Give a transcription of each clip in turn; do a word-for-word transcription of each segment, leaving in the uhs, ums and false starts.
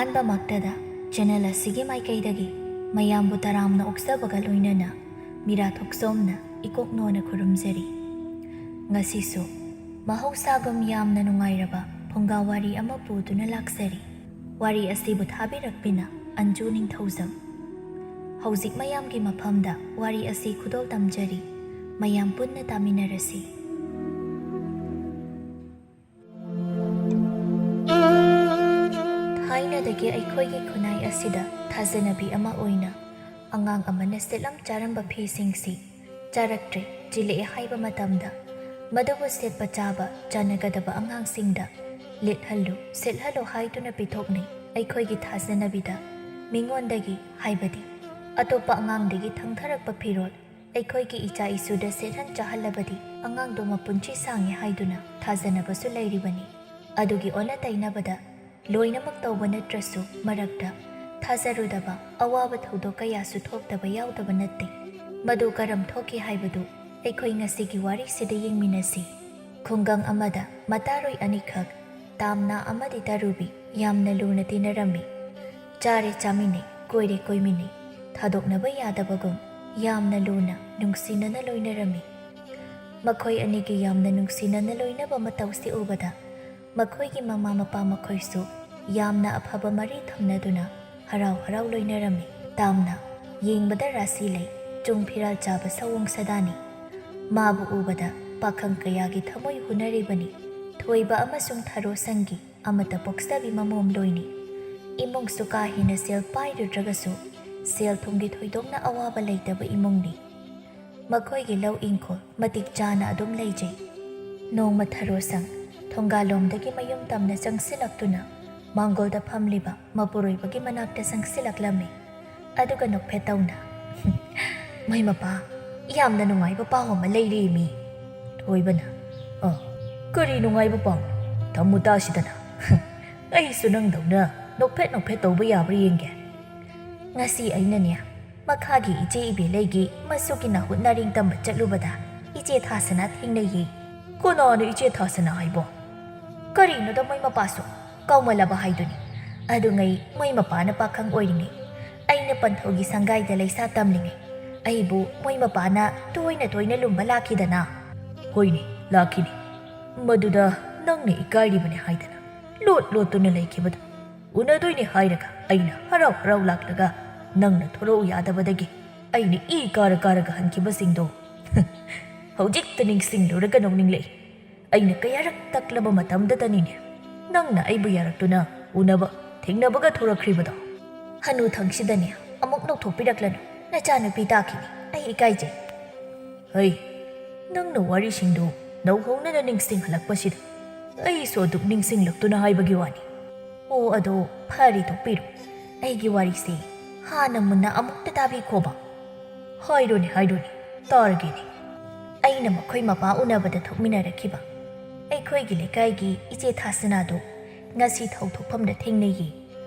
ꯑꯍꯥꯟꯕꯃꯛꯇꯗ channel ꯑꯁꯤꯒꯤ ꯃꯥꯏꯀꯩꯗꯒꯤ ꯃꯌꯥꯝꯕꯨ ꯇꯔꯥꯝꯅ ꯑꯣꯛꯆꯕꯒ ꯂꯣꯏꯅꯅ ꯃꯤꯔꯥ ꯊꯣꯛꯆꯣꯝꯅ ꯏꯀꯣꯛ ꯅꯣꯟꯅ ꯈꯨꯔꯨꯝꯖꯔꯤ꯫ ꯉꯁꯤꯁꯨ ꯃꯍꯧꯁꯥꯒꯨꯝ ꯌꯥꯝꯅ ꯅꯨꯡꯉꯥꯏꯔꯕ ꯐꯨꯡꯒꯥ ꯋꯥꯔꯤ ꯑꯃ ꯄꯨꯗꯨꯅ ꯂꯥꯛꯆꯔꯤ꯫ ꯋꯥꯔꯤ ꯑꯁꯤꯕꯨ ꯊꯥꯕꯤꯔꯛꯄꯤꯅ ꯑꯟꯖꯨ ꯅꯤꯡꯊꯧꯖꯝ꯫ ꯍꯧꯖꯤꯛ ꯃꯌꯥꯝꯒꯤ ꯃꯐꯝꯗ ꯋꯥꯔꯤ ꯑꯁꯤ ꯈꯨꯗꯣꯜ ꯇꯝꯖꯔꯤ꯫ ꯃꯌꯥꯝ ꯄꯨꯟꯅ ꯇꯥꯃꯤꯟꯅꯔꯁꯤ꯫ ꯊꯥꯏꯅꯗꯒꯤ ꯑꯩꯈꯣꯏꯒꯤ ꯈꯨꯟꯅꯥꯏ ꯑꯁꯤꯗ ꯊꯥꯖꯅꯕꯤ ꯑꯃ ꯑꯣꯏꯅ ꯑꯉꯥꯡ ꯑꯃꯅ ꯁꯦꯠꯂꯝ ꯆꯥꯔꯝꯕ ꯐꯤꯁꯤꯡꯁꯤ ꯆꯥꯔꯛꯇ꯭ꯔꯦ, ꯆꯤꯜꯂꯛꯑꯦ ꯍꯥꯏꯕ ꯃꯇꯝꯗ ꯃꯗꯨꯕꯨ ꯁꯦꯠꯄ ꯆꯥꯕ ꯆꯥꯟꯅꯒꯗꯕ ꯑꯉꯥꯡꯁꯤꯡꯗ ꯂꯤꯠꯍꯜꯂꯨ, ꯁꯦꯠꯍꯜꯂꯨ ꯍꯥꯏꯗꯨꯅ ꯄꯤꯊꯣꯛꯅꯩ꯫ ꯑꯩꯈꯣꯏꯒꯤ ꯊꯥꯖꯅꯕꯤꯗ ꯃꯤꯉꯣꯟꯗꯒꯤ, ꯍꯥꯏꯕꯗꯤ ꯑꯇꯣꯞꯄ ꯑꯉꯥꯡꯗꯒꯤ ꯊꯪꯊꯔꯛꯄ ꯐꯤꯔꯣꯜ ꯑꯩꯈꯣꯏꯒꯤ ꯏꯆꯥ ꯏꯁꯨꯗ ꯁꯦꯠꯍꯟ ꯆꯥꯍꯜꯂꯕꯗꯤ ꯑꯉꯥꯡꯗꯣ ꯃꯄꯨꯟꯁꯤ ꯁꯥꯡꯉꯤ ꯍꯥꯏꯗꯨꯅ ꯊꯥꯖꯅꯕꯁꯨ ꯂꯩꯔꯤꯕꯅꯤ꯫ ꯑꯗꯨꯒꯤ ꯑꯣꯟꯅ ꯇꯩꯅꯕꯗ ꯂꯣꯏꯅꯃꯛ ꯇꯧꯕ ꯅꯠꯇ꯭ꯔꯁꯨ ꯃꯔꯛꯇ ꯊꯥꯖꯔꯨꯗꯕ ꯑꯋꯥꯕ ꯊꯧꯗꯣꯛ ꯀꯌꯥꯁꯨ ꯊꯣꯛꯇꯕ ꯌꯥꯎꯗꯕ ꯅꯠꯇꯦ꯫ ꯃꯗꯨ ꯀꯔꯝ ꯊꯣꯛꯈꯤ ꯍꯥꯏꯕꯗꯨ ꯑꯩꯈꯣꯏ ꯉꯁꯤꯒꯤ ꯋꯥꯔꯤꯁꯤꯗ ꯌꯦꯡꯃꯤꯟꯅꯁꯤ꯫ ꯈꯨꯡꯒꯪ ꯑꯃꯗ ꯃꯇꯥꯔꯣꯏ ꯑꯅꯤꯈꯛ, ꯇꯥꯝꯅꯥ ꯑꯃꯗꯤ ꯇꯔꯨꯕꯤ, ꯌꯥꯝꯅ ꯂꯨꯅ ꯇꯤꯟꯅꯔꯝꯃꯤ꯫ ꯆꯥꯔꯦ ꯆꯥꯃꯤꯟꯅꯩ, ꯀꯣꯏꯔꯦ ꯀꯣꯏꯃꯤꯟꯅꯩ, ꯊꯥꯗꯣꯛꯅꯕ ꯌꯥꯗꯕꯒꯨꯝ ꯌꯥꯝꯅ ꯂꯨꯅ ꯅꯨꯡꯁꯤꯅꯅ ꯂꯣꯏꯅꯔꯝꯃꯤ꯫ ꯃꯈꯣꯏ ꯑꯅꯤꯒꯤ ꯌꯥꯝꯅ ꯅꯨꯡꯁꯤꯅꯅ ꯂꯣꯏꯅꯕ ꯃꯇꯧꯁꯤ ꯎꯕꯗ ꯃꯈꯣꯏꯒꯤ ꯃꯃꯥ ꯃꯄꯥ ꯃꯈꯣꯏꯁꯨ ꯌꯥꯝꯅ ꯑꯐꯕ ꯃꯔꯤ ꯊꯝꯅꯗꯨꯅ ꯍꯔꯥꯎ ꯍꯔꯥꯎ ꯂꯣꯏꯅꯔꯝꯃꯤ꯫ ꯇꯥꯝꯅ ꯌꯦꯡꯕꯗ ꯔꯥꯁꯤ ꯂꯩ, ꯆꯨꯡ ꯐꯤꯔꯥꯜ ꯆꯥꯕ ꯁꯑꯣꯡ ꯁꯥꯗꯥꯅꯤ꯫ ꯃꯥꯕꯨ ꯎꯕꯗ ꯄꯥꯈꯪ ꯀꯌꯥꯒꯤ ꯊꯃꯣꯏ ꯍꯨꯅꯔꯤꯕꯅꯤ꯫ ꯊꯣꯏꯕ ꯑꯃꯁꯨꯡ ꯊꯔꯣꯁꯪꯒꯤ ꯑꯃꯠꯇ ꯄꯣꯛꯆꯕꯤ ꯃꯃꯣꯝ ꯂꯣꯏꯅꯤ꯫ ꯏꯃꯨꯡꯁꯨ ꯀꯥ ꯍꯦꯟꯅ ꯁꯦꯜ ꯄꯥꯏꯔꯨꯗ꯭ꯔꯒꯁꯨ ꯁꯦꯜ ꯊꯨꯝꯒꯤ ꯊꯣꯏꯗꯣꯛꯅ ꯑꯋꯥꯕ ꯂꯩꯇꯕ ꯏꯃꯨꯡꯅꯤ꯫ ꯃꯈꯣꯏꯒꯤ ꯂꯧ ꯏꯪꯈꯣꯜ ꯃꯇꯤꯛ ꯆꯥꯅ ꯑꯗꯨꯝ ꯂꯩꯖꯩ꯫ ꯅꯣꯡꯃ ꯊꯔꯣꯁꯪ ꯊꯣꯡꯒꯥꯜꯂꯣꯝꯗꯒꯤ ꯃꯌꯨꯝ ꯇꯝꯅ ꯆꯪꯁꯤꯜꯂꯛꯇꯨꯅ ꯃꯥꯡꯒꯣꯜꯗ ꯐꯝꯂꯤꯕ ꯃꯄꯨꯔꯣꯏꯕꯒꯤ ꯃꯅꯥꯛꯇ ꯆꯪꯁꯤꯜꯂꯛꯂꯝꯃꯤ꯫ ꯑꯗꯨꯒ ꯅꯣꯛꯐꯦꯠ ꯇꯧꯅ, "ꯃꯩ ꯃꯄꯥ, ꯌꯥꯝꯅ ꯅꯨꯡꯉꯥꯏꯕ ꯄꯥꯎ ꯑꯃ ꯂꯩꯔꯦꯃꯤ!" ꯊꯣꯏꯕꯅ, "ꯑ, ꯀꯔꯤ ꯅꯨꯡꯉꯥꯏꯕ ꯄꯥꯎ? ꯇꯝꯃꯨ ꯇꯥꯁꯤꯗꯅ꯫ ꯑꯩꯁꯨ ꯅꯪꯗꯧꯅ ꯅꯣꯛꯐꯦꯠ ꯅꯣꯛꯐꯦꯠ ꯇꯧꯕ ꯌꯥꯕ꯭ꯔꯥ ꯌꯦꯡꯒꯦ꯫ ꯉꯁꯤ ꯑꯩꯅꯅꯦ, ꯃꯈꯥꯒꯤ ꯏꯆꯦ ꯏꯕꯦꯂꯩꯒꯤ ꯃꯁꯨꯒꯤ ꯅꯥꯍꯨꯠ ꯅꯥꯔꯦꯡ ꯇꯝꯕ ꯆꯠꯂꯨꯕꯗ ꯏꯆꯦ ꯊꯥꯁꯅꯥ ꯊꯦꯡꯅꯩꯌꯦ꯫" "ꯀꯅꯥꯅꯣ ꯏꯆꯦ ꯊꯥꯁꯅꯥ ꯍꯥꯏꯕꯣ? ꯀꯔꯤꯅꯣꯗ ꯃꯣꯏ ꯃꯄꯥꯁꯨ? ꯀꯥꯎꯃꯜꯂꯕ ꯍꯥꯏꯗꯨꯅꯤ꯫ ꯑꯗꯨꯉꯩ ꯃꯣꯏ ꯃꯄꯥꯅ ꯄꯥꯈꯪ ꯑꯣꯏꯔꯤꯉꯩ, ꯑꯩꯅ ꯄꯟꯊꯧꯒꯤ ꯁꯪꯒꯥꯏꯗ ꯂꯩꯁꯥ ꯇꯝꯂꯤꯉꯩ, ꯑꯩꯕꯨ ꯃꯣꯏ ꯃꯄꯥꯅ ꯇꯣꯏꯅ ꯇꯣꯏꯅ ꯂꯨꯝꯕ ꯂꯥꯛꯈꯤꯗꯅ꯫ ꯍꯣꯏꯅꯦ, ꯂꯥꯛꯈꯤꯅꯦ꯫ ꯃꯗꯨꯗ ꯅꯪꯅ ꯏꯀꯥꯏꯔꯤꯕꯅꯦ ꯍꯥꯏꯗꯅ ꯂꯣꯠ ꯂꯣꯠꯇꯨꯅ ꯂꯩꯈꯤꯕꯗ, ꯎꯅꯗꯣꯏꯅꯦ ꯍꯥꯏꯔꯒ ꯑꯩꯅ ꯍꯔꯥꯎ ꯍꯔꯥꯎ ꯂꯥꯛꯂꯒ ꯅꯪꯅ ꯊꯣꯔꯛꯎ ꯌꯥꯗꯕꯗꯒꯤ ꯑꯩꯅ ꯏ ꯀꯥꯔ ꯀꯥꯔꯒ ꯍꯟꯈꯤꯕꯁꯤꯡꯗꯣ ꯍꯧꯖꯤꯛꯇ ꯅꯤꯡꯁꯤꯡꯂꯨꯔꯒ ꯅꯣꯛꯅꯤꯡꯂꯛꯏ꯫ ꯑꯩꯅ ꯀꯌꯥꯔꯛ ꯇꯛꯂꯕ ꯃꯇꯝꯗꯇꯅꯤꯅꯦ ꯅꯪꯅ ꯑꯩꯕꯨ ꯌꯥꯔꯛꯇꯨꯅ ꯎꯅꯕ ꯊꯦꯡꯅꯕꯒ ꯊꯣꯔꯛꯈ꯭ꯔꯤꯕꯗꯣ꯫ ꯍꯅꯨꯊꯪꯁꯤꯗꯅꯦ ꯑꯃꯨꯛ ꯅꯣꯛꯊꯣꯛꯄꯤꯔꯛꯂꯅꯨ, ꯅꯆꯥꯅꯨꯄꯤ ꯇꯥꯈꯤꯅꯤ, ꯑꯩ ꯏꯀꯥꯏꯖꯩ꯫ ꯍꯩ, ꯅꯪꯅ ꯋꯥꯔꯤꯁꯤꯡꯗꯨ ꯅꯧꯍꯧꯅꯅ ꯅꯤꯡꯁꯤꯡꯍꯜꯂꯛꯄꯁꯤꯗ ꯑꯩꯁꯨ ꯑꯗꯨꯛ ꯅꯤꯡꯁꯤꯡꯂꯛꯇꯨꯅ ꯍꯥꯏꯕꯒꯤ ꯋꯥꯅꯤ꯫ ꯑꯣ, ꯑꯗꯣ ꯐꯔꯦ, ꯇꯣꯛꯄꯤꯔꯣ꯫ ꯑꯩꯒꯤ ꯋꯥꯔꯤꯁꯦ ꯍꯥꯟꯅ ꯃꯨꯟꯅ ꯑꯃꯨꯛꯇ ꯇꯥꯕꯤꯈꯣꯕ꯫ ꯍꯥꯏꯔꯣꯅꯦ, ꯍꯥꯏꯔꯣꯅꯦ, ꯇꯥꯔꯒꯦꯅꯦ꯫ ꯑꯩꯅ ꯃꯈꯣꯏ ꯃꯄꯥ ꯎꯅꯕꯗ ꯊꯣꯛꯃꯤꯟꯅꯔꯛꯈꯤꯕ ꯑꯩꯈꯣꯏꯒꯤ ꯂꯩꯀꯥꯏꯒꯤ ꯏꯆꯦ ꯊꯥꯁꯅꯥꯗꯨ ꯉꯁꯤ ꯊꯧ ꯊꯣꯛꯐꯝꯗ ꯊꯦꯡꯅꯩꯌꯦ꯫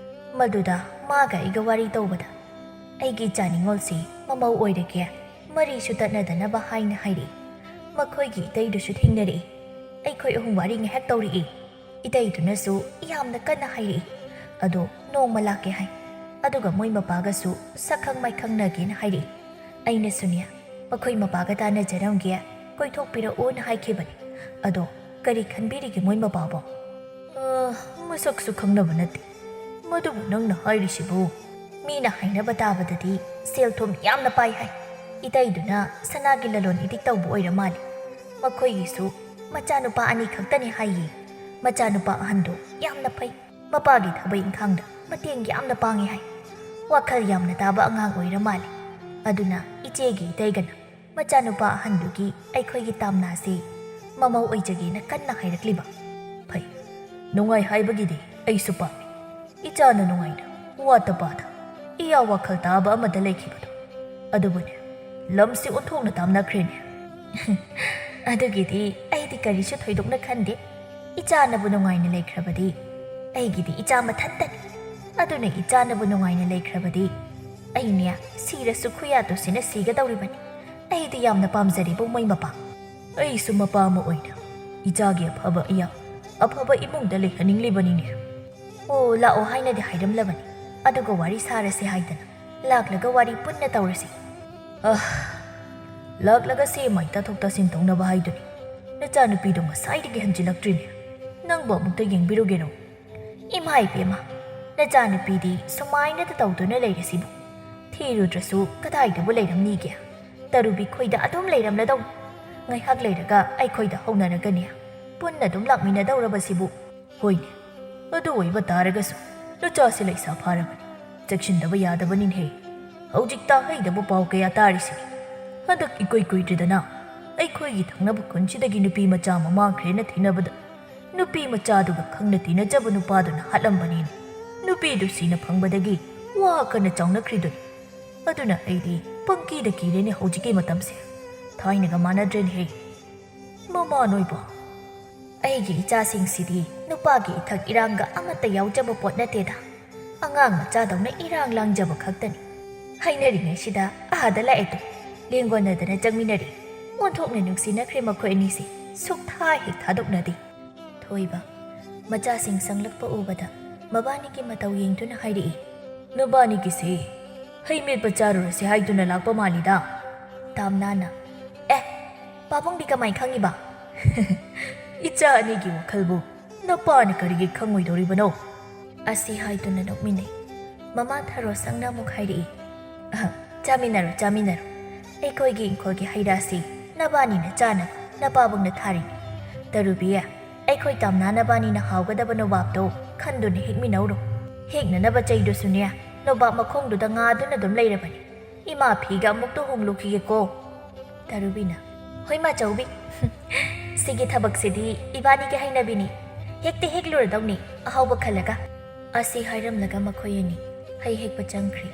ꯃꯗꯨꯗ ꯃꯥꯒ ꯑꯩꯒ ꯋꯥꯔꯤ ꯇꯧꯕꯗ ꯑꯩꯒꯤ ꯏꯆꯥ ꯅꯤꯉꯣꯜꯁꯤ ꯃꯃꯧ ꯑꯣꯏꯔꯒꯦ, ꯃꯔꯤꯁꯨ ꯇꯠꯅꯗꯅꯕ ꯍꯥꯏꯅ ꯍꯥꯏꯔꯛꯏ꯫ ꯃꯈꯣꯏꯒꯤ ꯏꯇꯩꯗꯨꯁꯨ ꯊꯦꯡꯅꯔꯛꯏ꯫ ꯑꯩꯈꯣꯏ ꯑꯍꯨꯝ ꯋꯥꯔꯤ ꯉꯥꯏꯍꯥꯛ ꯇꯧꯔꯛꯏ꯫ ꯏꯇꯩꯗꯨꯅꯁꯨ ꯌꯥꯝꯅ ꯀꯟꯅ ꯍꯥꯏꯔꯛꯏ꯫ ꯑꯗꯣ ꯅꯣꯡꯃ ꯂꯥꯛꯀꯦ ꯍꯥꯏ꯫ ꯑꯗꯨꯒ ꯃꯣꯏ ꯃꯄꯥꯒꯁꯨ ꯁꯛꯈꯪ ꯃꯥꯏꯈꯪꯅꯒꯦꯅ ꯍꯥꯏꯔꯛꯏ꯫ ꯑꯩꯅꯁꯨꯅꯦ, ꯃꯈꯣꯏ ꯃꯄꯥꯒ ꯇꯥꯟꯅꯖꯔꯝꯒꯦ, ꯀꯣꯏꯊꯣꯛꯄꯤꯔꯛꯑꯣꯅ ꯍꯥꯏꯈꯤꯕꯅꯤ꯫ ꯑꯗꯣ ꯀꯔꯤ ꯈꯟꯕꯤꯔꯤꯒꯦ ꯃꯣꯏ ꯃꯄꯥꯕꯣ? ꯑ, ꯃꯁꯛꯁꯨ ꯈꯪꯅꯕ ꯅꯠꯇꯦ꯫ ꯃꯗꯨꯕꯨ ꯅꯪꯅ ꯍꯥꯏꯔꯤꯁꯤꯕꯨ? ꯃꯤꯅ ꯍꯥꯏꯅꯕ ꯇꯥꯕꯗꯗꯤ ꯁꯦꯜ ꯊꯨꯝ ꯌꯥꯝꯅ ꯄꯥꯏ ꯍꯥꯏ꯫ ꯏꯇꯩꯗꯨꯅ ꯁꯅꯥꯒꯤ ꯂꯂꯣꯟ ꯏꯇꯤꯛ ꯇꯧꯕ ꯑꯣꯏꯔ ꯃꯥꯜꯂꯦ꯫ ꯃꯈꯣꯏꯒꯤꯁꯨ ꯃꯆꯥꯅꯨꯄꯥ ꯑꯅꯤ ꯈꯛꯇꯅꯤ ꯍꯥꯏꯌꯦ꯫ ꯃꯆꯥꯅꯨꯄꯥ ꯑꯍꯟꯗꯨ ꯌꯥꯝꯅ ꯐꯩ꯫ ꯃꯄꯥꯒꯤ ꯊꯕꯛ ꯏꯪꯈꯥꯡꯗ ꯃꯇꯦꯡ ꯌꯥꯝꯅ ꯄꯥꯡꯉꯤ ꯍꯥꯏ꯫ ꯋꯥꯈꯜ ꯌꯥꯝꯅ ꯇꯥꯕ ꯑꯉꯥꯡ ꯑꯣꯏꯔ ꯃꯥꯜꯂꯦ꯫ ꯑꯗꯨꯅ ꯏꯆꯦꯒꯤ ꯏꯇꯩꯒꯅ ꯃꯆꯥꯅꯨꯄꯥ ꯑꯍꯟꯗꯨꯒꯤ ꯑꯩꯈꯣꯏꯒꯤ ꯇꯥꯝꯅꯥꯁꯤ ꯃꯃꯧ ꯑꯣꯏꯖꯒꯦꯅ ꯀꯟꯅ ꯍꯥꯏꯔꯛꯂꯤꯕ꯫ ꯐꯩ, ꯅꯨꯡꯉꯥꯏ ꯍꯥꯏꯕꯒꯤꯗꯤ ꯑꯩꯁꯨ ꯄꯥꯝꯃꯤ꯫ ꯏꯆꯥꯅ ꯅꯨꯡꯉꯥꯏꯅ ꯋꯥꯠꯇ ꯄꯥꯗ ꯏꯌꯥ ꯋꯥꯈꯜ ꯇꯥꯕ ꯑꯃꯗ ꯂꯩꯈꯤꯕꯗꯣ꯫ ꯑꯗꯨꯕꯨꯅꯦ, ꯂꯝꯁꯤ ꯑꯣꯟꯊꯣꯛꯅ ꯇꯥꯝꯅꯈ꯭ꯔꯦꯅꯦ꯫ ꯑꯗꯨꯒꯤꯗꯤ ꯑꯩꯗꯤ ꯀꯔꯤꯁꯨ ꯊꯣꯏꯗꯣꯛꯅ ꯈꯟꯗꯦ꯫ ꯏꯆꯥꯅꯕꯨ ꯅꯨꯡꯉꯥꯏꯅ ꯂꯩꯈ꯭ꯔꯕꯗꯤ ꯑꯩꯒꯤꯗꯤ ꯏꯆꯥ ꯃꯊꯟꯇꯅꯤ꯫ ꯑꯗꯨꯅ ꯏꯆꯥꯅꯕꯨ ꯅꯨꯡꯉꯥꯏꯅ ꯂꯩꯈ꯭ꯔꯕꯗꯤ ꯑꯩꯅꯦ ꯁꯤꯔꯁꯨ ꯈꯨꯌꯥ ꯇꯨꯁꯤꯟꯅ ꯁꯤꯒꯗꯧꯔꯤꯕꯅꯤ꯫ ꯑꯩꯗꯤ ꯌꯥꯝꯅ ꯄꯥꯝꯖꯔꯦꯕꯨ ꯃꯣꯏ ꯃꯄꯥ꯫ ꯑꯩꯁꯨ ꯃꯄꯥ ꯑꯃ ꯑꯣꯏꯅ ꯏꯆꯥꯒꯤ ꯑꯐꯕ ꯏꯌꯥ, ꯑꯐꯕ ꯏꯃꯨꯡꯗ ꯂꯩꯍꯟꯅꯤꯡꯂꯤꯕꯅꯤꯅꯦ꯫ "ꯑꯣ, ꯂꯥꯛꯑꯣ ꯍꯥꯏꯅꯗꯤ ꯍꯥꯏꯔꯝꯂꯕꯅꯤ, ꯑꯗꯨꯒ ꯋꯥꯔꯤ ꯁꯥꯔꯁꯦ ꯍꯥꯏꯗꯅ꯫ ꯂꯥꯛꯂꯒ ꯋꯥꯔꯤ ꯄꯨꯟꯅ ꯇꯧꯔꯁꯤ"꯫ ꯑꯍ, ꯂꯥꯛꯂꯒ ꯁꯦ ꯃꯥꯏ ꯇꯥꯊꯣꯛ ꯇꯥꯁꯤꯟ ꯇꯧꯅꯕ ꯍꯥꯏꯗꯨꯅꯤ꯫ ꯅꯆꯥꯅꯨꯄꯤꯗꯣ ꯉꯁꯥꯏꯗꯒꯤ ꯍꯟꯖꯤꯜꯂꯛꯇ꯭ꯔꯤꯅꯦ꯫ ꯅꯪꯕꯨ ꯑꯃꯨꯛꯇ ꯌꯦꯡꯕꯤꯔꯨꯒꯦꯔꯣ? ꯏꯃꯥ ꯏꯕꯦꯝꯃ, ꯅꯆꯥꯅꯨꯄꯤꯗꯤ ꯁꯨꯃꯥꯏꯅꯗ ꯇꯧꯗꯨꯅ ꯂꯩꯔꯤꯁꯤꯕꯨ? ꯊꯤꯔꯨꯗ꯭ꯔꯁꯨ ꯀꯗꯥꯏꯗꯕꯨ ꯂꯩꯔꯝꯅꯤꯒꯦ? ꯇꯔꯨꯕꯤ ꯈꯣꯏꯗ ꯑꯗꯨꯝ ꯂꯩꯔꯝꯂꯗꯧ꯫ ꯉꯥꯏꯍꯥꯛ ꯂꯩꯔꯒ ꯑꯩꯈꯣꯏꯗ ꯍꯧꯅꯔꯒꯅꯦ ꯄꯨꯟꯅ ꯑꯗꯨꯝ ꯂꯥꯛꯃꯤꯟꯅꯗꯧꯔꯕꯁꯤꯕꯨ꯫ ꯍꯣꯏꯅꯦ, ꯑꯗꯨ ꯑꯣꯏꯕ ꯇꯥꯔꯒꯁꯨ ꯅꯆꯥꯁꯤ ꯂꯩꯁꯥ ꯐꯥꯔꯕꯅꯤ, ꯆꯦꯛꯁꯤꯟꯗꯕ ꯌꯥꯗꯕꯅꯤꯅꯦꯍꯦ꯫ ꯍꯧꯖꯤꯛ ꯇꯥꯍꯩꯗꯕ ꯄꯥꯎ ꯀꯌꯥ ꯇꯥꯔꯤꯁꯤꯅꯤ꯫ ꯍꯟꯗꯛ ꯏꯀꯨꯏ ꯀꯨꯏꯗ꯭ꯔꯤꯗꯅ ꯑꯩꯈꯣꯏꯒꯤ ꯊꯪꯅꯕ ꯈꯨꯟꯁꯤꯗꯒꯤ ꯅꯨꯄꯤ ꯃꯆꯥ ꯑꯃ ꯃꯥꯡꯈ꯭ꯔꯦꯅ ꯊꯤꯅꯕꯗ, ꯅꯨꯄꯤ ꯃꯆꯥꯗꯨꯒ ꯈꯪꯅ ꯇꯤꯟꯅꯖꯕ ꯅꯨꯄꯥꯗꯨꯅ ꯍꯥꯠꯂꯝꯕꯅꯤꯅꯦ꯫ ꯅꯨꯄꯤꯗꯨ ꯁꯤꯅ ꯐꯪꯕꯗꯒꯤ ꯋꯥ ꯀꯟꯅ ꯆꯥꯎꯅꯈ꯭ꯔꯤꯗꯨꯅꯤ꯫ ꯑꯗꯨꯅ ꯑꯩꯗꯤ ꯄꯪꯀꯤꯗ ꯀꯤꯔꯦꯅꯦ ꯍꯧꯖꯤꯛꯀꯤ ꯃꯇꯝꯁꯦ꯫ ꯊꯥꯏꯅꯒ ꯃꯥꯟꯅꯗ꯭ꯔꯦꯅꯦꯍꯦ꯫ ꯃꯃꯥ ꯅꯣꯏꯕꯣ, ꯑꯩꯒꯤ ꯏꯆꯥꯁꯤꯡꯁꯤꯗꯤ ꯅꯨꯄꯥꯒꯤ ꯏꯊꯛ ꯏꯔꯥꯡꯒ ꯑꯃꯠꯇ ꯌꯥꯎꯖꯕ ꯄꯣꯠ ꯅꯠꯇꯦꯗ꯫ ꯑꯉꯥꯡ ꯃꯆꯥꯗꯧꯅ ꯏꯔꯥꯡ ꯂꯥꯡꯖꯕ ꯈꯛꯇꯅꯤ꯫ ꯍꯥꯏꯅꯔꯤꯉꯩꯁꯤꯗ ꯑꯥꯗ ꯂꯥꯛꯑꯦ ꯇꯨ꯫ ꯂꯦꯡꯒꯣꯟꯅꯗꯅ ꯆꯪꯃꯤꯟꯅꯔꯦ꯫ ꯑꯣꯟꯊꯣꯛꯅ ꯅꯨꯡꯁꯤꯅꯈ꯭ꯔꯦ ꯃꯈꯣꯏ ꯑꯅꯤꯁꯦ꯫ ꯁꯨꯛꯊꯥ ꯍꯦꯛ ꯊꯥꯗꯣꯛꯅꯗꯦ꯫ ꯊꯣꯏꯕ, ꯃꯆꯥꯁꯤꯡ ꯆꯪꯂꯛꯄ ꯎꯕꯗ ꯃꯕꯥꯅꯤꯒꯤ ꯃꯇꯧ ꯌꯦꯡꯗꯨꯅ ꯍꯥꯏꯔꯛꯏ꯫ "ꯅꯕꯥꯅꯤꯒꯤꯁꯦ ꯍꯩ ꯃꯦꯠꯄ ꯆꯥꯔꯨꯔꯁꯦ ꯍꯥꯏꯗꯨꯅ ꯂꯥꯛꯄ ꯃꯥꯜꯂꯤꯗ"꯫ ꯇꯥꯝꯅꯥꯅ, "ꯑꯦ, ꯄꯥꯕꯨꯡꯗꯤ ꯀꯃꯥꯏ ꯈꯪꯉꯤꯕ?" "ꯏꯆꯥ ꯑꯅꯤꯒꯤ ꯋꯥꯈꯜꯕꯨ ꯅꯄꯥꯅ ꯀꯔꯤꯒꯤ ꯈꯪꯉꯣꯏꯗꯧꯔꯤꯕꯅꯣ?" ꯑꯁꯤ ꯍꯥꯏꯗꯨꯅ ꯅꯣꯛꯃꯤꯟꯅꯩ꯫ ꯃꯃꯥ ꯊꯔꯣ ꯁꯪꯅ ꯑꯃꯨꯛ ꯍꯥꯏꯔꯛꯏ, "ꯑꯍ, ꯆꯥꯃꯤꯟꯅꯔꯣ, ꯆꯥꯃꯤꯟꯅꯔꯣ꯫ ꯑꯩꯈꯣꯏꯒꯤ ꯏꯪꯈꯣꯜꯒꯤ ꯍꯩ ꯔꯥꯁꯤ ꯅꯕꯥꯅꯤꯅ ꯆꯥꯅꯕ ꯅꯄꯥꯕꯨꯡꯅ ꯊꯥꯔꯤꯅꯤ꯫ ꯇꯔꯨꯕꯤ, ꯑꯩꯈꯣꯏ ꯇꯥꯝꯅꯥ ꯅꯕꯥꯅꯤꯅ ꯍꯥꯎꯒꯗꯕ ꯅꯣꯕꯥꯞꯇꯣ ꯈꯟꯗꯨꯅ ꯍꯦꯛꯃꯤꯟꯅꯧꯔꯣ꯫ ꯍꯦꯛꯅꯅꯕ ꯆꯩꯗꯨꯁꯨꯅꯦ, ꯅꯣꯕꯥꯞ ꯃꯈꯣꯡꯗꯨꯗ ꯉꯥꯗꯨꯅ ꯑꯗꯨꯝ ꯂꯩꯔꯕꯅꯤ꯫ ꯏꯃꯥ ꯐꯤꯒ ꯑꯃꯨꯛꯇ ꯍꯣꯡꯂꯨꯈꯤꯒꯦꯀꯣ"꯫ ꯇꯔꯨꯕꯤꯅ, "ꯍꯣꯏ, ꯃꯥꯆꯧꯕꯤ꯫ ꯁꯤꯒꯤ ꯊꯕꯛꯁꯤꯗꯤ ꯏꯕꯥꯅꯤꯒꯤ ꯍꯩꯅꯕꯤꯅꯤ꯫ ꯍꯦꯛꯇ ꯍꯦꯛꯂꯨꯔꯗꯧꯅꯤ, ꯑꯍꯥꯎꯕ ꯈꯜꯂꯒ"꯫ ꯑꯁꯤ ꯍꯥꯏꯔꯝꯂꯒ ꯃꯈꯣꯏ ꯑꯅꯤ ꯍꯩ ꯍꯦꯛꯄ ꯆꯪꯈ꯭ꯔꯤ꯫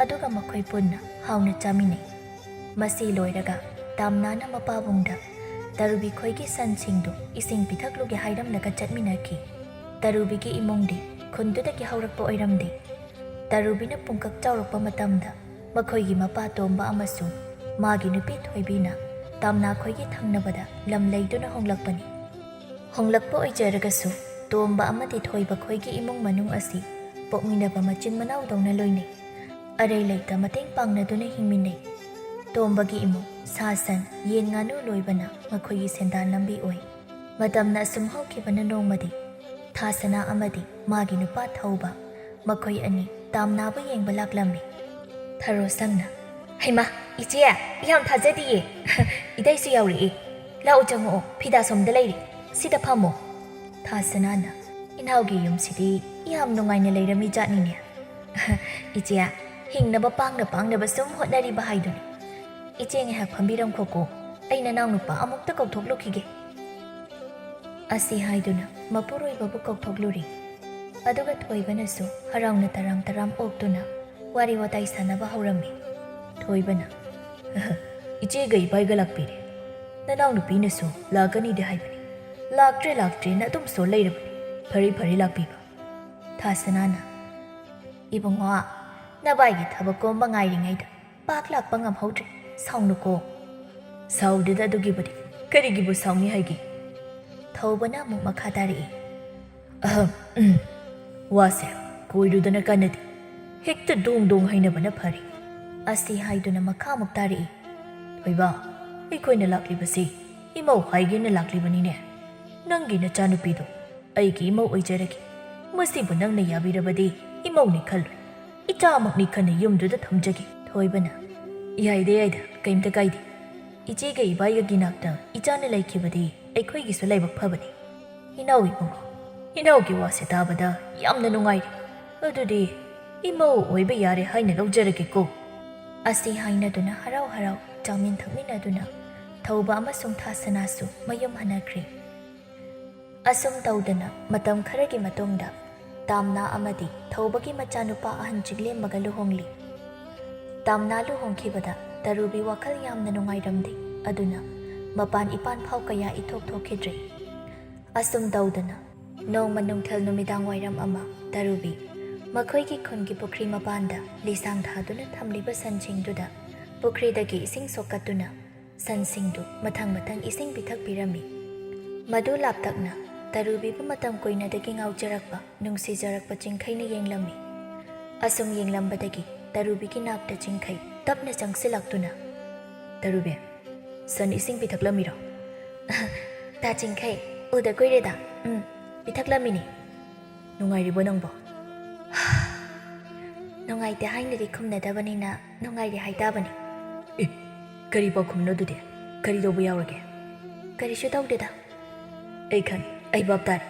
ꯑꯗꯨꯒ ꯃꯈꯣꯏ ꯄꯨꯟꯅ ꯍꯥꯎꯅ ꯆꯥꯃꯤꯟꯅꯩ꯫ ꯃꯁꯤ ꯂꯣꯏꯔꯒ ꯇꯥꯝꯅꯥꯅ ꯃꯄꯥꯕꯨꯡꯗ ꯇꯔꯨꯕꯤ ꯈꯣꯏꯒꯤ ꯁꯟꯁꯤꯡꯗꯨ ꯏꯁꯤꯡ ꯄꯤꯊꯛꯂꯨꯒꯦ ꯍꯥꯏꯔꯝꯂꯒ ꯆꯠꯃꯤꯟꯅꯈꯤ꯫ ꯇꯔꯨꯕꯤꯒꯤ ꯏꯃꯨꯡꯗꯤ ꯈꯨꯟꯗꯨꯗꯒꯤ ꯍꯧꯔꯛꯄ ꯑꯣꯏꯔꯝꯗꯦ꯫ ꯇꯔꯨꯕꯤꯅ ꯄꯨꯡꯀꯛ ꯆꯥꯎꯔꯛꯄ ꯃꯇꯝꯗ ꯃꯈꯣꯏꯒꯤ ꯃꯄꯥ ꯇꯣꯝꯕ ꯑꯃꯁꯨꯡ ꯃꯥꯒꯤ ꯅꯨꯄꯤ ꯊꯣꯏꯕꯤꯅ ꯇꯥꯝꯅꯥ ꯈꯣꯏꯒꯤ ꯊꯪꯅꯕꯗ ꯂꯝ ꯂꯩꯗꯨꯅ ꯍꯣꯡꯂꯛꯄꯅꯤ꯫ ꯍꯣꯡꯂꯛꯄ ꯑꯣꯏꯖꯔꯒꯁꯨ ꯇꯣꯝꯕ ꯑꯃꯗꯤ ꯊꯣꯏꯕ ꯈꯣꯏꯒꯤ ꯏꯃꯨꯡ ꯃꯅꯨꯡ ꯑꯁꯤ ꯄꯣꯛꯃꯤꯟꯅꯕ ꯃꯆꯤꯟ ꯃꯅꯥꯎꯗꯧꯅ ꯂꯣꯏꯅꯩ꯫ ꯑꯔꯩ ꯂꯩꯇ ꯃꯇꯦꯡ ꯄꯥꯡꯅꯗꯨꯅ ꯍꯤꯡꯃꯤꯟꯅꯩ꯫ ꯇꯣꯝꯕꯒꯤ ꯏꯃꯨꯡ ꯁꯥ ꯁꯟ, ꯌꯦꯟ ꯉꯥꯅꯨ ꯂꯣꯏꯕꯅ ꯃꯈꯣꯏꯒꯤ ꯁꯦꯟꯗꯥꯟ ꯂꯝꯕꯤ ꯑꯣꯏ꯫ ꯃꯇꯝꯅ ꯑꯁꯨꯝ ꯍꯧꯈꯤꯕꯅ ꯅꯣꯡꯃꯗꯤ ꯊꯥꯁꯅꯥ ꯑꯃꯗꯤ ꯃꯥꯒꯤ ꯅꯨꯄꯥ ꯊꯧꯕ ꯃꯈꯣꯏ ꯑꯅꯤ ꯇꯥꯝꯅꯥꯕꯨ ꯌꯦꯡꯕ ꯂꯥꯛꯂꯝꯃꯤ꯫ ꯊꯔꯣ ꯁꯪꯅ, "ꯍꯩꯃꯥ, ꯏꯆꯦ, ꯌꯥꯝ ꯊꯥꯖꯗꯤꯌꯦ꯫ ꯏꯇꯩꯁꯨ ꯌꯥꯎꯔꯛꯏ꯫ ꯂꯥꯛꯑꯣ ꯆꯪꯉꯛꯑꯣ, ꯐꯤꯗꯥ ꯁꯣꯝꯗ ꯂꯩꯔꯦ꯫ ꯁꯤꯗ ꯐꯝꯃꯣ꯫" ꯊꯥꯁꯅꯥꯅ, "ꯏꯅꯥꯎꯒꯤ ꯌꯨꯝꯁꯤꯗꯤ ꯌꯥꯝ ꯅꯨꯡꯉꯥꯏꯅ ꯂꯩꯔꯝꯃꯤ ꯖꯥꯠꯅꯤꯅꯦ꯫" "ꯏꯆꯦ, ꯍꯤꯡꯅꯕ ꯄꯥꯡꯅ ꯄꯥꯡꯅꯕ ꯁꯨꯝ ꯍꯣꯠꯅꯔꯤꯕ ꯍꯥꯏꯗꯨꯅꯤ꯫ ꯏꯆꯦ ꯉꯥꯏꯍꯥꯛ ꯐꯝꯕꯤꯔꯝꯈꯣꯀꯣ, ꯑꯩ ꯅꯅꯥꯎ ꯅꯨꯄꯥ ꯑꯃꯨꯛꯇ ꯀꯧꯊꯣꯛꯂꯨꯈꯤꯒꯦ꯫" ꯑꯁꯤ ꯍꯥꯏꯗꯨꯅ ꯃꯄꯨꯔꯣꯏꯕꯕꯨ ꯀꯧꯊꯣꯛꯂꯨꯔꯤ꯫ ꯑꯗꯨꯒ ꯊꯣꯏꯕꯅꯁꯨ ꯍꯔꯥꯎꯅ ꯇꯔꯥꯝ ꯇꯔꯥꯝ ꯑꯣꯛꯇꯨꯅ ꯋꯥꯔꯤ ꯋꯥꯇꯥꯏ ꯁꯥꯟꯅꯕ ꯍꯧꯔꯝꯃꯤ꯫ ꯊꯣꯏꯕꯅ, "ꯏꯆꯦꯒ ꯏꯕꯥꯏꯒ ꯂꯥꯛꯄꯤꯔꯦ꯫ ꯅꯅꯥꯎꯅꯨꯄꯤꯅꯁꯨ ꯂꯥꯛꯀꯅꯤꯗꯤ ꯍꯥꯏꯕꯅꯤ꯫ ꯂꯥꯛꯇ꯭ꯔꯦ ꯂꯥꯛꯇ꯭ꯔꯦꯅ ꯑꯗꯨꯝ ꯁꯣꯜ ꯂꯩꯔꯕꯅꯤ꯫ ꯐꯔꯦ ꯐꯔꯦ ꯂꯥꯛꯄꯤꯕ꯫" ꯊꯥꯁꯅꯥꯅ, "ꯏꯕꯨꯡꯉꯣ, ꯅꯕꯥꯏꯒꯤ ꯊꯕꯛ ꯀꯣꯝꯕ ꯉꯥꯏꯔꯤꯉꯩꯗ ꯄꯥꯛ ꯂꯥꯛꯄ ꯉꯝꯍꯧꯗ꯭ꯔꯦ꯫ ꯁꯥꯎꯅꯨꯀꯣ꯫" "ꯁꯥꯎꯗꯦꯗ ꯑꯗꯨꯒꯤꯕꯨꯗꯤ꯫ ꯀꯔꯤꯒꯤꯕꯨ ꯁꯥꯎꯅꯤ ꯍꯥꯏꯒꯦ?" ꯊꯧꯕꯅ ꯑꯃꯨꯛ ꯃꯈꯥ ꯇꯥꯔꯛꯏ꯫ "ꯑꯍꯝ, ꯎꯝ꯫ ꯋꯥꯁꯦ ꯀꯣꯏꯔꯨꯗꯅ ꯀꯥꯟꯅꯗꯦ꯫ ꯍꯦꯛꯇ ꯗꯣꯡ ꯗꯣꯡ ꯍꯥꯏꯅꯕꯅ ꯐꯔꯦ꯫" ꯑꯁꯤ ꯍꯥꯏꯗꯨꯅ ꯃꯈꯥ ꯑꯃꯨꯛ ꯇꯥꯔꯛꯏ꯫ "ꯊꯣꯏꯕ, ꯑꯩꯈꯣꯏꯅ ꯂꯥꯛꯂꯤꯕꯁꯤ ꯏꯃꯧ ꯍꯥꯏꯒꯦꯅ ꯂꯥꯛꯂꯤꯕꯅꯤꯅꯦ꯫ ꯅꯪꯒꯤ ꯅꯆꯥꯅꯨꯄꯤꯗꯣ ꯑꯩꯒꯤ ꯏꯃꯧ ꯑꯣꯏꯖꯔꯒꯦ꯫ ꯃꯁꯤꯕꯨ ꯅꯪꯅ ꯌꯥꯕꯤꯔꯕꯗꯤ ꯏꯃꯧꯅꯤ ꯈꯜꯂꯣꯏ꯫ ꯏꯆꯥꯃꯛꯅꯤ ꯈꯟꯅ ꯌꯨꯝꯗꯨꯗ ꯊꯝꯖꯒꯦ꯫" ꯊꯣꯏꯕꯅ, "ꯌꯥꯏꯗ ꯌꯥꯏꯗ, ꯀꯩꯝꯇ ꯀꯥꯏꯗꯦ꯫ ꯏꯆꯦꯒ ꯏꯕꯥꯏꯒꯒꯤ ꯅꯥꯛꯇ ꯏꯆꯥꯅ ꯂꯩꯈꯤꯕꯗꯤ ꯑꯩꯈꯣꯏꯒꯤꯁꯨ ꯂꯥꯏꯕꯛ ꯐꯕꯅꯤ꯫ ꯏꯅꯥꯎ ꯏꯕꯨꯡꯉꯣ, ꯏꯅꯥꯎꯒꯤ ꯋꯥꯁꯦ ꯇꯥꯕꯗ ꯌꯥꯝꯅ ꯅꯨꯡꯉꯥꯏꯔꯦ꯫ ꯑꯗꯨꯗꯤ ꯏꯃꯧ ꯑꯣꯏꯕ ꯌꯥꯔꯦ ꯍꯥꯏꯅ ꯂꯧꯖꯔꯒꯦꯀꯣ꯫" ꯑꯁꯤ ꯍꯥꯏꯅꯗꯨꯅ ꯍꯔꯥꯎ ꯍꯔꯥꯎ ꯆꯥꯃꯤꯟ ꯊꯛꯃꯤꯟꯅꯗꯨꯅ ꯊꯧꯕ ꯑꯃꯁꯨꯡ ꯊꯥꯁꯅꯥꯁꯨ ꯃꯌꯨꯝ ꯍꯟꯅꯈ꯭ꯔꯦ꯫ ꯑꯁꯨꯝ ꯇꯧꯗꯅ ꯃꯇꯝ ꯈꯔꯒꯤ ꯃꯇꯨꯡꯗ ꯇꯥꯝꯅꯥ ꯑꯃꯗꯤ ꯊꯧꯕꯒꯤ ꯃꯆꯥꯅꯨꯄꯥ ꯑꯍꯟ ꯆꯤꯡꯂꯦꯝꯕꯒ ꯂꯨꯍꯣꯡꯂꯤ꯫ ꯇꯥꯝꯅꯥ ꯂꯨꯍꯣꯡꯈꯤꯕꯗ ꯇꯔꯨꯕꯤ ꯋꯥꯈꯜ ꯌꯥꯝꯅ ꯅꯨꯡꯉꯥꯏꯔꯝꯗꯦ꯫ ꯑꯗꯨꯅ ꯃꯄꯥꯟ ꯏꯄꯥꯟ ꯐꯥꯎ ꯀꯌꯥ ꯏꯊꯣꯛ ꯊꯣꯛꯈꯤꯗ꯭ꯔꯦ꯫ ꯑꯁꯨꯝ ꯇꯧꯗꯅ ꯅꯣꯡꯃ ꯅꯨꯡꯊꯤꯜ ꯅꯨꯃꯤꯗꯥꯡ ꯋꯥꯏꯔꯝ ꯑꯃ ꯇꯔꯨꯕꯤ ꯃꯈꯣꯏꯒꯤ ꯈꯨꯟꯒꯤ ꯄꯨꯈ꯭ꯔꯤ ꯃꯄꯥꯟꯗ ꯂꯤꯁꯥꯡ ꯊꯥꯗꯨꯅ ꯊꯝꯂꯤꯕ ꯁꯟꯁꯤꯡꯗꯨꯗ ꯄꯨꯈ꯭ꯔꯤꯗꯒꯤ ꯏꯁꯤꯡ ꯁꯣꯛꯀꯠꯇꯨꯅ ꯁꯟꯁꯤꯡꯗꯨ ꯃꯊꯪ ꯃꯊꯪ ꯏꯁꯤꯡ ꯄꯤꯊꯛꯄꯤꯔꯝꯃꯤ꯫ ꯃꯗꯨ ꯂꯥꯞꯇꯛꯅ ꯇꯔꯨꯕꯤꯕꯨ ꯃꯇꯝ ꯀꯨꯏꯅꯗꯒꯤ ꯉꯥꯎꯖꯔꯛꯄ, ꯅꯨꯡꯁꯤꯖꯔꯛꯄ ꯆꯤꯡꯈꯩꯅ ꯌꯦꯡꯂꯝꯃꯤ꯫ ꯑꯁꯨꯝ ꯌꯦꯡꯂꯝꯕꯗꯒꯤ ꯇꯔꯨꯕꯤꯒꯤ ꯅꯥꯛꯇ ꯆꯤꯡꯈꯩ ꯇꯞꯅ ꯆꯪꯁꯤꯜꯂꯛꯇꯨꯅ, "ꯇꯔꯨꯕꯤ, ꯁꯟ ꯏꯁꯤꯡ ꯄꯤꯊꯛꯂꯝꯃꯤꯔꯣ?" "ꯇꯥ ꯆꯤꯡꯈꯩ, ꯎꯗ ꯀꯨꯏꯔꯦꯗ꯫ ꯎꯝ, ꯄꯤꯊꯛꯂꯝꯃꯤꯅꯤ꯫ ꯅꯨꯡꯉꯥꯏꯔꯤꯕꯣ ꯅꯪꯕꯣ?" "ꯅꯨꯡꯉꯥꯏꯇꯦ ꯍꯥꯏꯅꯗꯤ ꯈꯨꯝꯅꯗꯕꯅꯤꯅ ꯅꯨꯡꯉꯥꯏꯔꯤ ꯍꯥꯏꯇꯥꯕꯅꯤ꯫" "ꯑꯦ, ꯀꯔꯤ ꯄꯥꯎꯈꯨꯝꯅꯣ ꯑꯗꯨꯗꯤ? ꯀꯔꯤ ꯇꯧꯕ ꯌꯥꯎꯔꯒꯦ?" "ꯀꯔꯤꯁꯨ ꯇꯧꯗꯦꯗ꯫" "ꯑꯩ ꯈꯪ, ꯑꯩ ꯚꯥꯞ ꯇꯥꯔꯦ꯫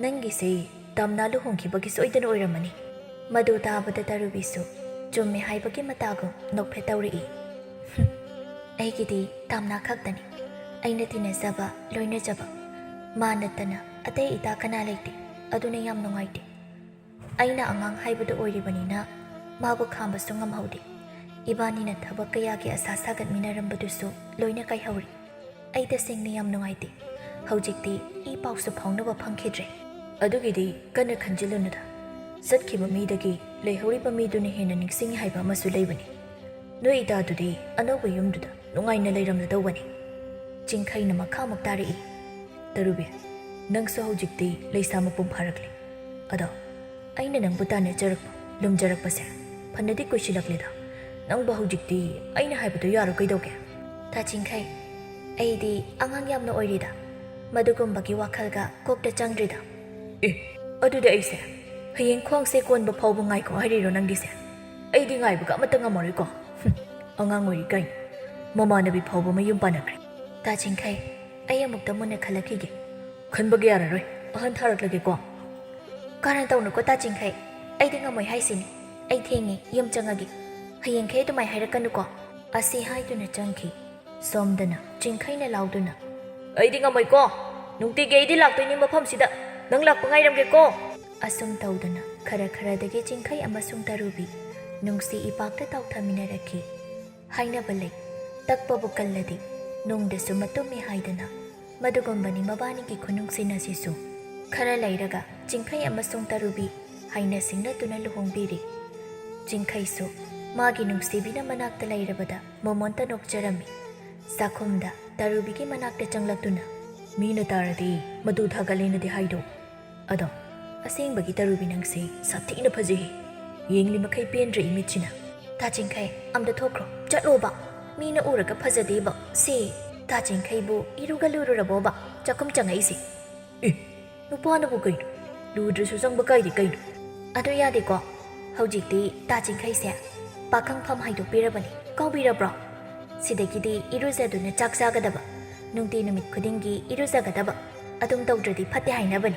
ꯅꯪꯒꯤꯁꯦ ꯇꯝꯅ ꯂꯨꯍꯣꯡꯈꯤꯕꯒꯤ ꯁꯣꯏꯗꯅ ꯑꯣꯏꯔꯝꯃꯅꯤ꯫" ꯃꯗꯨ ꯇꯥꯕꯗ ꯇꯔꯨꯕꯤꯁꯨ ꯆꯨꯝꯃꯦ ꯍꯥꯏꯕꯒꯤ ꯃꯇꯥꯒꯨꯝ ꯅꯣꯛꯐꯦꯠ ꯇꯧꯔꯛꯏ꯫ "ꯍꯨꯝ, ꯑꯩꯒꯤꯗꯤ ꯇꯝꯅ ꯈꯛꯇꯅꯤ꯫ ꯑꯩꯅ ꯇꯤꯟꯅꯖꯕ, ꯂꯣꯏꯅꯖꯕ꯫ ꯃꯥ ꯅꯠꯇꯅ ꯑꯇꯩ ꯏꯇꯥ ꯀꯅꯥ ꯂꯩꯇꯦ꯫ ꯑꯗꯨꯅ ꯌꯥꯝ ꯅꯨꯡꯉꯥꯏꯇꯦ꯫ ꯑꯩꯅ ꯑꯉꯥꯡ ꯍꯥꯏꯕꯗꯨ ꯑꯣꯏꯔꯤꯕꯅꯤꯅ ꯃꯥꯕꯨ ꯈꯥꯝꯕꯁꯨ ꯉꯝꯍꯧꯗꯦ꯫ ꯏꯕꯥꯅꯤꯅ ꯊꯕꯛ ꯀꯌꯥꯒꯤ ꯑꯁꯥ ꯁꯥꯒꯠꯃꯤꯟꯅꯔꯝꯕꯗꯨꯁꯨ ꯂꯣꯏꯅ ꯀꯥꯏꯍꯧꯔꯦ꯫ ꯑꯩ ꯇꯁꯦꯡꯅ ꯌꯥꯝ ꯅꯨꯡꯉꯥꯏꯇꯦ꯫ ꯍꯧꯖꯤꯛꯇꯤ ꯏ ꯄꯥꯎꯁꯨ ꯐꯥꯎꯅꯕ ꯐꯪꯈꯤꯗ꯭ꯔꯦ꯫" "ꯑꯗꯨꯒꯤꯗꯤ ꯀꯟꯅ ꯈꯟꯖꯤꯜꯂꯨꯅꯨꯗ꯫ ꯆꯠꯈꯤꯕ ꯃꯤꯗꯒꯤ ꯂꯩꯍꯧꯔꯤꯕ ꯃꯤꯗꯨꯅ ꯍꯦꯟꯅ ꯅꯤꯡꯁꯤꯡꯉꯤ ꯍꯥꯏꯕ ꯑꯃꯁꯨ ꯂꯩꯕꯅꯤ꯫ ꯅꯣꯏ ꯏꯇꯥꯗꯨꯗꯤ ꯑꯅꯧꯕ ꯌꯨꯝꯗꯨꯗ ꯅꯨꯡꯉꯥꯏꯅ ꯂꯩꯔꯝꯂꯗꯧꯕꯅꯤ꯫" ꯆꯤꯡꯈꯩꯅ ꯃꯈꯥ ꯑꯃꯨꯛ ꯇꯥꯔꯛꯏ꯫ "ꯇꯔꯨꯕꯤ, ꯅꯪꯁꯨ ꯍꯧꯖꯤꯛꯇꯤ ꯂꯩꯁꯥ ꯃꯄꯨꯡ ꯐꯥꯔꯛꯂꯦ꯫ ꯑꯗꯣ ꯑꯩꯅ ꯅꯪꯕꯨ ꯇꯥꯟꯅꯖꯔꯛꯄ, ꯂꯨꯝꯖꯔꯛꯄꯁꯦ ꯐꯅꯗꯤ ꯀꯨꯏꯁꯤꯜꯂꯛꯂꯦꯗ꯫ ꯅꯪꯕꯨ ꯍꯧꯖꯤꯛꯇꯤ ꯑꯩꯅ ꯍꯥꯏꯕꯗꯣ ꯌꯥꯔꯣ ꯀꯩꯗꯧꯒꯦ?" "ꯇꯥ ꯆꯤꯡꯈꯩ, ꯑꯩꯗꯤ ꯑꯉꯥꯡ ꯌꯥꯝꯅ ꯑꯣꯏꯔꯤꯗ꯫ ꯃꯗꯨꯒꯨꯝꯕꯒꯤ ꯋꯥꯈꯜꯒ ꯀꯣꯛꯇ ꯆꯪꯗ꯭ꯔꯤꯗ꯫" "ꯑꯦ, ꯑꯗꯨꯗꯤ ꯑꯩꯁꯦ ꯍꯌꯦꯡ ꯈ꯭ꯋꯥꯡꯁꯦ ꯀꯣꯟꯕ ꯐꯥꯎꯕ ꯉꯥꯏꯈꯣ ꯍꯥꯏꯔꯤꯔꯣ ꯅꯪꯒꯤꯁꯦ? ꯑꯩꯗꯤ ꯉꯥꯏꯕꯒ ꯑꯃꯠꯇ ꯉꯝꯃꯔꯣꯏꯀꯣ꯫ ꯍꯨꯝ, ꯑꯉꯥꯡ ꯑꯣꯏꯔꯤ ꯀꯩꯅꯣ꯫ ꯃꯃꯥꯟꯅꯕꯤ ꯐꯥꯎꯕ ꯃꯌꯨꯝ ꯄꯥꯟꯅꯈ꯭ꯔꯦ꯫" "ꯇꯥ ꯆꯤꯡꯈꯩ, ꯑꯩ ꯑꯃꯨꯛꯇ ꯃꯨꯟꯅ ꯈꯜꯂꯛꯈꯤꯒꯦ꯫" "ꯈꯟꯕꯒ ꯌꯥꯔꯔꯣꯏ, ꯑꯍꯟ ꯊꯥꯔꯛꯂꯒꯦꯀꯣ꯫" "ꯀꯥꯔꯟ ꯇꯧꯅꯨꯀꯣ ꯇꯥ ꯆꯤꯡꯈꯩ, ꯑꯩꯗꯤ ꯉꯝꯃꯣꯏ ꯍꯥꯏꯁꯤꯅꯤ꯫ ꯑꯩ ꯊꯦꯡꯉꯦ, ꯌꯨꯝ ꯆꯪꯉꯒꯦ꯫ ꯍꯌꯦꯡꯈꯩ ꯑꯗꯨꯃꯥꯏ ꯍꯥꯏꯔꯛꯀꯅꯨꯀꯣ꯫" ꯑꯁꯤ ꯍꯥꯏꯗꯨꯅ ꯆꯪꯈꯤ꯫ ꯁꯣꯝꯗꯅ ꯆꯤꯡꯈꯩꯅ ꯂꯥꯎꯗꯨꯅ, "ꯑꯩꯗꯤ ꯉꯝꯃꯣꯏꯀꯣ, ꯅꯨꯡꯇꯤꯒꯤ ꯑꯩꯗꯤ ꯂꯥꯛꯇꯣꯏꯅꯤ ꯃꯐꯝꯁꯤꯗ, ꯅꯪ ꯂꯥꯛꯄ ꯉꯥꯏꯔꯝꯒꯦꯀꯣ꯫" ꯑꯁꯨꯝ ꯇꯧꯗꯅ ꯈꯔ ꯈꯔꯗꯒꯤ ꯆꯤꯡꯈꯩ ꯑꯃꯁꯨꯡ ꯇꯔꯨꯕꯤ ꯅꯨꯡꯁꯤ ꯏꯄꯥꯛꯇ ꯇꯥꯎꯊꯃꯤꯟꯅꯔꯛꯈꯤ꯫ ꯍꯥꯏꯅꯕ ꯂꯩ, "ꯇꯛꯄꯕꯨ ꯀꯜꯂꯗꯤ ꯅꯨꯡꯗꯁꯨ ꯃꯇꯨꯝꯃꯤ" ꯍꯥꯏꯗꯅ꯫ ꯃꯗꯨꯒꯨꯝꯕꯅꯤ ꯃꯕꯥꯅꯤꯒꯤ ꯈꯨꯅꯨꯡꯁꯤꯅ ꯁꯤꯁꯨ꯫ ꯈꯔ ꯂꯩꯔꯒ ꯆꯤꯡꯈꯩ ꯑꯃꯁꯨꯡ ꯇꯔꯨꯕꯤ ꯍꯥꯏꯅ ꯁꯤꯡꯅꯗꯨꯅ ꯂꯨꯍꯣꯡꯕꯤꯔꯤ꯫ ꯆꯤꯡꯈꯩꯁꯨ ꯃꯥꯒꯤ ꯅꯨꯡꯁꯤꯕꯤꯅ ꯃꯅꯥꯛꯇ ꯂꯩꯔꯕꯗ ꯃꯣꯃꯣꯟꯇ ꯅꯣꯛꯆꯔꯝꯃꯤ꯫ ꯆꯥꯛꯈꯨꯝꯗ ꯇꯔꯨꯕꯤꯒꯤ ꯃꯅꯥꯛꯇ ꯆꯪꯂꯛꯇꯨꯅ, ꯃꯤꯅ ꯇꯥꯔꯗꯤ ꯃꯇꯨ ꯊꯥꯒꯠꯂꯦꯅꯗꯤ ꯍꯥꯏꯗꯣ꯫ ꯑꯗꯣ ꯑꯁꯦꯡꯕꯒꯤ ꯇꯔꯨꯕꯤ ꯅꯪꯁꯦ ꯁꯥꯊꯤꯅ ꯐꯖꯩꯍꯦ꯫ ꯌꯦꯡꯂꯤ ꯃꯈꯩ ꯄꯦꯟꯗ꯭ꯔꯦ ꯏꯃꯤꯠꯁꯤꯅ꯫ ꯇꯥ ꯆꯤꯡꯈꯩ, ꯑꯝꯇ ꯊꯣꯛꯈ꯭ꯔꯣ, ꯆꯠꯂꯣꯕ꯫ ꯃꯤꯅ ꯎꯔꯒ ꯐꯖꯗꯦꯕ꯫ ꯁꯤ ꯇꯥ ꯆꯤꯡꯈꯩꯕꯨ ꯏꯔꯨꯒ ꯂꯨꯔꯨꯔꯕꯣꯕ ꯆꯥꯛꯈꯨꯝ ꯆꯪꯉꯛꯏꯁꯦ? ꯑꯦ, ꯅꯨꯄꯥꯅꯕꯨ ꯀꯩꯅꯣ? ꯂꯨꯗ꯭ꯔꯁꯨ ꯆꯪꯕ ꯀꯥꯏꯗꯦ ꯀꯩꯅꯣ? ꯑꯗꯨ ꯌꯥꯗꯦꯀꯣ꯫ ꯍꯧꯖꯤꯛꯇꯤ ꯇꯥ ꯆꯤꯡꯈꯩꯁꯦ ꯄꯥꯈꯪꯐꯝ ꯍꯥꯏꯗꯣꯛꯄꯤꯔꯕꯅꯤ꯫ ꯀꯥꯎꯕꯤꯔꯕ꯭ꯔꯣ? ꯁꯤꯗꯒꯤꯗꯤ ꯏꯔꯨꯖꯗꯨꯅ ꯆꯥꯛ ꯆꯥꯒꯗꯕ, ꯅꯨꯡꯇꯤ ꯅꯨꯃꯤꯠ ꯈꯨꯗꯤꯡꯒꯤ ꯏꯔꯨꯖꯒꯗꯕ꯫ ꯑꯗꯨꯝ ꯇꯧꯗ꯭ꯔꯗꯤ ꯐꯠꯇꯦ ꯍꯥꯏꯅꯕꯅꯤ꯫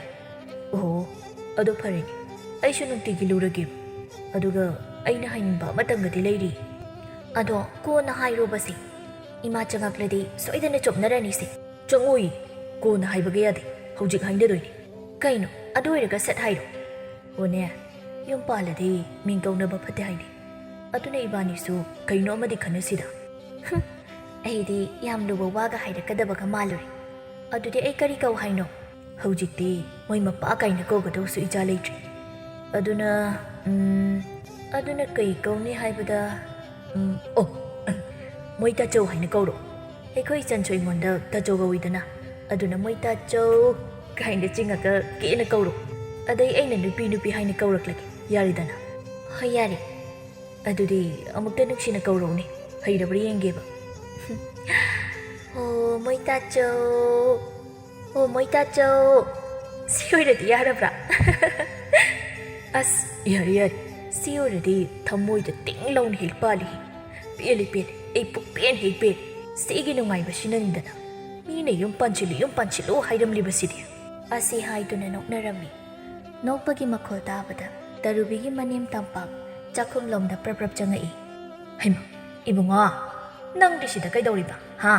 ꯑꯣ, ꯑꯗꯣ ꯐꯔꯦꯅꯦ, ꯑꯩꯁꯨ ꯅꯨꯡꯇꯤꯒꯤ ꯂꯨꯔꯒꯦ꯫ ꯑꯗꯨꯒ ꯑꯩꯅ ꯍꯥꯏꯅꯤꯡꯕ ꯑꯃꯇꯪꯒꯗꯤ ꯂꯩꯔꯤ꯫ ꯑꯗꯣ ꯀꯣꯟꯅ ꯍꯥꯏꯔꯣꯕꯁꯦ꯫ ꯏꯃꯥ ꯆꯪꯉꯛꯂꯗꯤ ꯁꯣꯏꯗꯅ ꯆꯣꯞꯅꯔꯅꯤꯁꯦ꯫ ꯆꯪꯉꯣꯏ, ꯀꯣꯟꯅ ꯍꯥꯏꯕꯒ ꯌꯥꯗꯦ, ꯍꯧꯖꯤꯛ ꯍꯥꯏꯅꯗꯣꯏꯅꯤ꯫ ꯀꯩꯅꯣ? ꯑꯗꯨ ꯑꯣꯏꯔꯒ ꯁꯠ ꯍꯥꯏꯔꯣ꯫ ꯑꯣꯅꯦ, ꯌꯨꯝ ꯄꯥꯜꯂꯗꯤ ꯃꯤꯡ ꯀꯧꯅꯕ ꯐꯠꯇꯦ ꯍꯥꯏꯅꯤ꯫ ꯑꯗꯨꯅ ꯏꯕꯥꯅꯤꯁꯨ ꯀꯩꯅꯣ ꯑꯃꯗꯤ ꯈꯟꯅꯁꯤꯗ꯫ ꯍꯨꯝ, ꯑꯩꯗꯤ ꯌꯥꯝ ꯂꯨꯕ ꯋꯥꯒ ꯍꯥꯏꯔꯛꯀꯗꯕꯒ ꯃꯥꯜꯂꯨꯔꯦ꯫ ꯑꯗꯨꯗꯤ ꯑꯩ ꯀꯔꯤ ꯀꯧ ꯍꯥꯏꯅꯣ? ꯍꯧꯖꯤꯛꯇꯤ ꯃꯣꯏ ꯃꯄꯥ ꯀꯥꯏꯅ ꯀꯧꯒꯗꯧꯁꯨ ꯏꯆꯥ ꯂꯩꯇ꯭ꯔꯦ꯫ ꯑꯗꯨꯅ, ꯎꯝ, ꯑꯗꯨꯅ ꯀꯩ ꯀꯧꯅꯤ ꯍꯥꯏꯕꯗ, ꯎꯝ, ꯑꯣ, ꯃꯣꯏ ꯇꯥꯆꯧ ꯍꯥꯏꯅ ꯀꯧꯔꯣ꯫ ꯑꯩꯈꯣꯏ ꯏꯆꯟꯁꯨ ꯑꯩꯉꯣꯟꯗ ꯇꯥꯆꯧ ꯀꯧꯏꯗꯅ, ꯑꯗꯨꯅ ꯃꯣꯏ ꯇꯥꯆꯧ ꯀꯥꯏꯅ ꯆꯤꯡꯉꯒ ꯀꯦꯅ ꯀꯧꯔꯣ꯫ ꯑꯗꯩ ꯑꯩꯅ ꯅꯨꯄꯤ ꯅꯨꯄꯤ ꯍꯥꯏꯅ ꯀꯧꯔꯛꯂꯒꯦ, ꯌꯥꯔꯦꯗꯅ? ꯍꯣꯏ, ꯌꯥꯔꯦ꯫ ꯑꯗꯨꯗꯤ ꯑꯃꯨꯛꯇ ꯅꯨꯡꯁꯤꯅ ꯀꯧꯔꯛꯎꯅꯦ, ꯍꯩꯔꯕ꯭ꯔꯥ ꯌꯦꯡꯒꯦꯕ꯫ ꯑꯣ, ꯃꯣꯏ ꯇꯥꯆꯧ꯫ ꯑꯣ, ꯃꯣꯏ ꯇꯥꯆꯧ꯫ ꯁꯤ ꯑꯣꯏꯔꯗꯤ ꯌꯥꯔꯕ꯭ꯔꯥ? ꯑꯁ, ꯌꯥꯔꯦ, ꯌꯥꯔꯦ꯫ ꯁꯤ ꯑꯣꯏꯔꯗꯤ ꯊꯃꯣꯏꯗ ꯇꯤꯡ ꯂꯥꯎꯅ ꯍꯦꯛ ꯄꯥꯜꯂꯤ꯫ ꯄꯦꯜꯂꯤ, ꯄꯦꯜꯂꯤ꯫ ꯑꯩ ꯄꯨꯛꯄꯦꯟ ꯍꯦꯛ ꯄꯦꯜꯂꯤ꯫ ꯁꯤꯒꯤ ꯅꯨꯡꯉꯥꯏꯕꯁꯤꯅꯅꯤꯗꯅ ꯃꯤꯅ ꯌꯨꯝ ꯄꯥꯟꯁꯤꯜꯂꯨ, ꯌꯨꯝ ꯄꯥꯟꯁꯤꯜꯂꯨ ꯍꯥꯏꯔꯝꯂꯤꯕꯁꯤꯗꯤ꯫ ꯑꯁꯤ ꯍꯥꯏꯗꯨꯅ ꯅꯣꯛꯅꯔꯝꯃꯤ꯫ ꯅꯣꯛꯄꯒꯤ ꯃꯈꯣꯜ ꯇꯥꯕꯗ ꯇꯔꯨꯕꯤꯒꯤ ꯃꯅꯦꯝ ꯇꯝꯄꯥꯛ ꯆꯥꯛꯈꯨꯝꯂꯣꯝꯗ ꯄ꯭ꯔꯞ ꯄ꯭ꯔꯞ ꯆꯪꯉꯛꯏ꯫ ꯍꯩꯃꯥ, ꯏꯕꯨꯡꯉꯣ, ꯅꯪꯗꯤ ꯁꯤꯗ ꯀꯩꯗꯧꯔꯤꯕ, ꯍꯥ?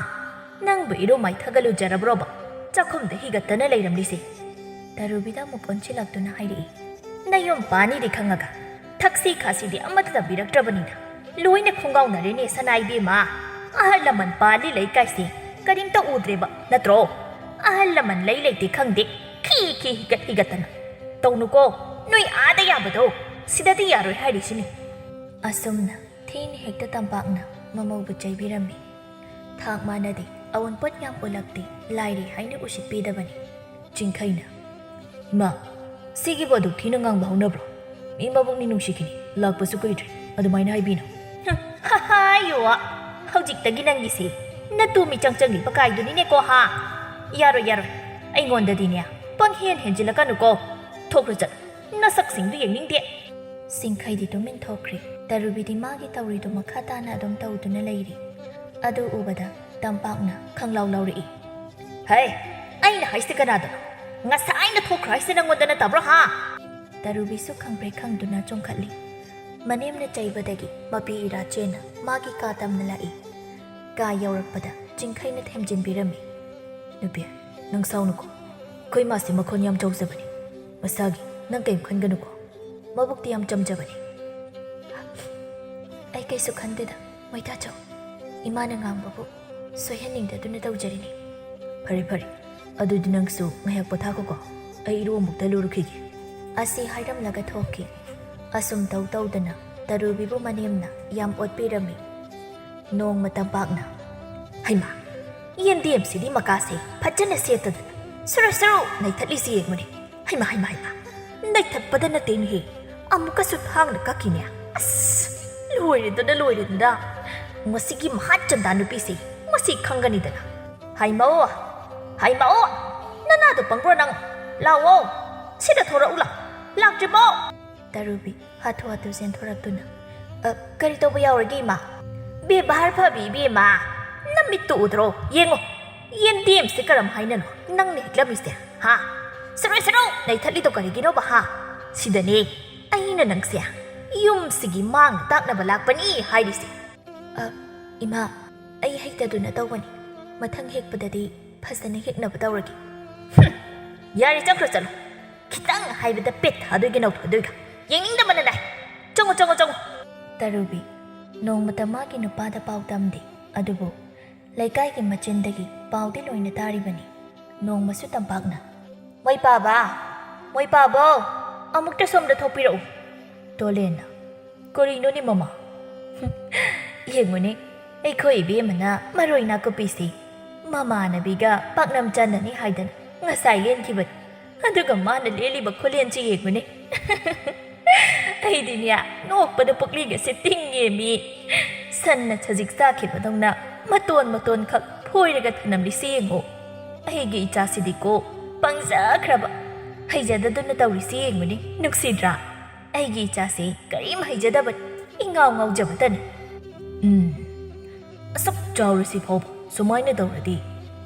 ꯅꯪꯕꯨ ꯏꯔꯨ ꯃꯥꯏꯊꯒ ꯂꯨꯖꯔꯕ꯭ꯔꯣꯕ? ꯆꯥꯛꯈꯨꯝꯗ ꯍꯤꯒꯠꯇꯅ ꯂꯩꯔꯝꯂꯤꯁꯦ꯫ ꯇꯔꯨꯕꯤꯗ ꯑꯃꯨꯛ ꯑꯣꯟꯁꯤꯜꯂꯛꯇꯨꯅ ꯍꯥꯏꯔꯛꯏ꯫ ꯅꯌꯨꯝ ꯄꯥꯅꯤꯗꯤ ꯈꯪꯉꯒ ꯊꯛꯁꯤ ꯈꯥꯁꯤꯗꯤ ꯑꯃꯠꯇ ꯇꯝꯕꯤꯔꯛꯇ꯭ꯔꯕꯅꯤꯅ ꯂꯣꯏꯅ ꯈꯣꯡꯒꯥꯎꯅꯔꯦꯅꯦ ꯁꯅꯥ ꯏꯕꯦꯝꯃ꯫ ꯑꯍꯜ ꯂꯃꯟ ꯄꯥꯜꯂꯤ ꯂꯩꯀꯥꯏꯁꯦ ꯀꯔꯤꯝꯇ ꯎꯗ꯭ꯔꯦꯕ ꯅꯠꯇ꯭ꯔꯣ? ꯑꯍꯜ ꯂꯃꯟ ꯂꯩ ꯂꯩꯇꯦ ꯈꯪꯗꯦ, ꯈꯤ ꯈꯤ ꯍꯤꯒꯠ ꯍꯤꯒꯠꯇꯅ꯫ ꯇꯧꯅꯨꯀꯣ, ꯅꯣꯏ ꯑꯥꯗ ꯌꯥꯕꯗꯣ ꯁꯤꯗꯗꯤ ꯌꯥꯔꯣꯏ ꯍꯥꯏꯔꯤꯁꯤꯅꯤ꯫ ꯑꯁꯨꯝꯅ ꯊꯤꯅ ꯍꯦꯛꯇ ꯇꯝꯄꯥꯛꯅ ꯃꯃꯧꯕꯨ ꯆꯩꯕꯤꯔꯝꯃꯤ꯫ ꯊꯥꯛ ꯃꯥꯟꯅꯗꯦ꯫ ꯑꯋꯨꯟꯄꯣꯠ ꯌꯥꯝ ꯎꯠꯂꯛꯇꯦ, ꯂꯥꯏꯔꯤ ꯍꯥꯏꯅ ꯎꯁꯤꯠꯄꯤꯗꯕꯅꯤ꯫ ꯆꯤꯡꯈꯩꯅ, "ꯏꯃꯥ, ꯁꯤꯒꯤꯕꯨ ꯑꯗꯨꯛ ꯊꯤꯅ ꯉꯥꯡꯕ ꯍꯧꯅꯕ꯭ꯔꯣ? ꯃꯤ ꯃꯕꯨꯛꯅꯤ ꯅꯨꯡꯁꯤꯈꯤꯅꯤ, ꯂꯥꯛꯄꯁꯨ ꯀꯨꯏꯗ꯭ꯔꯤ, ꯑꯗꯨꯃꯥꯏꯅ ꯍꯥꯏꯕꯤꯅꯨ"꯫ "ꯍꯥꯏꯌꯣ, ꯍꯧꯖꯤꯛꯇꯒꯤ ꯅꯪꯒꯤꯁꯦ ꯅꯇꯨ ꯃꯤꯆꯪ ꯆꯪꯉꯤꯕ ꯀꯥꯏꯗꯨꯅꯤꯅꯦꯀꯣ, ꯍꯥ? ꯌꯥꯔꯣꯏ, ꯌꯥꯔꯣꯏ, ꯑꯩꯉꯣꯟꯗꯗꯤꯅꯦ ꯄꯪꯍꯦꯟ ꯍꯦꯟꯖꯤꯜꯂꯛꯀꯅꯨꯀꯣ꯫ ꯊꯣꯛꯈ꯭ꯔꯣ ꯆꯠꯂꯣ, ꯅꯁꯛꯁꯤꯡꯗꯨ ꯌꯦꯡꯅꯤꯡꯗꯦ"꯫ ꯆꯤꯡꯈꯩꯗꯤ ꯇꯨꯃꯤꯟ ꯊꯣꯛꯈ꯭ꯔꯦ꯫ ꯇꯔꯨꯕꯤꯗꯤ ꯃꯥꯒꯤ ꯇꯧꯔꯤꯗꯨ ꯃꯈꯥ ꯇꯥꯅ ꯑꯗꯨꯝ ꯇꯧꯗꯨꯅ ꯂꯩꯔꯤ꯫ ꯑꯗꯨ ꯎꯕꯗ ꯇꯝꯄꯥꯛꯅ ꯈꯪꯂꯥꯎ ꯂꯥꯎꯔꯛꯏ꯫ "ꯍꯩ, ꯑꯩꯅ ꯍꯥꯏꯁꯦ ꯀꯅꯥꯗꯅꯣ? ꯉꯁꯥꯏꯅ ꯊꯣꯛꯈ꯭ꯔꯣ ꯍꯥꯏꯁꯦ ꯅꯪꯉꯣꯟꯗ ꯅꯠꯇꯕ꯭ꯔꯣ, ꯍꯥ?" ꯇꯔꯨꯕꯤꯁꯨ ꯈꯪꯄ꯭ꯔꯦꯛ ꯈꯪꯗꯨꯅ ꯆꯣꯡꯈꯠꯂꯤ꯫ ꯃꯅꯦꯝꯅ ꯆꯩꯕꯗꯒꯤ ꯃꯄꯤ ꯏꯔꯥ ꯆꯦꯟꯅ ꯃꯥꯒꯤ ꯀꯥ ꯇꯝꯅ ꯂꯥꯛꯏ꯫ ꯀꯥ ꯌꯧꯔꯛꯄꯗ ꯆꯤꯡꯈꯩꯅ ꯊꯦꯝꯖꯤꯟꯕꯤꯔꯝꯃꯤ꯫ "ꯅꯨꯄꯤ, ꯅꯪ ꯁꯥꯎꯅꯨꯀꯣ꯫ ꯑꯩꯈꯣꯏ ꯃꯥꯁꯦ ꯃꯈꯣꯟ ꯌꯥꯝ ꯆꯥꯎꯖꯕꯅꯤ꯫ ꯃꯁꯥꯒꯤ, ꯅꯪ ꯀꯩꯝ ꯈꯟꯒꯅꯨꯀꯣ꯫ ꯃꯕꯨꯛꯇꯤ ꯌꯥꯝ ꯆꯝꯖꯕꯅꯤ"꯫ "ꯑꯩ ꯀꯩꯁꯨ ꯈꯟꯗꯦꯗ, ꯃꯩꯊꯥꯆꯧ꯫ ꯏꯃꯥꯅ ꯉꯥꯡꯕꯕꯨ ꯁꯣꯏꯍꯟꯅꯤꯡꯗꯗꯨꯅ ꯇꯧꯖꯔꯤꯅꯤ"꯫ "ꯐꯔꯦ, ꯐꯔꯦ꯫ ꯑꯗꯨꯗꯤ ꯅꯪꯁꯨ ꯉꯥꯏꯍꯥꯛ ꯄꯣꯊꯥꯈꯣꯀꯣ꯫ ꯑꯩ ꯏꯔꯨ ꯑꯃꯨꯛꯇ ꯂꯨꯔꯨꯈꯤꯒꯦ"꯫ ꯑꯁꯤ ꯍꯥꯏꯔꯝꯂꯒ ꯊꯣꯛꯈꯤ꯫ ꯑꯁꯨꯝ ꯇꯧ ꯇꯧꯗꯅ ꯇꯔꯨꯕꯤꯕꯨ ꯃꯅꯦꯝꯅ ꯌꯥꯝ ꯑꯣꯠꯄꯤꯔꯝꯃꯤ꯫ ꯅꯣꯡꯃ ꯇꯝꯄꯥꯛꯅ, "ꯍꯩꯃꯥ, ꯌꯦꯟꯗꯦꯝꯁꯤꯗꯤ ꯃꯀꯥꯁꯦ ꯐꯖꯅ ꯁꯦꯠꯇꯗꯅ ꯁꯨꯔꯨ ꯁꯨꯔꯨ ꯅꯩꯊꯠꯂꯤꯁꯤ ꯌꯦꯡꯉꯨꯅꯦ꯫ ꯍꯩꯃꯥ, ꯍꯩꯃꯥ, ꯍꯩꯃꯥ, ꯅꯩꯊꯠꯄꯗ ꯅꯠꯇꯦꯅꯦꯍꯦ, ꯑꯃꯨꯛꯀꯁꯨ ꯊꯥꯡꯅ ꯀꯛꯈꯤꯅꯦ꯫ ꯑꯁ, ꯂꯣꯏꯔꯦꯗꯅ, ꯂꯣꯏꯔꯦꯗꯅ꯫ ꯃꯁꯤꯒꯤ ꯃꯍꯥꯠ ꯆꯟꯗꯥ ꯅꯨꯄꯤꯁꯦ ꯃꯁꯤ ꯈꯪꯒꯅꯤꯗꯅ꯫ ꯍꯩꯃꯧ, ꯍꯩꯃꯧ, ꯅꯅꯥꯗꯣ ꯄꯪꯕ꯭ꯔꯣ ꯅꯪ? ꯂꯥꯛꯑꯣ, ꯁꯤꯗ ꯊꯣꯔꯛꯎ ꯂꯥꯎ꯫ ꯂꯥꯛꯇ꯭ꯔꯤꯕꯣ?" ꯇꯔꯨꯕꯤ ꯍꯥꯊꯨ ꯍꯥꯊꯨ ꯆꯦꯟꯊꯣꯔꯛꯇꯨꯅ, "ꯑ, ꯀꯔꯤ ꯇꯧꯕ ꯌꯥꯎꯔꯒꯦ, ꯏꯃꯥ?" "ꯕꯦꯕꯥꯔ ꯐꯕꯤ ꯏꯕꯦꯝꯃ, ꯅꯃꯤꯠꯇꯨ ꯎꯗ꯭ꯔꯣ? ꯌꯦꯡꯉꯣ, ꯌꯦꯟꯗꯦꯝꯁꯦ ꯀꯔꯝ ꯍꯥꯏꯅꯅꯣ ꯅꯪꯅ ꯍꯦꯛꯂꯝꯃꯤꯁꯦ, ꯍꯥ? ꯁꯨꯔꯨ ꯁꯨꯔꯨ ꯅꯩꯊꯠꯂꯤꯗꯣ ꯀꯔꯤꯒꯤꯅꯣꯕ, ꯍꯥ? ꯁꯤꯗꯅꯦ ꯑꯩꯅ ꯅꯪꯁꯦ ꯌꯨꯝꯁꯤꯒꯤ ꯃꯥꯡꯅ ꯇꯥꯛꯅꯕ ꯂꯥꯛꯄꯅꯤ ꯍꯥꯏꯔꯤꯁꯦ"꯫ "ꯑ, ꯏꯃꯥ, ꯑꯩ ꯍꯩꯇꯗꯨꯅ ꯇꯧꯕꯅꯤ꯫ ꯃꯊꯪ ꯍꯦꯛꯄꯗꯗꯤ ꯐꯖꯅ ꯍꯦꯛꯅꯕ ꯇꯧꯔꯒꯦ"꯫ "ꯍꯨꯝ, ꯌꯥꯔꯦ, ꯆꯠꯈ꯭ꯔꯣ ꯆꯠꯂꯣ꯫ ꯈꯤꯇꯪ ꯍꯥꯏꯕꯗ ꯄꯦꯠ ꯊꯥꯗꯣꯏꯒ ꯅꯧꯊꯗꯣꯏꯒ꯫ ꯌꯦꯡꯅꯤꯡꯗꯕꯅ ꯅꯥꯏ꯫ ꯆꯪꯉꯣ, ꯆꯪꯉꯣ, ꯆꯪꯉꯣ"꯫ ꯇꯔꯨꯕꯤ ꯅꯣꯡꯃꯇ ꯃꯥꯒꯤ ꯅꯨꯄꯥꯗ ꯄꯥꯎ ꯇꯝꯗꯦ, ꯑꯗꯨꯕꯨ ꯂꯩꯀꯥꯏꯒꯤ ꯃꯆꯤꯟꯗꯒꯤ ꯄꯥꯎꯗꯤ ꯂꯣꯏꯅ ꯇꯥꯔꯤꯕꯅꯤ꯫ ꯅꯣꯡꯃꯁꯨ ꯇꯝꯄꯥꯛꯅ, "ꯃꯣꯏ ꯄꯥꯕ, ꯃꯣꯏ ꯄꯥꯕꯧ, ꯑꯃꯨꯛꯇ ꯁꯣꯝꯗ ꯊꯣꯛꯄꯤꯔꯛꯎ"꯫ ꯇꯣꯂꯦꯟꯅ, "ꯀꯔꯤꯅꯣꯅꯦ ꯃꯃꯥ?" "ꯌꯦꯡꯉꯨꯅꯦ, ꯑꯩꯈꯣꯏ ꯏꯕꯦꯝꯃꯅ ꯃꯔꯣꯏ ꯅꯥꯀꯨꯞꯄꯤꯁꯤ ꯃꯃꯥꯟꯅꯕꯤꯒ ꯄꯥꯛꯅꯝ ꯆꯥꯅꯅꯤ ꯍꯥꯏꯗꯅ ꯉꯁꯥꯏ ꯂꯦꯟꯈꯤꯕꯅꯤ꯫ ꯑꯗꯨꯒ ꯃꯥꯅ ꯂꯦꯜꯂꯤꯕ ꯈꯨꯂꯦꯟꯁꯤ ꯌꯦꯡꯉꯨꯅꯦ꯫ ꯑꯩꯗꯤꯅꯦ, ꯅꯣꯛꯄꯗ ꯄꯨꯛꯂꯤꯒꯁꯦ ꯇꯤꯡꯉꯦꯃꯤ꯫ ꯁꯟꯅ ꯁꯖꯤꯛ ꯆꯥꯈꯤꯕꯗꯧꯅ ꯃꯇꯣꯟ ꯃꯇꯣꯟꯈꯛ ꯐꯣꯏꯔꯒ ꯊꯅꯝꯂꯤꯁꯤ ꯌꯦꯡꯉꯣ꯫ ꯑꯩꯒꯤ ꯏꯆꯥꯁꯤꯗꯤꯀꯣ, ꯄꯪꯖꯈ꯭ꯔꯕ, ꯍꯩꯖꯗꯗꯨꯅ ꯇꯧꯔꯤꯁꯤ ꯌꯦꯡꯉꯨꯅꯦ, ꯅꯨꯡꯁꯤꯗ꯭ꯔꯥ? ꯑꯩꯒꯤ ꯏꯆꯥꯁꯤ ꯀꯔꯤꯝ ꯍꯩꯖꯗꯕꯅꯤ, ꯏꯉꯥꯎ ꯉꯥꯎꯖꯕꯇꯅꯤ꯫ ꯎꯝ, ꯑꯁꯨꯛ ꯆꯥꯎꯔꯁꯤ ꯐꯥꯎꯕ ꯁꯨꯃꯥꯏꯅ ꯇꯧꯔꯗꯤ,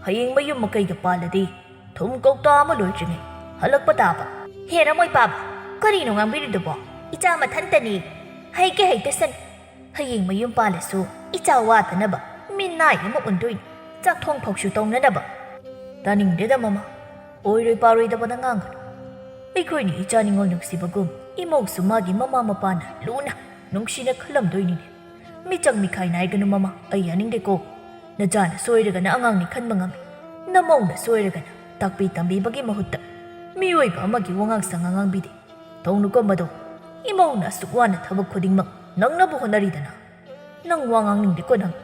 ꯍꯌꯦꯡ ꯃꯌꯨꯝ ꯃꯀꯩꯒ ꯄꯥꯜꯂꯗꯤ, ꯊꯨꯝ ꯀꯧꯇꯥ ꯑꯃ ꯂꯣꯏꯗ꯭ꯔꯤꯉꯩ ꯍꯜꯂꯛꯄ ꯇꯥꯕ꯫ ꯍꯦꯔꯃꯣꯏ ꯄꯥꯕ, ꯀꯔꯤꯅꯣ ꯉꯥꯡꯕꯤꯔꯤꯗꯨꯕꯣ? ꯏꯆꯥ ꯃꯊꯟꯇꯅꯤ, ꯍꯩꯒꯦ ꯍꯩꯇꯁꯅꯨ꯫ ꯍꯌꯦꯡ ꯃꯌꯨꯝ ꯄꯥꯜꯂꯁꯨ ꯏꯆꯥ ꯋꯥꯗꯅꯕ ꯃꯤꯅꯥꯏ ꯑꯃ ꯎꯟꯗꯣꯏꯅꯤ, ꯆꯥꯛꯊꯣꯡ ꯐꯥꯎꯁꯨ ꯇꯧꯅꯅꯕ꯫ ꯇꯥꯅꯤꯡꯗꯦꯗ ꯃꯃꯥ, ꯑꯣꯏꯔꯣꯏ ꯄꯥꯔꯣꯏꯗꯕꯗ ꯉꯥꯡꯒꯅꯨ꯫ ꯑꯩꯈꯣꯏꯅ ꯏꯆꯥ ꯅꯤꯉꯣꯜ ꯅꯨꯡꯁꯤꯕꯒꯨꯝ ꯏꯃꯧꯁꯨ ꯃꯥꯒꯤ ꯃꯃꯥ ꯃꯄꯥꯅ ꯂꯨꯅ ꯅꯨꯡꯁꯤꯅ ꯈꯜꯂꯝꯗꯣꯏꯅꯤꯅꯦ꯫ ꯃꯤꯆꯪ ꯃꯤꯈꯥꯏ ꯅꯥꯏꯒꯅꯨ ꯃꯃꯥ, ꯑꯩ ꯌꯥꯅꯤꯡꯗꯦꯀꯣ꯫ ꯅꯆꯥꯅ ꯁꯣꯏꯔꯒꯅ ꯑꯉꯥꯡꯅꯤ ꯈꯟꯕ ꯉꯝꯃꯤ, ꯅꯃꯧꯅ ꯁꯣꯏꯔꯒꯅ ꯇꯥꯛꯄꯤ ꯇꯝꯕꯤꯕꯒꯤ ꯃꯍꯨꯠꯇ ꯃꯤꯑꯣꯏꯕ ꯑꯃꯒꯤ ꯋꯥꯉꯥꯡ ꯁꯉꯥꯡ ꯉꯥꯡꯕꯤꯗꯦ꯫ ꯇꯧꯅꯨꯀꯣ ꯃꯗꯣ꯫ ꯏꯃꯧꯅ ꯑꯁꯨꯛ ꯋꯥꯅ ꯊꯕꯛ ꯈꯨꯗꯤꯡꯃꯛ ꯅꯪꯅꯕ ꯍꯣꯠꯅꯔꯤꯗꯅ꯫ ꯅꯪ ꯋꯥ ꯉꯥꯡꯅꯤꯡꯗꯦꯀꯣ ꯅꯪ꯫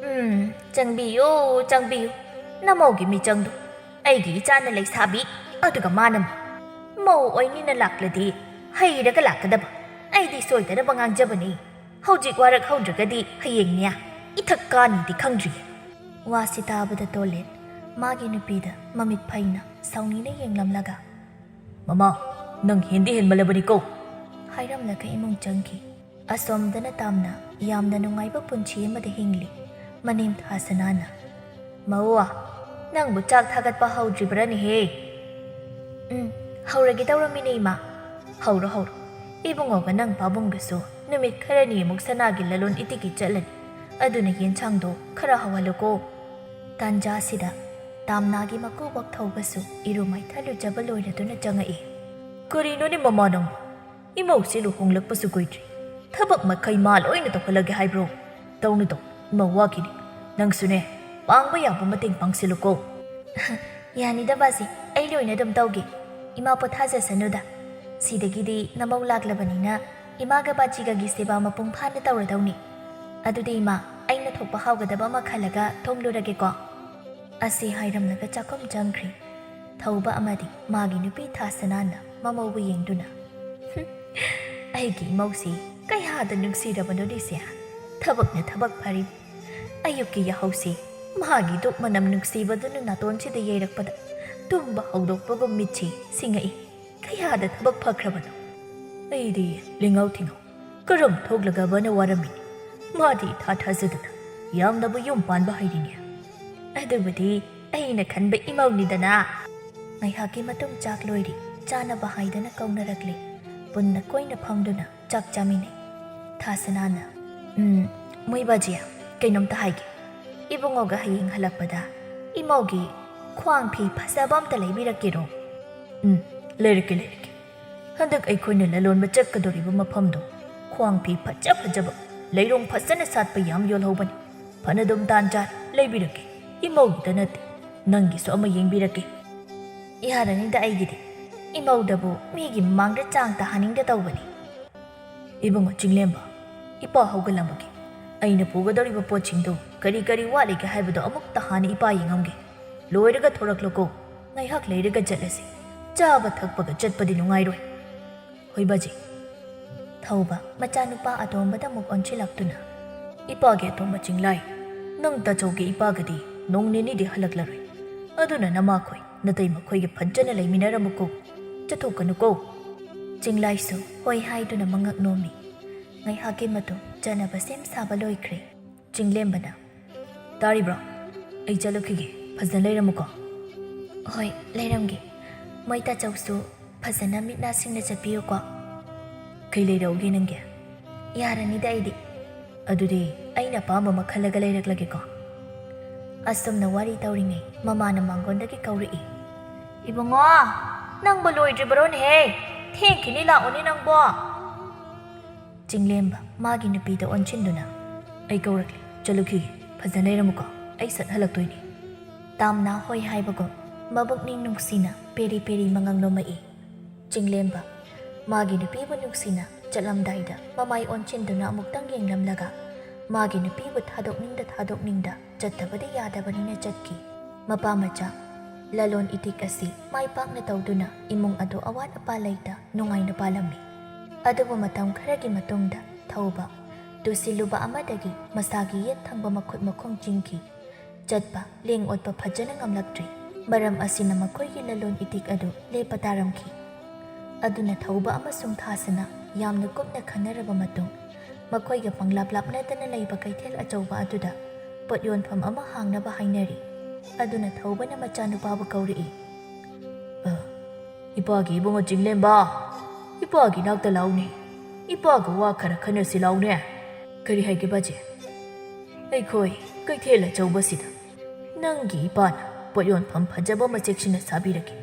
ꯎꯝ, ꯆꯪꯕꯤꯌꯨ, ꯆꯪꯕꯤꯌꯨ꯫ ꯅꯃꯧꯒꯤ ꯃꯤꯆꯪꯗꯣ꯫ ꯑꯩꯒꯤ ꯏꯆꯥꯅ ꯂꯩꯁꯥꯕꯤ, ꯑꯗꯨꯒ ꯃꯥꯅ ꯃꯧ꯫ ꯃꯧ ꯑꯣꯏꯅꯤꯅ ꯂꯥꯛꯂꯗꯤ ꯍꯩꯔꯒ ꯂꯥꯛꯀꯗꯕ꯫ ꯑꯩꯗꯤ ꯁꯣꯏꯗꯅꯕ ꯉꯥꯡꯖꯕꯅꯤ꯫ ꯍꯧꯖꯤꯛ ꯋꯥꯔꯛꯍꯧꯗ꯭ꯔꯒꯗꯤ ꯍꯌꯦꯡꯅꯦ ꯏꯊꯛ ꯀꯥꯅꯤꯗꯤ ꯈꯪꯗ꯭ꯔꯤ꯫ ꯋꯥꯁꯤ ꯇꯥꯕꯗ ꯇꯣꯂꯦꯟ ꯃꯥꯒꯤ ꯅꯨꯄꯤꯗ ꯃꯃꯤꯠ ꯐꯩꯅ ꯁꯥꯎꯅꯤꯅ ꯌꯦꯡꯂꯝꯂꯒ, "ꯃꯃꯥ, ꯅꯪ ꯍꯦꯟꯗꯤ ꯍꯦꯟꯃꯜꯂꯕꯅꯤꯀꯣ," ꯍꯥꯏꯔꯝꯂꯒ ꯏꯃꯨꯡ ꯆꯪꯈꯤ꯫ ꯑꯁꯣꯝꯗꯅ ꯇꯥꯝꯅ ꯌꯥꯝꯅ ꯅꯨꯡꯉꯥꯏꯕ ꯄꯨꯟꯁꯤ ꯑꯃꯗ ꯍꯤꯡꯂꯤ ꯃꯅꯦꯝꯊꯥ ꯁꯅꯥꯅ꯫ "ꯃꯧꯋꯥ, ꯅꯪꯕꯨ ꯆꯥꯛ ꯊꯥꯒꯠꯄ ꯍꯧꯗ꯭ꯔꯤꯕ꯭ꯔꯥꯅꯦꯍꯦ?" "ꯎꯝ, ꯍꯧꯔꯒꯦ ꯇꯧꯔꯝꯃꯤꯅꯦ, ꯏꯃꯥ꯫" "ꯍꯧꯔꯣ, ꯍꯧꯔꯣ꯫ ꯏꯕꯨꯡꯉꯣꯒ ꯅꯪ ꯄꯥꯕꯨꯡꯒꯁꯨ ꯅꯨꯃꯤꯠ ꯈꯔꯅꯤ ꯑꯃꯨꯛ ꯁꯅꯥꯒꯤ ꯂꯂꯣꯟ ꯏꯇꯤꯛꯀꯤ ꯆꯠꯂꯅꯤ꯫ ꯑꯗꯨꯅ ꯌꯦꯟꯁꯥꯡꯗꯣ ꯈꯔ ꯍꯥꯎꯍꯜꯂꯨꯀꯣ꯫" ꯇꯥꯟꯖꯥꯁꯤꯗ ꯇꯥꯝꯅꯥꯒꯤ ꯃꯀꯨꯕꯣꯛ ꯊꯧꯕꯁꯨ ꯏꯔꯨ ꯃꯥꯏꯊ ꯂꯨꯖꯕ ꯂꯣꯏꯔꯗꯨꯅ ꯆꯪꯉꯛꯏ꯫ "ꯀꯔꯤꯅꯣꯅꯦ ꯃꯃꯥ ꯅꯪꯕꯨ? ꯏꯃꯧꯁꯤ ꯂꯨꯍꯣꯡꯂꯛꯄꯁꯨ ꯀꯨꯏꯗ꯭ꯔꯤ, ꯊꯕꯛ ꯃꯈꯩ ꯃꯥ ꯂꯣꯏꯅ ꯇꯧꯍꯜꯂꯒꯦ ꯍꯥꯏꯕ꯭ꯔꯣ? ꯇꯧꯅꯨ ꯇꯧ, ꯏꯃꯧ ꯋꯥꯈꯤꯅꯤ꯫ ꯅꯪꯁꯨꯅꯦ, ꯄꯥꯡꯕ ꯌꯥꯕ ꯃꯇꯦꯡ ꯄꯥꯡꯁꯤꯜꯂꯨꯀꯣ꯫" "ꯌꯥꯅꯤꯗ ꯕꯥꯖꯤ, ꯑꯩ ꯂꯣꯏꯅ ꯑꯗꯨꯝ ꯇꯧꯒꯦ꯫ ꯏꯃꯥ ꯄꯣꯊꯥꯖꯁꯅꯨꯗ꯫ ꯁꯤꯗꯒꯤꯗꯤ ꯅꯃꯧ ꯂꯥꯛꯂꯕꯅꯤꯅ ꯏꯃꯥꯒ ꯕꯥꯖꯤꯒꯒꯤ ꯁꯦꯕꯥ ꯃꯄꯨꯡ ꯐꯥꯅ ꯇꯧꯔꯗꯧꯅꯤ꯫ ꯑꯗꯨꯗꯤ ꯏꯃꯥ, ꯑꯩꯅ ꯊꯣꯛꯄ ꯍꯥꯎꯒꯗꯕ ꯑꯃ ꯈꯜꯂꯒ ꯊꯣꯡꯂꯨꯔꯒꯦꯀꯣ꯫ ꯑꯁꯤ ꯍꯥꯏꯔꯝꯂꯒ ꯆꯥꯛꯈꯨꯝ ꯆꯪꯈ꯭ꯔꯦ꯫ ꯊꯧꯕ ꯑꯃꯗꯤ ꯃꯥꯒꯤ ꯅꯨꯄꯤ ꯊꯥꯁꯅꯥꯅ ꯃꯃꯧꯕꯨ ꯌꯦꯡꯗꯨꯅ, "ꯍꯨꯝ, ꯑꯩꯒꯤ ꯏꯃꯧꯁꯤ ꯀꯌꯥꯗ ꯅꯨꯡꯁꯤꯔꯕꯅꯣ ꯂꯤꯁꯤꯌꯥ꯫ ꯊꯕꯛꯅ ꯊꯕꯛ ꯐꯔꯤ꯫ ꯑꯌꯨꯛꯀꯤ ꯌꯥꯍꯧꯁꯤ ꯃꯥꯒꯤ ꯗꯨꯛ ꯃꯅꯝ ꯅꯨꯡꯁꯤꯕꯗꯨꯅ ꯅꯥꯇꯣꯟꯁꯤꯗ ꯌꯩꯔꯛꯄꯗ ꯇꯨꯝꯕ ꯍꯧꯗꯣꯛꯄꯒꯨꯝ ꯃꯤꯠꯁꯤ ꯁꯤꯡꯉꯛꯏ꯫ ꯀꯌꯥꯗ ꯊꯕꯛ ꯐꯈ꯭ꯔꯕꯅꯣ? ꯑꯩꯗꯤ ꯂꯤꯡꯉꯧ ꯊꯤꯡꯉꯧ ꯀꯔꯝ ꯊꯣꯛꯂꯒꯕꯅ ꯋꯥꯔꯝꯃꯤꯅꯤ꯫ ꯃꯥꯗꯤ ꯏꯊꯥ ꯊꯥꯖꯗꯅ ꯌꯥꯝꯅꯕꯨ ꯌꯨꯝ ꯄꯥꯟꯕ ꯍꯩꯔꯤꯅꯦ꯫ ꯑꯗꯨꯕꯨꯗꯤ ꯑꯩꯅ ꯈꯟꯕ ꯏꯃꯧꯅꯤꯗꯅ꯫" ꯉꯥꯏꯍꯥꯛꯀꯤ ꯃꯇꯨꯡ ꯆꯥꯛ ꯂꯣꯏꯔꯤ꯫ ꯆꯥꯅꯕ ꯍꯥꯏꯗꯅ ꯀꯧꯅꯔꯛꯂꯦ꯫ ꯄꯨꯟꯅ ꯀꯣꯏꯅ ꯐꯝꯗꯨꯅ ꯆꯥꯛ ꯆꯥꯃꯤꯟꯅꯩ꯫ ꯊꯥꯁꯅꯥꯅ, "ꯎꯝ, ꯃꯣꯏꯕꯥꯖꯤ, ꯀꯩꯅꯣꯝꯇ ꯍꯥꯏꯒꯦ꯫ ꯏꯕꯨꯡꯉꯣꯒ ꯍꯌꯦꯡ ꯍꯜꯂꯛꯄꯗ ꯏꯃꯧꯒꯤ ꯈ꯭ꯋꯥꯡ ꯐꯤ ꯐꯖꯕ ꯑꯝꯇ ꯂꯩꯕꯤꯔꯛꯀꯦꯔꯣ?" "ꯎꯝ, ꯂꯩꯔꯛꯀꯦ, ꯂꯩꯔꯛꯀꯦ꯫ ꯍꯟꯗꯛ ꯑꯩꯈꯣꯏꯅ ꯂꯂꯣꯟꯕ ꯆꯠꯀꯗꯧꯔꯤꯕ ꯃꯐꯝꯗꯣ ꯈ꯭ꯋꯥꯡ ꯐꯤ ꯐꯖ ꯐꯖꯕ, ꯂꯩꯔꯣꯡ ꯐꯖꯅ ꯁꯥꯠꯄ ꯌꯥꯝ ꯌꯣꯜꯍꯧꯕꯅꯤ꯫ ꯐꯅꯗꯨꯝ ꯇꯥꯟ ꯆꯥꯔꯦ, ꯂꯩꯕꯤꯔꯛꯀꯦ꯫ ꯏꯃꯧꯒꯤꯗ ꯅꯠꯇꯦ, ꯅꯪꯒꯤꯁꯨ ꯑꯃ ꯌꯦꯡꯕꯤꯔꯛꯀꯦ꯫" "ꯌꯥꯔꯅꯤꯗ ꯑꯩꯒꯤꯗꯤ꯫ ꯏꯃꯧꯗꯕꯨ ꯃꯤꯒꯤ ꯃꯃꯥꯡꯗ ꯆꯥꯡ ꯇꯥꯍꯟꯅꯤꯡꯗ ꯇꯧꯕꯅꯤ꯫" "ꯏꯕꯨꯡꯉꯣ ꯆꯤꯡꯂꯦꯝꯕ, ꯏꯄꯥ ꯍꯧꯒꯠꯂꯝꯃꯒꯦ꯫ ꯑꯩꯅ ꯄꯨꯒꯗꯧꯔꯤꯕ ꯄꯣꯠꯁꯤꯡꯗꯨ ꯀꯔꯤ ꯀꯔꯤ ꯋꯥꯠꯂꯤꯒꯦ ꯍꯥꯏꯕꯗꯣ ꯑꯃꯨꯛꯇ ꯍꯥꯟꯅ ꯏꯄꯥ ꯌꯦꯡꯉꯝꯒꯦ꯫ ꯂꯣꯏꯔꯒ ꯊꯣꯔꯛꯂꯣꯀꯣ꯫ ꯉꯥꯏꯍꯥꯛ ꯂꯩꯔꯒ ꯆꯠꯂꯁꯤ꯫ ꯆꯥꯕ ꯊꯛꯄꯒ ꯆꯠꯄꯗꯤ ꯅꯨꯡꯉꯥꯏꯔꯣꯏ꯫" "ꯍꯣꯏ ꯕꯥꯖꯤ꯫" ꯊꯧꯕ ꯃꯆꯥꯅꯨꯄꯥ ꯑꯇꯣꯝꯕꯗ ꯑꯃꯨꯛ ꯑꯣꯟꯁꯤꯜꯂꯛꯇꯨꯅ, "ꯏꯄꯥꯒꯤ ꯑꯇꯣꯝꯕ ꯆꯤꯡꯂꯥꯏ, ꯅꯪ ꯇꯥꯆꯧꯒꯤ ꯏꯄꯥꯒꯗꯤ ꯅꯣꯡ ꯅꯤꯅꯤꯗꯤ ꯍꯜꯂꯛꯂꯔꯣꯏ꯫ ꯑꯗꯨꯅ ꯅꯃꯥꯈꯣꯏ ꯅꯇꯩꯃꯈꯣꯏꯒ ꯐꯖꯅ ꯂꯩꯃꯤꯟꯅꯔꯝꯃꯨꯀꯣ꯫ ꯆꯠꯊꯣꯛꯀꯅꯨꯀꯣ꯫" ꯆꯤꯡꯂꯥꯏꯁꯨ ꯍꯣꯏ ꯍꯥꯏꯗꯨꯅ ꯃꯉꯛ ꯅꯣꯝꯃꯤ꯫ ꯉꯥꯏꯍꯥꯛꯀꯤ ꯃꯇꯨꯡ ꯆꯥꯅꯕ ꯁꯦꯝ ꯁꯥꯕ ꯂꯣꯏꯈ꯭ꯔꯦ꯫ ꯆꯤꯡꯂꯦꯝꯕꯅ, "ꯇꯥꯔꯤꯕ꯭ꯔꯣ? ꯑꯩ ꯆꯠꯂꯨꯈꯤꯒꯦ꯫ ꯐꯖꯅ ꯂꯩꯔꯝꯃꯨꯀꯣ꯫" "ꯍꯣꯏ, ꯂꯩꯔꯝꯒꯦ꯫ ꯃꯣꯏ ꯇꯥꯆꯧꯁꯨ ꯐꯖꯅ ꯃꯤꯠ ꯅꯥ ꯁꯤꯡꯅ ꯆꯠꯄꯤꯌꯨꯀꯣ꯫" "ꯀꯩ ꯂꯩꯔꯛꯎꯒꯦ ꯅꯪꯒꯤ?" "ꯌꯥꯔꯅꯤꯗ ꯑꯩꯗꯤ꯫" "ꯑꯗꯨꯗꯤ ꯑꯩꯅ ꯑꯄꯥꯝꯕ ꯑꯃ ꯈꯜꯂꯒ ꯂꯩꯔꯛꯂꯒꯦꯀꯣ꯫" ꯑꯁꯨꯝꯅ ꯋꯥꯔꯤ ꯇꯧꯔꯤꯉꯩ ꯃꯃꯥꯅ ꯃꯥꯡꯒꯣꯟꯗꯒꯤ ꯀꯧꯔꯛꯏ꯫ "ꯏꯕꯨꯡꯉꯣ, ꯅꯪꯕꯨ ꯂꯣꯏꯗ꯭ꯔꯤꯕꯔꯣꯅꯦꯍꯦ? ꯊꯦꯡꯈꯤꯅꯤ, ꯂꯥꯛꯑꯣꯅꯦ ꯅꯪꯕꯣ꯫" ꯆꯤꯡꯂꯦꯝꯕ ꯃꯥꯒꯤ ꯅꯨꯄꯤꯗ ꯑꯣꯟꯁꯤꯟꯗꯨꯅ, "ꯑꯩ ꯀꯧꯔꯛꯂꯦ, ꯆꯠꯂꯨꯈꯤꯒꯦ꯫ ꯐꯖꯅ ꯂꯩꯔꯝꯃꯨꯀꯣ, ꯑꯩ ꯁꯠ ꯍꯜꯂꯛꯇꯣꯏꯅꯤ꯫" ꯇꯥꯝꯅꯥ ꯍꯣꯏ ꯍꯥꯏꯕꯒꯨꯝ ꯃꯕꯨꯛꯅꯤꯡ ꯅꯨꯡꯁꯤꯅ ꯄꯦꯔꯤ ꯄꯦꯔꯤ ꯃꯉꯛ ꯅꯣꯝꯃꯛꯏ꯫ ꯆꯤꯡꯂꯦꯝꯕ ꯃꯥꯒꯤ ꯅꯨꯄꯤꯕꯨ ꯅꯨꯡꯁꯤꯅ ꯆꯠꯂꯝꯗꯥꯏꯗ ꯃꯃꯥꯏ ꯑꯣꯟꯁꯤꯟꯗꯨꯅ ꯑꯃꯨꯛꯇꯪ ꯌꯦꯡꯂꯝꯂꯒ ꯃꯥꯒꯤ ꯅꯨꯄꯤꯕꯨ ꯊꯥꯗꯣꯛꯅꯤꯡꯗ ꯊꯥꯗꯣꯛꯅꯤꯡꯗ ꯆꯠꯇꯕꯗꯤ ꯌꯥꯗꯕꯅꯤꯅ ꯆꯠꯈꯤ꯫ ꯃꯄꯥ ꯃꯆꯥ ꯂꯂꯣꯟ ꯏꯇꯤꯛ ꯑꯁꯤ ꯃꯥꯏ ꯄꯥꯛꯅ ꯇꯧꯗꯨꯅ ꯏꯃꯨꯡ ꯑꯗꯨ ꯑꯋꯥꯠ ꯑꯄꯥ ꯂꯩꯇ ꯅꯨꯡꯉꯥꯏꯅ ꯄꯥꯜꯂꯝꯃꯤ꯫ ꯑꯗꯨꯕꯨ ꯃꯇꯝ ꯈꯔꯒꯤ ꯃꯇꯨꯡꯗ ꯊꯧꯕ ꯇꯨꯁꯤꯜꯂꯨꯕ ꯑꯃꯗꯒꯤ ꯃꯁꯥꯒꯤ ꯌꯦꯠ ꯊꯪꯕ ꯃꯈꯨꯠ ꯃꯈꯣꯡ ꯆꯤꯡꯈꯤ꯫ ꯆꯠꯄ ꯂꯦꯡ ꯑꯣꯠꯄ ꯐꯖꯅ ꯉꯝꯂꯛꯇ꯭ꯔꯦ꯫ ꯃꯔꯝ ꯑꯁꯤꯅ ꯃꯈꯣꯏꯒꯤ ꯂꯂꯣꯟ ꯏꯇꯤꯛ ꯑꯗꯨ ꯂꯦꯞꯄ ꯇꯥꯔꯝꯈꯤ꯫ ꯑꯗꯨꯅ ꯊꯧꯕ ꯑꯃꯁꯨꯡ ꯊꯥꯁꯅ ꯌꯥꯝꯅ ꯀꯨꯞꯅ ꯈꯟꯅꯔꯕ ꯃꯇꯨꯡ ꯃꯈꯣꯏꯒ ꯄꯪꯂꯥꯞ ꯂꯥꯞꯅꯗꯅ ꯂꯩꯕ ꯀꯩꯊꯦꯜ ꯑꯆꯧꯕ ꯑꯗꯨꯗ ꯄꯣꯠ ꯌꯣꯟꯐꯝ ꯑꯃ ꯍꯥꯡꯅꯕ ꯍꯥꯏꯅꯔꯤ꯫ ꯑꯗꯨꯅ ꯊꯧꯕꯅ ꯃꯆꯥꯅꯨꯄꯥꯕꯨ ꯀꯧꯔꯛꯏ꯫ "ꯑ, ꯏꯄꯥꯒꯤ ꯏꯕꯨꯡꯉꯣ ꯆꯤꯡꯂꯦꯝꯕ, ꯏꯄꯥꯒꯤ ꯅꯥꯛꯇ ꯂꯥꯎꯅꯦ꯫ ꯏꯄꯥꯒ ꯋꯥ ꯈꯔ ꯈꯟꯅꯁꯤ ꯂꯥꯎꯅꯦ꯫" "ꯀꯔꯤ ꯍꯥꯏꯒꯦ ꯕꯥꯖꯤ?" "ꯑꯩꯈꯣꯏ ꯀꯩꯊꯦꯜ ꯑꯆꯧꯕꯁꯤꯗ ꯅꯪꯒꯤ ꯏꯄꯥꯅ ꯄꯣꯠ ꯌꯣꯟꯐꯝ ꯐꯖꯕ ꯑꯃ ꯆꯦꯛꯁꯤꯟꯅ ꯁꯥꯕꯤꯔꯒꯦ꯫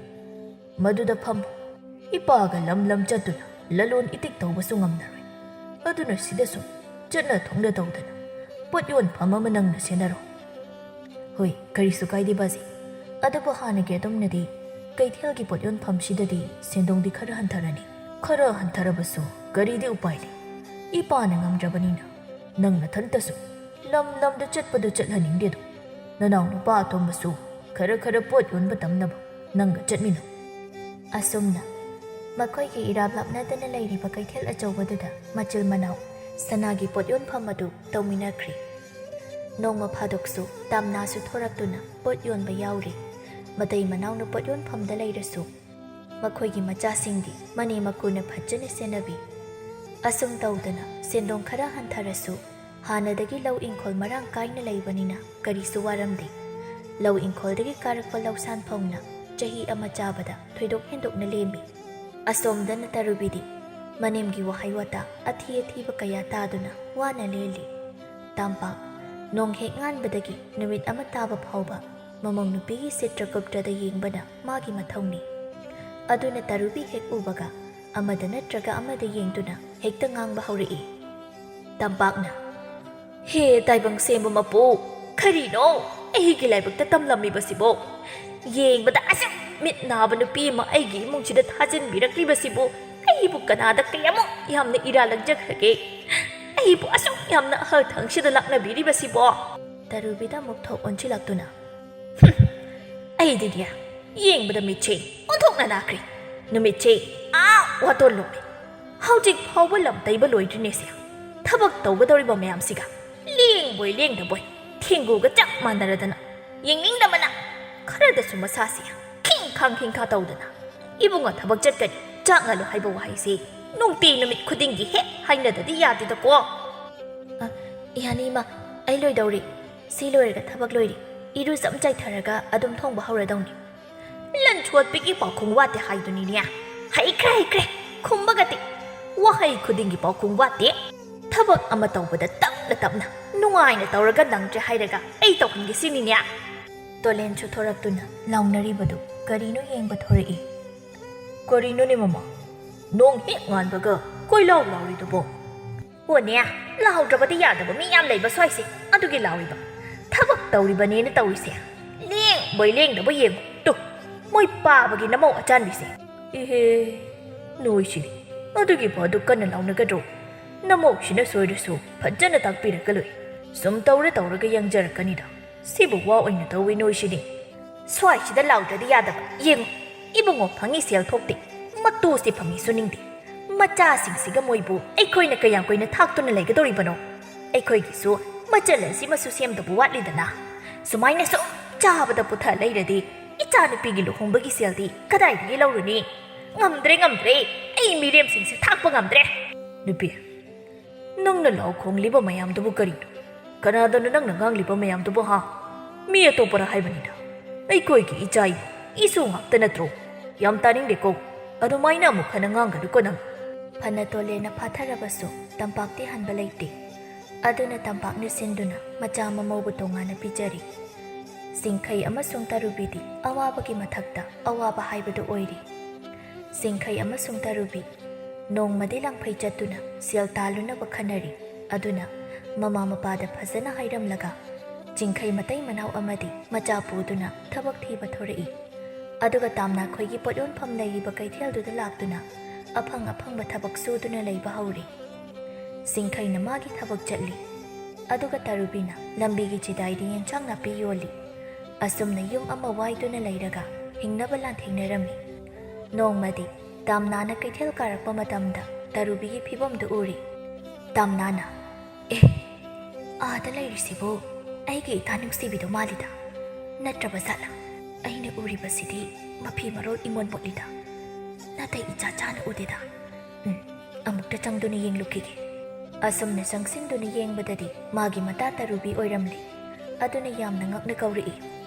ꯃꯗꯨꯗ ꯐꯝꯃꯨ꯫ ꯏꯄꯥꯒ ꯂꯝ ꯂꯝ ꯆꯠꯇꯨꯅ ꯂꯂꯣꯟ ꯏꯇꯤꯛ ꯇꯧꯕꯁꯨ ꯉꯝꯂꯔꯣꯏ꯫ ꯑꯗꯨꯅ ꯁꯤꯗ ꯁꯨꯝ ꯆꯠꯅ ꯊꯣꯡꯅ ꯇꯧꯗꯅ ꯄꯣꯠ ꯌꯣꯟꯐꯝ ꯑꯃ ꯅꯪꯅ ꯁꯦꯟꯅꯔꯣ꯫" "ꯍꯣꯏ, ꯀꯔꯤꯁꯨ ꯀꯥꯏꯗꯦ ꯕꯥꯖꯤ꯫ ꯑꯗꯨꯕꯨ ꯍꯥꯟꯅꯒꯤ ꯑꯗꯨꯝꯅꯗꯤ ꯀꯩꯊꯦꯜꯒꯤ ꯄꯣꯠ ꯌꯣꯟꯐꯝꯁꯤꯗꯗꯤ ꯁꯦꯟꯗꯣꯡꯗꯤ ꯈꯔ ꯍꯟꯊꯔꯅꯤ꯫" "ꯈꯔ ꯍꯟꯊꯔꯕꯁꯨ ꯀꯔꯤꯗꯤ ꯎꯄꯥꯏ ꯂꯩ? ꯏꯄꯥꯅ ꯉꯝꯗ꯭ꯔꯕꯅꯤꯅ ꯅꯪ ꯅꯊꯟꯇꯁꯨ ꯂꯝ ꯂꯝꯗ ꯆꯠꯄꯗꯨ ꯆꯠꯍꯟꯅꯤꯡꯗꯦꯗꯣ꯫ ꯅꯅꯥꯎ ꯅꯨꯄꯥ ꯑꯇꯣꯝꯕꯁꯨ ꯈꯔ ꯈꯔ ꯄꯣꯠ ꯌꯣꯟꯕ ꯇꯝꯅꯕ ꯅꯪꯒ ꯆꯠꯃꯤꯟꯅꯧ꯫" ꯑꯁꯨꯝꯅ ꯃꯈꯣꯏꯒꯤ ꯏꯔꯥꯞ ꯂꯥꯞꯅꯗꯅ ꯂꯩꯔꯤꯕ ꯀꯩꯊꯦꯜ ꯑꯆꯧꯕꯗꯨꯗ ꯃꯆꯤꯜ ꯃꯅꯥꯎ ꯁꯅꯥꯒꯤ ꯄꯣꯠ ꯌꯣꯟꯐꯝ ꯑꯗꯨ ꯇꯧꯃꯤꯟꯅꯈ꯭ꯔꯤ꯫ ꯅꯣꯡꯃ ꯐꯥꯗꯣꯛꯁꯨ ꯇꯥꯝꯅꯥꯁꯨ ꯊꯣꯔꯛꯇꯨꯅ ꯄꯣꯠ ꯌꯣꯟꯕ ꯌꯥꯎꯔꯤ꯫ ꯃꯇꯩ ꯃꯅꯥꯎꯅ ꯄꯣꯠ ꯌꯣꯟꯐꯝꯗ ꯂꯩꯔꯁꯨ ꯃꯈꯣꯏꯒꯤ ꯃꯆꯥꯁꯤꯡꯗꯤ ꯃꯅꯦꯝ ꯃꯀꯨꯅ ꯐꯖꯅ ꯁꯦꯟꯅꯕꯤ꯫ ꯑꯁꯨꯝ ꯇꯧꯗꯅ ꯁꯦꯟꯗꯣꯡ ꯈꯔ ꯍꯟꯊꯔꯁꯨ ꯍꯥꯟꯅꯗꯒꯤ ꯂꯧ ꯏꯪꯈꯣꯜ ꯃꯔꯥꯡ ꯀꯥꯏꯅ ꯂꯩꯕꯅꯤꯅ ꯀꯔꯤꯁꯨ ꯋꯥꯔꯝꯗꯦ꯫ ꯂꯧ ꯏꯪꯈꯣꯜꯗꯒꯤ ꯀꯥꯔꯛꯄ ꯂꯧꯁꯥꯟ ꯐꯥꯎꯅ ꯆꯍꯤ ꯑꯃ ꯆꯥꯕꯗ ꯊꯣꯏꯗꯣꯛ ꯍꯦꯟꯗꯣꯛꯅ ꯂꯦꯝꯃꯤ꯫ ꯑꯁꯣꯝꯗꯅ ꯇꯔꯨꯕꯤꯗꯤ ꯃꯅꯦꯝꯒꯤ ꯋꯥꯍꯩ ꯋꯥꯇꯥ ꯑꯊꯤ ꯑꯊꯤꯕ ꯀꯌꯥ ꯇꯥꯗꯨꯅ ꯋꯥꯅ ꯂꯦꯜꯂꯤ꯫ ꯇꯝꯄꯥꯛ ꯅꯣꯡ ꯍꯦꯛ ꯉꯥꯟꯕꯗꯒꯤ ꯅꯨꯃꯤꯠ ꯑꯃ ꯇꯥꯕ ꯐꯥꯎꯕ ꯃꯃꯧ ꯅꯨꯄꯤꯒꯤ ꯆꯤꯇ꯭ꯔꯒꯨꯞꯇꯗ ꯌꯦꯡꯕꯅ ꯃꯥꯒꯤ ꯃꯊꯧꯅꯤ꯫ ꯑꯗꯨꯅ ꯇꯔꯨꯕꯤ ꯍꯦꯛ ꯎꯕꯒ ꯑꯃꯗ ꯅꯠꯇ꯭ꯔꯒ ꯑꯃꯗ ꯌꯦꯡꯗꯨꯅ ꯍꯦꯛꯇ ꯉꯥꯡꯕ ꯍꯧꯔꯛꯏ꯫ ꯇꯝꯄꯥꯛꯅ, "ꯍꯦ ꯇꯥꯏꯕꯪ ꯁꯦꯝꯕ ꯃꯄꯨ, ꯀꯔꯤꯅꯣ ꯑꯩꯒꯤ ꯂꯥꯏꯕꯛꯇ ꯇꯝꯂꯝꯃꯤꯕꯁꯤꯕꯣ? ꯌꯦꯡꯕꯗ ꯑꯁꯨꯛ ꯃꯤꯠ ꯅꯥꯕ ꯅꯨꯄꯤ ꯑꯃ ꯑꯩꯒꯤ ꯏꯃꯨꯡꯁꯤꯗ ꯊꯥꯖꯤꯟꯕꯤꯔꯛꯂꯤꯕꯁꯤꯕꯨ ꯑꯩꯕꯨ ꯀꯅꯥꯗ ꯀꯌꯥꯃꯨꯛ ꯌꯥꯝꯅ ꯏꯔꯥ ꯂꯪꯖꯈ꯭ꯔꯒꯦ? ꯑꯩ ꯑꯩꯕꯨ ꯑꯁꯨꯛ ꯌꯥꯝꯅ ꯑꯍꯜ ꯊꯪꯁꯤꯗ ꯂꯥꯛꯅꯕꯤꯔꯤꯕꯁꯤꯕꯣ? ꯇꯔꯨꯕꯤꯗ ꯑꯃꯨꯛ ꯊꯣꯛ ꯑꯣꯟꯁꯤꯜꯂꯛꯇꯨꯅ, "ꯍꯨꯝ, ꯑꯩꯗꯤꯅꯦ, ꯌꯦꯡꯕꯗ ꯃꯤꯠꯁꯦ ꯑꯣꯟꯊꯣꯛꯅ ꯅꯥꯈ꯭ꯔꯦ꯫ ꯅꯨꯃꯤꯠꯁꯦ ꯑꯥ ꯋꯥꯇꯣꯟ ꯂꯣꯝꯃꯦ꯫ ꯍꯧꯖꯤꯛ ꯐꯥꯎꯕ ꯂꯝ ꯇꯩꯕ ꯂꯣꯏꯗ꯭ꯔꯤꯅꯦꯁꯦ꯫ ꯊꯕꯛ ꯇꯧꯒꯗꯧꯔꯤꯕ ꯃꯌꯥꯝꯁꯤꯒ ꯂꯦꯡꯕꯣꯏ ꯂꯦꯡꯗꯕꯣꯏ ꯊꯦꯡꯒꯨꯒ ꯆꯞ ꯃꯥꯟꯅꯔꯗꯅ ꯌꯦꯡꯅꯤꯡꯗꯕꯅ ꯈꯔꯗꯁꯨ ꯃꯁꯥꯁꯦ ꯈꯤꯡꯈꯥꯡ ꯈꯤꯡꯈꯥ ꯇꯧꯗꯅ, ꯏꯕꯨꯡꯉꯣ ꯊꯕꯛ ꯆꯠꯀꯅꯤ, ꯆꯥꯛ ꯉꯥꯜꯂꯨ ꯍꯥꯏꯕ ꯋꯥꯍꯩꯁꯦ ꯅꯨꯡꯇꯤ ꯅꯨꯃꯤꯠ ꯈꯨꯗꯤꯡꯒꯤ ꯍꯦꯛ ꯍꯥꯏꯅꯗꯗꯤ ꯌꯥꯗꯦꯗꯀꯣ?" "ꯑ, ꯌꯥꯅꯤ ꯏꯃꯥ, ꯑꯩ ꯂꯣꯏꯗꯧꯔꯤ꯫ ꯁꯤ ꯂꯣꯏꯔꯒ ꯊꯕꯛ ꯂꯣꯏꯔꯤ꯫ ꯏꯔꯨꯖꯝ ꯆꯥꯏꯊꯔꯒ ꯑꯗꯨꯝ ꯊꯣꯡꯕ ꯍꯧꯔꯗꯧꯅꯤ꯫" ꯂꯟ ꯁꯣꯠꯄꯤꯒꯤ ꯄꯥꯎꯈꯨꯝ ꯋꯥꯠꯇꯦ ꯍꯥꯏꯗꯨꯅꯤꯅꯦ꯫ ꯍꯩꯈ꯭ꯔꯦ, ꯍꯩꯈ꯭ꯔꯦ꯫ ꯈꯨꯝꯕꯒꯗꯤ ꯋꯥꯍꯩ ꯈꯨꯗꯤꯡꯒꯤ ꯄꯥꯎꯈꯨꯝ ꯋꯥꯠꯇꯦ꯫ ꯊꯕꯛ ꯑꯃ ꯇꯧꯕꯗ ꯇꯞꯅ ꯇꯞꯅ ꯅꯨꯡꯉꯥꯏꯅ ꯇꯧꯔꯒ ꯅꯪꯗ꯭ꯔꯦ ꯍꯥꯏꯔꯒ ꯑꯩ ꯇꯧꯍꯟꯒꯦ ꯁꯤꯅꯤꯅꯦ꯫ ꯇꯣꯂꯦꯟꯁꯨ ꯊꯣꯔꯛꯇꯨꯅ ꯂꯥꯎꯅꯔꯤꯕꯗꯨ ꯀꯔꯤꯅꯣ ꯌꯦꯡꯕ ꯊꯣꯔꯛꯏ꯫ "ꯀꯔꯤꯅꯣꯅꯦ ꯃꯃꯥ? ꯅꯣꯡ ꯍꯦꯛ ꯉꯥꯟꯕꯒ ꯀꯣꯏꯂꯥꯎ ꯂꯥꯎꯔꯤꯗꯨꯕꯣ?" "ꯑꯣꯅꯦ, ꯂꯥꯎꯗ꯭ꯔꯕꯗꯤ ꯌꯥꯗꯕ ꯃꯤ ꯌꯥꯝ ꯂꯩꯕ ꯁ꯭ꯋꯥꯏꯁꯦ, ꯑꯗꯨꯒꯤ ꯂꯥꯎꯔꯤꯕ꯫ ꯊꯕꯛ ꯇꯧꯔꯤꯕꯅꯦꯅ ꯇꯧꯔꯤꯁꯦ꯫ ꯂꯦꯡꯕꯣꯏ ꯂꯦꯡꯗꯕꯣꯏ ꯌꯦꯡꯉꯨ꯫ ꯇꯨ, ꯃꯣꯏ ꯄꯥꯕꯒꯤ ꯅꯃꯧ ꯑꯆꯥꯟꯕꯤꯁꯦ꯫ ꯏꯍꯦ, ꯅꯣꯏꯁꯤꯗꯤ ꯑꯗꯨꯒꯤ ꯐꯥꯎ ꯑꯗꯨ ꯀꯟꯅ ꯂꯥꯎꯅꯒꯗ꯭ꯔꯣ? ꯅꯃꯧꯁꯤꯅ ꯁꯣꯏꯔꯁꯨ ꯐꯖꯅ ꯇꯥꯛꯄꯤꯔꯛꯀ ꯂꯣꯏ꯫ ꯁꯨꯝ ꯇꯧꯔ ꯇꯧꯔꯒ ꯌꯥꯡꯖꯔꯛꯀꯅꯤꯗ꯫ ꯁꯤꯕꯨ ꯋꯥ ꯑꯣꯏꯅ ꯇꯧꯋꯤ ꯅꯣꯏꯁꯤꯗꯤ꯫" ꯁ꯭ꯋꯥꯏꯁꯤꯗ ꯂꯥꯎꯗ꯭ꯔꯗꯤ ꯌꯥꯗꯕ꯫ ꯌꯦꯡꯉꯨ, ꯏꯕꯨꯡꯉꯣ ꯐꯪꯉꯤ ꯁꯦꯜ ꯊꯣꯛꯇꯦ, ꯃꯇꯨꯁꯦ ꯐꯪꯉꯤ ꯁꯨꯅꯤꯡꯗꯦ꯫ ꯃꯆꯥꯁꯤꯡꯁꯤꯒ ꯃꯣꯏꯕꯨ ꯑꯩꯈꯣꯏꯅ ꯀꯌꯥꯝ ꯀꯨꯏꯅ ꯊꯥꯛꯇꯨꯅ ꯂꯩꯒꯗꯧꯔꯤꯕꯅꯣ? ꯑꯩꯈꯣꯏꯒꯤꯁꯨ ꯃꯆꯜ ꯑꯁꯤꯃꯁꯨ ꯁꯦꯝꯗꯕ ꯋꯥꯠꯂꯤꯗꯅ꯫ ꯁꯨꯃꯥꯏꯅ ꯁꯨꯝ ꯆꯥꯕꯗ ꯄꯨꯊ ꯂꯩꯔꯗꯤ ꯏꯆꯥꯅꯨꯄꯤꯒꯤ ꯂꯨꯍꯣꯡꯕꯒꯤ ꯁꯦꯜꯗꯤ ꯀꯗꯥꯏꯗꯒꯤ ꯂꯧꯔꯨꯅꯤ? ꯉꯝꯗ꯭ꯔꯦ, ꯉꯝꯗ꯭ꯔꯦ, ꯑꯩ ꯃꯤꯔꯦꯝꯁꯤꯡꯁꯦ ꯊꯥꯛꯄ ꯉꯝꯗ꯭ꯔꯦ꯫ ꯅꯨꯄꯤ, ꯅꯪꯅ ꯂꯥꯎ ꯈꯣꯡꯂꯤꯕ ꯃꯌꯥꯝꯗꯨꯕꯨ ꯀꯔꯤꯅꯣ? ꯀꯅꯥꯗꯅꯣ ꯅꯪꯅ ꯉꯥꯡꯂꯤꯕ ꯃꯌꯥꯝꯗꯨꯕꯨ, ꯍꯥ? ꯃꯤ ꯑꯇꯣꯞꯄꯔ ꯍꯥꯏꯕꯅꯤꯗ꯫ ꯑꯩꯈꯣꯏꯒꯤ ꯏꯆꯥ ꯏꯁꯨ ꯉꯥꯛꯇ ꯅꯠꯇ꯭ꯔꯣ? ꯌꯥꯝ ꯇꯥꯅꯤꯡꯗꯦꯀꯣ꯫ ꯑꯗꯨꯃꯥꯏꯅ ꯑꯃꯨꯛ ꯍꯟꯅ ꯉꯥꯡꯒꯅꯨꯀꯣ ꯅꯪ꯫ ꯐꯅ ꯇꯣꯂꯦꯟꯅ ꯐꯥꯊꯔꯕꯁꯨ ꯇꯝꯄꯥꯛꯇꯤ ꯍꯟꯕ ꯂꯩꯇꯦ꯫ ꯑꯗꯨꯅ ꯇꯝꯄꯥꯛꯅ ꯁꯤꯟꯗꯨꯅ ꯃꯆꯥ ꯃꯃꯧꯕꯨ ꯇꯣꯉꯥꯟꯅ ꯄꯤꯖꯔꯤ꯫ ꯁꯤꯡꯈꯩ ꯑꯃꯁꯨꯡ ꯇꯔꯨꯕꯤꯗꯤ ꯑꯋꯥꯕꯒꯤ ꯃꯊꯛꯇ ꯑꯋꯥꯕ ꯍꯥꯏꯕꯗꯨ ꯑꯣꯏꯔꯤ꯫ ꯁꯤꯡꯈꯩ ꯑꯃꯁꯨꯡ ꯇꯔꯨꯕꯤ ꯅꯣꯡꯃꯗꯤ ꯂꯥꯡꯐꯩ ꯆꯠꯇꯨꯅ ꯁꯦꯜ ꯇꯥꯜꯂꯨꯅꯕ ꯈꯟꯅꯔꯤ꯫ ꯑꯗꯨꯅ ꯃꯃꯥ ꯃꯄꯥꯗ ꯐꯖꯅ ꯍꯥꯏꯔꯝꯂꯒ ꯆꯤꯡꯈꯩ ꯃꯇꯩ ꯃꯅꯥꯎ ꯑꯃꯗꯤ ꯃꯆꯥ ꯄꯨꯗꯨꯅ ꯊꯕꯛ ꯊꯤꯕ ꯊꯣꯔꯛꯏ꯫ ꯑꯗꯨꯒ ꯇꯥꯝꯅꯥꯈꯣꯏꯒꯤ ꯄꯣꯠ ꯌꯣꯟꯐꯝ ꯂꯩꯔꯤꯕ ꯀꯩꯊꯦꯜꯗꯨꯗ ꯂꯥꯛꯇꯨꯅ ꯑꯐꯪ ꯑꯐꯪꯕ ꯊꯕꯛ ꯁꯨꯗꯨꯅ ꯂꯩꯕ ꯍꯧꯔꯤ꯫ ꯁꯤꯡꯈꯩꯅ ꯃꯥꯒꯤ ꯊꯕꯛ ꯆꯠꯂꯤ꯫ ꯑꯗꯨꯒ ꯇꯔꯨꯕꯤꯅ ꯂꯝꯕꯤꯒꯤ ꯆꯤꯗꯥꯏꯗ ꯌꯦꯟꯁꯥꯡ ꯅꯥꯄꯤ ꯌꯣꯜꯂꯤ꯫ ꯑꯁꯨꯝꯅ ꯌꯨꯝ ꯑꯃ ꯋꯥꯏꯗꯨꯅ ꯂꯩꯔꯒ ꯍꯤꯡꯅꯕ ꯂꯥꯟꯊꯦꯡꯅꯔꯝꯃꯤ꯫ ꯅꯣꯡꯃꯗꯤ ꯇꯥꯝꯅꯥꯅ ꯀꯩꯊꯦꯜ ꯀꯥꯔꯛꯄ ꯃꯇꯝꯗ ꯇꯔꯨꯕꯤꯒꯤ ꯐꯤꯕꯝꯗꯨ ꯎꯔꯤ꯫ ꯇꯥꯝꯅꯥꯅ, "ꯑꯦ, ꯑꯥꯗ ꯂꯩꯔꯤꯁꯤꯕꯨ ꯑꯩꯒꯤ ꯏꯇꯥ ꯅꯨꯡꯁꯤꯕꯤꯗꯣ ꯃꯥꯜꯂꯤꯗ꯫ ꯅꯠꯇ꯭ꯔꯕ ꯖꯥꯠꯂ? ꯑꯩꯅ ꯎꯔꯤꯕꯁꯤꯗꯤ ꯃꯐꯤ ꯃꯔꯣꯜ ꯏꯃꯣꯟ ꯃꯣꯠꯂꯤꯗ꯫ ꯅꯥꯇꯩ ꯏꯆꯥ ꯆꯥꯅ ꯎꯗꯦꯗ꯫ ꯎꯝ, ꯑꯃꯨꯛꯇ ꯆꯪꯗꯨꯅ ꯌꯦꯡꯂꯨꯈꯤꯒꯦ꯫" ꯑꯁꯨꯝꯅ ꯆꯪꯁꯤꯟꯗꯨꯅ ꯌꯦꯡꯕꯗꯗꯤ ꯃꯥꯒꯤ ꯃꯇꯥ ꯇꯔꯨꯕꯤ ꯑꯣꯏꯔꯝꯂꯤ꯫ ꯑꯗꯨꯅ ꯌꯥꯝꯅ ꯉꯛꯅ ꯀꯧꯔꯛꯏ,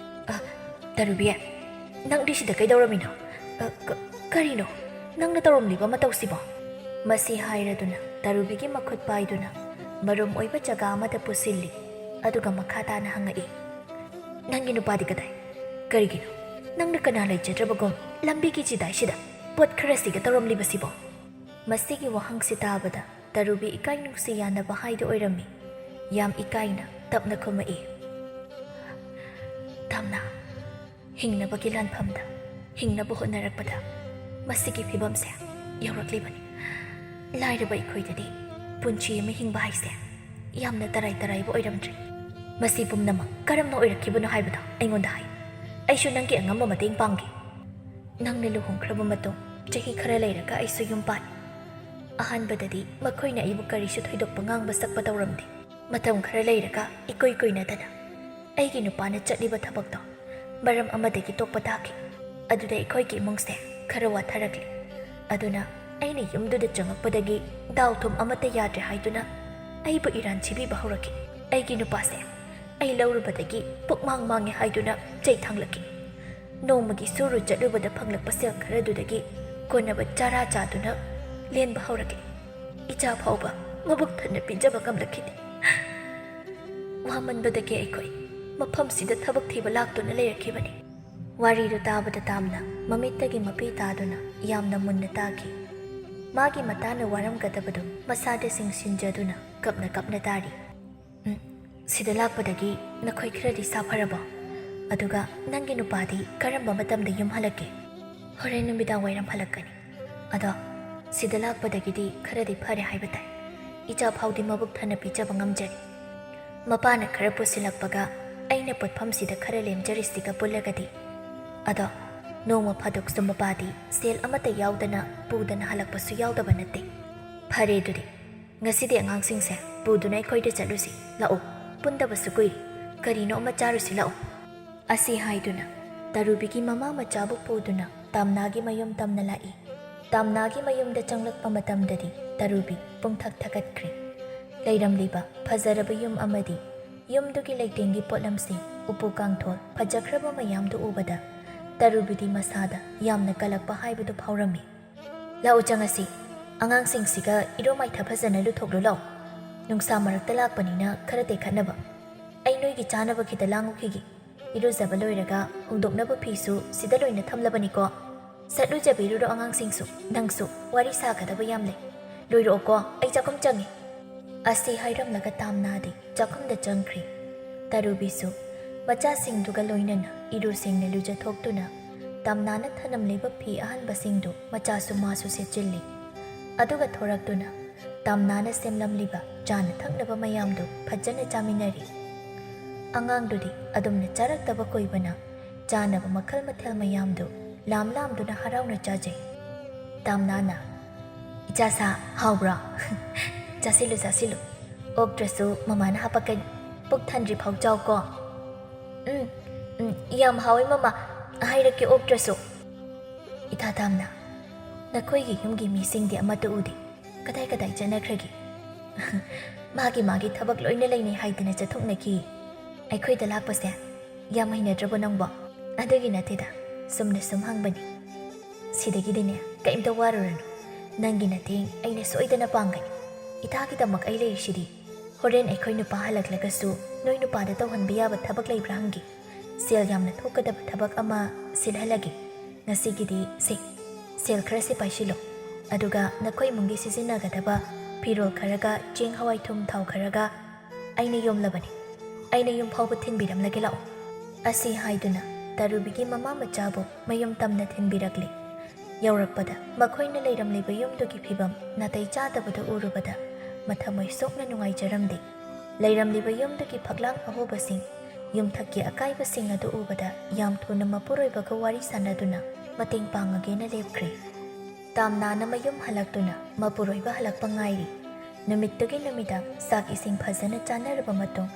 "ꯑ, ꯇꯔꯨꯕꯤ, ꯅꯪꯗꯤ ꯁꯤꯗ ꯀꯩꯗꯧꯔꯝꯃꯤꯅꯣ? ꯑ, ꯀ-, ꯀꯔꯤꯅꯣ ꯅꯪꯅ ꯇꯧꯔꯝꯂꯤꯕ ꯃꯇꯧꯁꯤꯕꯣ?" ꯃꯁꯤ ꯍꯥꯏꯔꯗꯨꯅ ꯇꯔꯨꯕꯤꯒꯤ ꯃꯈꯨꯠ ꯄꯥꯏꯗꯨꯅ ꯃꯔꯨꯝ ꯑꯣꯏꯕ ꯖꯒꯥ ꯑꯃꯗ ꯄꯨꯁꯤꯜꯂꯤ꯫ ꯑꯗꯨꯒ ꯃꯈꯥ ꯇꯥꯅ ꯍꯪꯉꯛꯏ, "ꯅꯪꯒꯤ ꯅꯨꯄꯥꯗꯤ ꯀꯗꯥꯏ? ꯀꯔꯤꯒꯤꯅꯣ ꯅꯪꯅ ꯀꯅꯥ ꯂꯩꯖꯗ꯭ꯔꯕꯒꯨꯝ ꯂꯝꯕꯤꯒꯤ ꯆꯤꯗꯥꯏꯁꯤꯗ ꯄꯣꯠ ꯈꯔꯁꯤꯒ ꯇꯧꯔꯝꯂꯤꯕꯁꯤꯕꯣ?" ꯃꯁꯤꯒꯤ ꯋꯥꯍꯪꯁꯤ ꯇꯥꯕꯗ ꯇꯔꯨꯕꯤ ꯏꯀꯥꯏ ꯅꯨꯡꯁꯤ ꯌꯥꯅꯕ ꯍꯥꯏꯗꯨ ꯑꯣꯏꯔꯝꯃꯤ꯫ ꯌꯥꯝ ꯏꯀꯥꯏꯅ ꯇꯞꯅ ꯈꯨꯝꯃꯛꯏ, "ꯇꯥꯝꯅꯥ, ꯍꯤꯡꯅꯕꯒꯤ ꯂꯥꯟꯐꯝꯗ ꯍꯤꯡꯅꯕ ꯍꯣꯠꯅꯔꯛꯄꯗ ꯃꯁꯤꯒꯤ ꯐꯤꯕꯝꯁꯦ ꯌꯧꯔꯛꯂꯤꯕꯅꯤ꯫ ꯂꯥꯏꯔꯕ ꯑꯩꯈꯣꯏꯗꯗꯤ ꯄꯨꯟꯁꯤ ꯑꯃ ꯍꯤꯡꯕ ꯍꯥꯏꯁꯦ ꯌꯥꯝꯅ ꯇꯔꯥꯏ ꯇꯔꯥꯏꯕ ꯑꯣꯏꯔꯝꯗ꯭ꯔꯦ꯫ ꯃꯁꯤ ꯄꯨꯝꯅꯃꯛ ꯀꯔꯝꯅ ꯑꯣꯏꯔꯛꯈꯤꯕꯅꯣ ꯍꯥꯏꯕꯗꯣ ꯑꯩꯉꯣꯟꯗ ꯍꯥꯏ꯫ ꯑꯩꯁꯨ ꯅꯪꯒꯤ ꯑꯉꯝꯕ ꯃꯇꯦꯡ ꯄꯥꯡꯒꯦ꯫ ꯅꯪꯅ ꯂꯨꯍꯣꯡꯈ꯭ꯔꯕ ꯃꯇꯨꯡ ꯆꯍꯤ ꯈꯔ ꯂꯩꯔꯒ ꯑꯩꯁꯨ ꯌꯨꯝ ꯄꯥꯜꯂꯤ꯫ ꯑꯍꯥꯟꯕꯗꯗꯤ ꯃꯈꯣꯏꯅ ꯑꯩꯕꯨ ꯀꯔꯤꯁꯨ ꯊꯣꯏꯗꯣꯛꯄ ꯉꯥꯡꯕ ꯁꯛꯄ ꯇꯧꯔꯝꯗꯦ꯫ ꯃꯇꯝ ꯈꯔ ꯂꯩꯔꯒ ꯏꯀꯨꯏ ꯀꯨꯏꯅꯗꯅ ꯑꯩꯒꯤ ꯅꯨꯄꯥꯅ ꯆꯠꯂꯤꯕ ꯊꯕꯛꯇꯣ ꯃꯔꯝ ꯑꯃꯗꯒꯤ ꯇꯣꯛꯄ ꯇꯥꯈꯤ꯫ ꯑꯗꯨꯗ ꯑꯩꯈꯣꯏꯒꯤ ꯏꯃꯨꯡꯁꯦ ꯈꯔ ꯋꯥꯊꯔꯛꯂꯤ꯫ ꯑꯗꯨꯅ ꯑꯩꯅ ꯌꯨꯝꯗꯨꯗ ꯆꯪꯉꯛꯄꯗꯒꯤ ꯗꯥꯎ ꯊꯨꯝ ꯑꯃꯠꯇ ꯌꯥꯗ꯭ꯔꯦ ꯍꯥꯏꯗꯨꯅ ꯑꯩꯕꯨ ꯏꯔꯥꯟ ꯁꯤꯕꯤꯕ ꯍꯧꯔꯛꯈꯤ꯫ ꯑꯩꯒꯤ ꯅꯨꯄꯥꯁꯦ ꯑꯩ ꯂꯧꯔꯨꯕꯗꯒꯤ ꯄꯨꯛꯃꯥꯡ ꯃꯥꯡꯉꯦ ꯍꯥꯏꯗꯨꯅ ꯆꯩ ꯊꯥꯡꯂꯛꯈꯤ꯫ ꯅꯣꯡꯃꯒꯤ ꯁꯨꯔꯨ ꯆꯠꯂꯨꯕꯗ ꯐꯪꯂꯛꯄ ꯁꯦꯜ ꯈꯔꯗꯨꯗꯒꯤ ꯀꯣꯟꯅꯕ ꯆꯥꯔꯥ ꯆꯥꯗꯨꯅ ꯂꯦꯟꯕ ꯍꯧꯔꯛꯂꯤ꯫ ꯏꯆꯥ ꯐꯥꯎꯕ ꯃꯕꯨꯛ ꯊꯟꯅ ꯄꯤꯖꯕ ꯉꯝꯂꯛꯈꯤꯗꯦ꯫ ꯋꯥꯃꯟꯕꯗꯒꯤ ꯑꯩꯈꯣꯏ ꯃꯐꯝꯁꯤꯗ ꯊꯕꯛ ꯊꯤꯕ ꯂꯥꯛꯇꯨꯅ ꯂꯩꯔꯛꯈꯤꯕꯅꯤ꯫" ꯋꯥꯔꯤꯗꯨ ꯇꯥꯕꯗ ꯇꯥꯝꯅ ꯃꯃꯤꯠꯇꯒꯤ ꯃꯄꯤ ꯇꯥꯗꯨꯅ ꯌꯥꯝꯅ ꯃꯨꯟꯅ ꯇꯥꯈꯤ꯫ ꯃꯥꯒꯤ ꯃꯇꯥꯅ ꯋꯥꯔꯝꯒꯗꯕꯗꯨ ꯃꯁꯥꯗ ꯆꯤꯡꯁꯤꯟꯖꯗꯨꯅ ꯀꯞꯅ ꯀꯞꯅ ꯇꯥꯔꯤ꯫ "ꯎꯝ, ꯁꯤꯗ ꯂꯥꯛꯄꯗꯒꯤ ꯅꯈꯣꯏ ꯈꯔꯗꯤ ꯁꯥꯐꯔꯕꯣ? ꯑꯗꯨꯒ ꯅꯪꯒꯤ ꯅꯨꯄꯥꯗꯤ ꯀꯔꯝꯕ ꯃꯇꯝꯗ ꯌꯨꯝ ꯍꯜꯂꯛꯀꯦ?" "ꯍꯣꯔꯦꯟ ꯅꯨꯃꯤꯗꯥꯡ ꯋꯥꯏꯔꯝ ꯍꯜꯂꯛꯀꯅꯤ꯫ ꯑꯗꯣ ꯁꯤꯗ ꯂꯥꯛꯄꯗꯒꯤꯗꯤ ꯈꯔꯗꯤ ꯐꯔꯦ ꯍꯥꯏꯕ ꯇꯥꯏ꯫ ꯏꯆꯥ ꯐꯥꯎꯗꯤ ꯃꯕꯨꯛ ꯊꯟꯅ ꯄꯤꯖꯕ ꯉꯝꯖꯔꯦ꯫ ꯃꯄꯥꯅ ꯈꯔ ꯄꯨꯁꯤꯜꯂꯛꯄꯒ ꯑꯩꯅ ꯄꯣꯠꯐꯝꯁꯤꯗ ꯈꯔ ꯂꯦꯝꯖꯔꯤꯁꯤꯒ ꯄꯨꯜꯂꯒꯗꯤ꯫ ꯑꯗꯣ ꯅꯣꯡꯃ ꯐꯥꯗꯣꯛꯁꯨ ꯃꯄꯥꯗꯤ ꯁꯦꯜ ꯑꯃꯠꯇ ꯌꯥꯎꯗꯅ ꯄꯨꯗꯅ ꯍꯜꯂꯛꯄꯁꯨ ꯌꯥꯎꯗꯕ ꯅꯠꯇꯦ꯫ ꯐꯔꯦ ꯑꯗꯨꯗꯤ, ꯉꯁꯤꯗꯤ ꯑꯉꯥꯡꯁꯤꯡꯁꯦ ꯄꯨꯗꯨꯅ ꯑꯩꯈꯣꯏꯗ ꯆꯠꯂꯨꯁꯤ꯫ ꯂꯥꯛꯑꯣ, ꯄꯨꯟꯗꯕꯁꯨ ꯀꯨꯏꯔꯦ꯫ ꯀꯔꯤꯅꯣ ꯑꯃ ꯆꯥꯔꯨꯁꯤ ꯂꯥꯛꯑꯣ꯫ ꯑꯁꯤ ꯍꯥꯏꯗꯨꯅ ꯇꯔꯨꯕꯤꯒꯤ ꯃꯃꯥ ꯃꯆꯥꯕꯨ ꯄꯨꯗꯨꯅ ꯇꯥꯝꯅꯥꯒꯤ ꯃꯌꯨꯝ ꯇꯝꯅ ꯂꯥꯛꯏ꯫ ꯇꯥꯝꯅꯥꯒꯤ ꯃꯌꯨꯝꯗ ꯆꯪꯂꯛꯄ ꯃꯇꯝꯗꯗꯤ ꯇꯔꯨꯕꯤ ꯄꯨꯡꯊꯛ ꯊꯛꯀꯠꯈ꯭ꯔꯦ꯫ ꯂꯩꯔꯝꯂꯤꯕ ꯐꯖꯔꯕ ꯌꯨꯝ ꯑꯃꯗꯤ ꯌꯨꯝꯗꯨꯒꯤ ꯂꯩꯇꯦꯡꯒꯤ ꯄꯣꯠꯂꯝꯁꯤꯡ, ꯎꯄꯨ ꯀꯥꯡꯊꯣꯜ ꯐꯖꯈ꯭ꯔꯕ ꯃꯌꯥꯝꯗꯨ ꯎꯕꯗ ꯇꯔꯨꯕꯤꯗꯤ ꯃꯁꯥꯗ ꯌꯥꯝꯅ ꯀꯜꯂꯛꯄ ꯍꯥꯏꯕꯗꯨ ꯐꯥꯎꯔꯝꯃꯤ꯫ ꯂꯥꯛꯎ ꯆꯪꯉꯁꯤ꯫ ꯑꯉꯥꯡꯁꯤꯡꯁꯤꯒ ꯏꯔꯨ ꯃꯥꯏꯊ ꯐꯖꯅ ꯂꯨꯊꯣꯛꯂꯨ ꯂꯥꯛꯎ꯫ ꯅꯨꯡꯁꯥ ꯃꯔꯛꯇ ꯂꯥꯛꯄꯅꯤꯅ ꯈꯔ ꯇꯦꯛꯈꯠꯅꯕ꯫ ꯑꯩ ꯅꯣꯏꯒꯤ ꯆꯥꯅꯕ ꯈꯤꯇ ꯂꯥꯡꯉꯨꯈꯤꯒꯦ꯫ ꯏꯔꯨꯖꯕ ꯂꯣꯏꯔꯒ ꯍꯣꯡꯗꯣꯛꯅꯕ ꯐꯤꯁꯨ ꯁꯤꯗ ꯂꯣꯏꯅ ꯊꯝꯂꯕꯅꯤꯀꯣ꯫ ꯁꯠ ꯂꯨꯖꯕꯤꯔꯨꯔꯣ ꯑꯉꯥꯡꯁꯤꯡꯁꯨ, ꯅꯪꯁꯨ ꯋꯥꯔꯤ ꯁꯥꯒꯗꯕ ꯌꯥꯝ ꯂꯩ꯫ ꯂꯣꯏꯔꯛꯑꯣꯀꯣ, ꯑꯩ ꯆꯥꯛꯈꯨꯝ ꯆꯪꯉꯤ꯫ ꯑꯁꯤ ꯍꯥꯏꯔꯝꯂꯒ ꯇꯥꯝꯅꯥꯗꯤ ꯆꯥꯛꯈꯨꯝꯗ ꯆꯪꯈ꯭ꯔꯦ꯫ ꯇꯔꯨꯕꯤꯁꯨ ꯃꯆꯥꯁꯤꯡꯗꯨꯒ ꯂꯣꯏꯅꯅ ꯏꯔꯨ ꯁꯦꯡꯅ ꯂꯨꯖꯊꯣꯛꯇꯨꯅ ꯇꯥꯝꯅꯥꯅ ꯊꯅꯝꯂꯤꯕ ꯐꯤ ꯑꯍꯟꯕꯁꯤꯡꯗꯨ ꯃꯆꯥꯁꯨ ꯃꯥꯁꯨ ꯁꯦꯠꯆꯤꯜꯂꯤ꯫ ꯑꯗꯨꯒ ꯊꯣꯔꯛꯇꯨꯅ ꯇꯥꯝꯅꯥꯅ ꯁꯦꯝꯂꯝꯂꯤꯕ ꯆꯥꯅ ꯊꯛꯅꯕ ꯃꯌꯥꯝꯗꯨ ꯐꯖꯅ ꯆꯥꯃꯤꯟꯅꯔꯤ꯫ ꯑꯉꯥꯡꯗꯨꯗꯤ ꯑꯗꯨꯝꯅ ꯆꯥꯔꯛꯇꯕ ꯀꯨꯏꯕꯅ ꯆꯥꯅꯕ ꯃꯈꯜ ꯃꯊꯦꯜ ꯃꯌꯥꯝꯗꯨ ꯂꯥꯝ ꯂꯥꯝꯗꯨꯅ ꯍꯔꯥꯎꯅ ꯆꯥꯖꯩ꯫ ꯇꯥꯝꯅꯥꯅ, "ꯏꯆꯥ ꯁꯥ, ꯍꯥꯎꯕ꯭ꯔꯣ?" "ꯆꯥꯁꯤꯜꯂꯨ, ꯆꯥꯁꯤꯜꯂꯨ꯫ ꯑꯣꯛꯇ꯭ꯔꯁꯨ ꯃꯃꯥꯅ ꯍꯥꯄꯛꯀꯅꯤ꯫ ꯄꯨꯛ ꯊꯟꯗ꯭ꯔꯤ ꯐꯥꯎ ꯆꯥꯎꯀꯣ꯫" "ꯎꯝ, ꯎꯝ, ꯌꯥꯝ ꯍꯥꯎꯋꯦ ꯃꯃꯥ꯫ ꯍꯥꯏꯔꯛꯀꯦ ꯑꯣꯛꯇ꯭ꯔꯁꯨ꯫" "ꯏꯊꯥ ꯇꯥꯝꯅꯥ, ꯅꯈꯣꯏꯒꯤ ꯌꯨꯝꯒꯤ ꯃꯤꯁꯤꯡꯗꯤ ꯑꯃꯠꯇ ꯎꯗꯦ꯫ ꯀꯗꯥꯏ ꯀꯗꯥꯏ ꯆꯠꯅꯈ꯭ꯔꯒꯦ?" "ꯃꯥꯒꯤ ꯃꯥꯒꯤ ꯊꯕꯛ ꯂꯣꯏꯅ ꯂꯩꯅꯩ ꯍꯥꯏꯗꯅ ꯆꯠꯊꯣꯛꯅꯈꯤ꯫ ꯑꯩꯈꯣꯏꯗ ꯂꯥꯛꯄꯁꯦ ꯌꯥꯝ ꯍꯩꯅꯗ꯭ꯔꯕꯣ ꯅꯪꯕꯣ?" "ꯑꯗꯨꯒꯤ ꯅꯠꯇꯦꯗ, ꯁꯨꯝꯅ ꯁꯨꯝ ꯍꯪꯕꯅꯤ꯫ ꯁꯤꯗꯒꯤꯗꯤꯅꯦ ꯀꯩꯝꯇ ꯋꯥꯔꯨꯔꯅꯨ꯫ ꯅꯪꯒꯤ ꯃꯇꯦꯡ ꯑꯩꯅ ꯁꯣꯏꯗꯅ ꯄꯥꯡꯒꯅꯤ꯫ ꯏꯇꯥꯒꯤꯗꯃꯛ ꯑꯩ ꯂꯩꯔꯤꯁꯤꯗꯤ꯫ ꯍꯣꯔꯦꯟ ꯑꯩꯈꯣꯏ ꯅꯨꯄꯥ ꯍꯜꯂꯛꯂꯒꯁꯨ ꯅꯣꯏ ꯅꯨꯄꯥꯗ ꯇꯧꯍꯟꯕ ꯌꯥꯕ ꯊꯕꯛ ꯂꯩꯕ꯭ꯔꯥ ꯍꯪꯒꯦ꯫ ꯁꯦꯜ ꯌꯥꯝꯅ ꯊꯣꯛꯀꯗꯕ ꯊꯕꯛ ꯑꯃ ꯁꯤꯜꯍꯜꯂꯒꯦ꯫ ꯉꯁꯤꯒꯤꯗꯤ ꯁꯦ, ꯁꯦꯜ ꯈꯔꯁꯦ ꯄꯥꯏꯁꯤꯜꯂꯣ꯫ ꯑꯗꯨꯒ ꯅꯈꯣꯏ ꯏꯃꯨꯡꯒꯤ ꯁꯤꯖꯤꯟꯅꯒꯗꯕ ꯐꯤꯔꯣꯜ ꯈꯔꯒ ꯆꯦꯡ ꯍꯋꯥꯏ ꯊꯨꯝ ꯊꯥꯎ ꯈꯔꯒ ꯑꯩꯅ ꯌꯣꯝꯂꯕꯅꯤ꯫ ꯑꯩꯅ ꯌꯨꯝ ꯐꯥꯎꯕ ꯊꯤꯟꯕꯤꯔꯝꯂꯒꯦ ꯂꯥꯛꯑꯣ꯫" ꯑꯁꯤ ꯍꯥꯏꯗꯨꯅ ꯇꯔꯨꯕꯤꯒꯤ ꯃꯃꯥ ꯃꯆꯥꯕꯨ ꯃꯌꯨꯝ ꯇꯝꯅ ꯊꯤꯟꯕꯤꯔꯛꯂꯦ꯫ ꯌꯧꯔꯛꯄꯗ ꯃꯈꯣꯏꯅ ꯂꯩꯔꯝꯂꯤꯕ ꯌꯨꯝꯗꯨꯒꯤ ꯐꯤꯕꯝ ꯅꯥꯇꯩ ꯆꯥꯗꯕꯗꯨ ꯎꯔꯨꯕꯗ ꯃꯊꯃꯣꯏ ꯁꯣꯛꯅ ꯅꯨꯡꯉꯥꯏꯖꯔꯝꯗꯦ꯫ ꯂꯩꯔꯝꯂꯤꯕ ꯌꯨꯝꯗꯨꯒꯤ ꯐꯛꯂꯥꯡ ꯑꯍꯣꯕꯁꯤꯡ, ꯌꯨꯝꯊꯛꯀꯤ ꯑꯀꯥꯏꯕꯁꯤꯡ ꯑꯗꯨ ꯎꯕꯗ ꯌꯥꯝ ꯊꯨꯅ ꯃꯄꯨꯔꯣꯏꯕꯒ ꯋꯥꯔꯤ ꯁꯥꯟꯅꯗꯨꯅ ꯃꯇꯦꯡ ꯄꯥꯡꯉꯒꯦꯅ ꯂꯦꯞꯈ꯭ꯔꯦ꯫ ꯇꯥꯝꯅꯥꯅ ꯃꯌꯨꯝ ꯍꯜꯂꯛꯇꯨꯅ ꯃꯄꯨꯔꯣꯏꯕ ꯍꯜꯂꯛꯄ ꯉꯥꯏꯔꯤ꯫ ꯅꯨꯃꯤꯠꯇꯨꯒꯤ ꯅꯨꯃꯤꯗꯥꯡ ꯆꯥꯛ ꯏꯁꯤꯡ ꯐꯖꯅ ꯆꯥꯅꯔꯕ ꯃꯇꯨꯡ,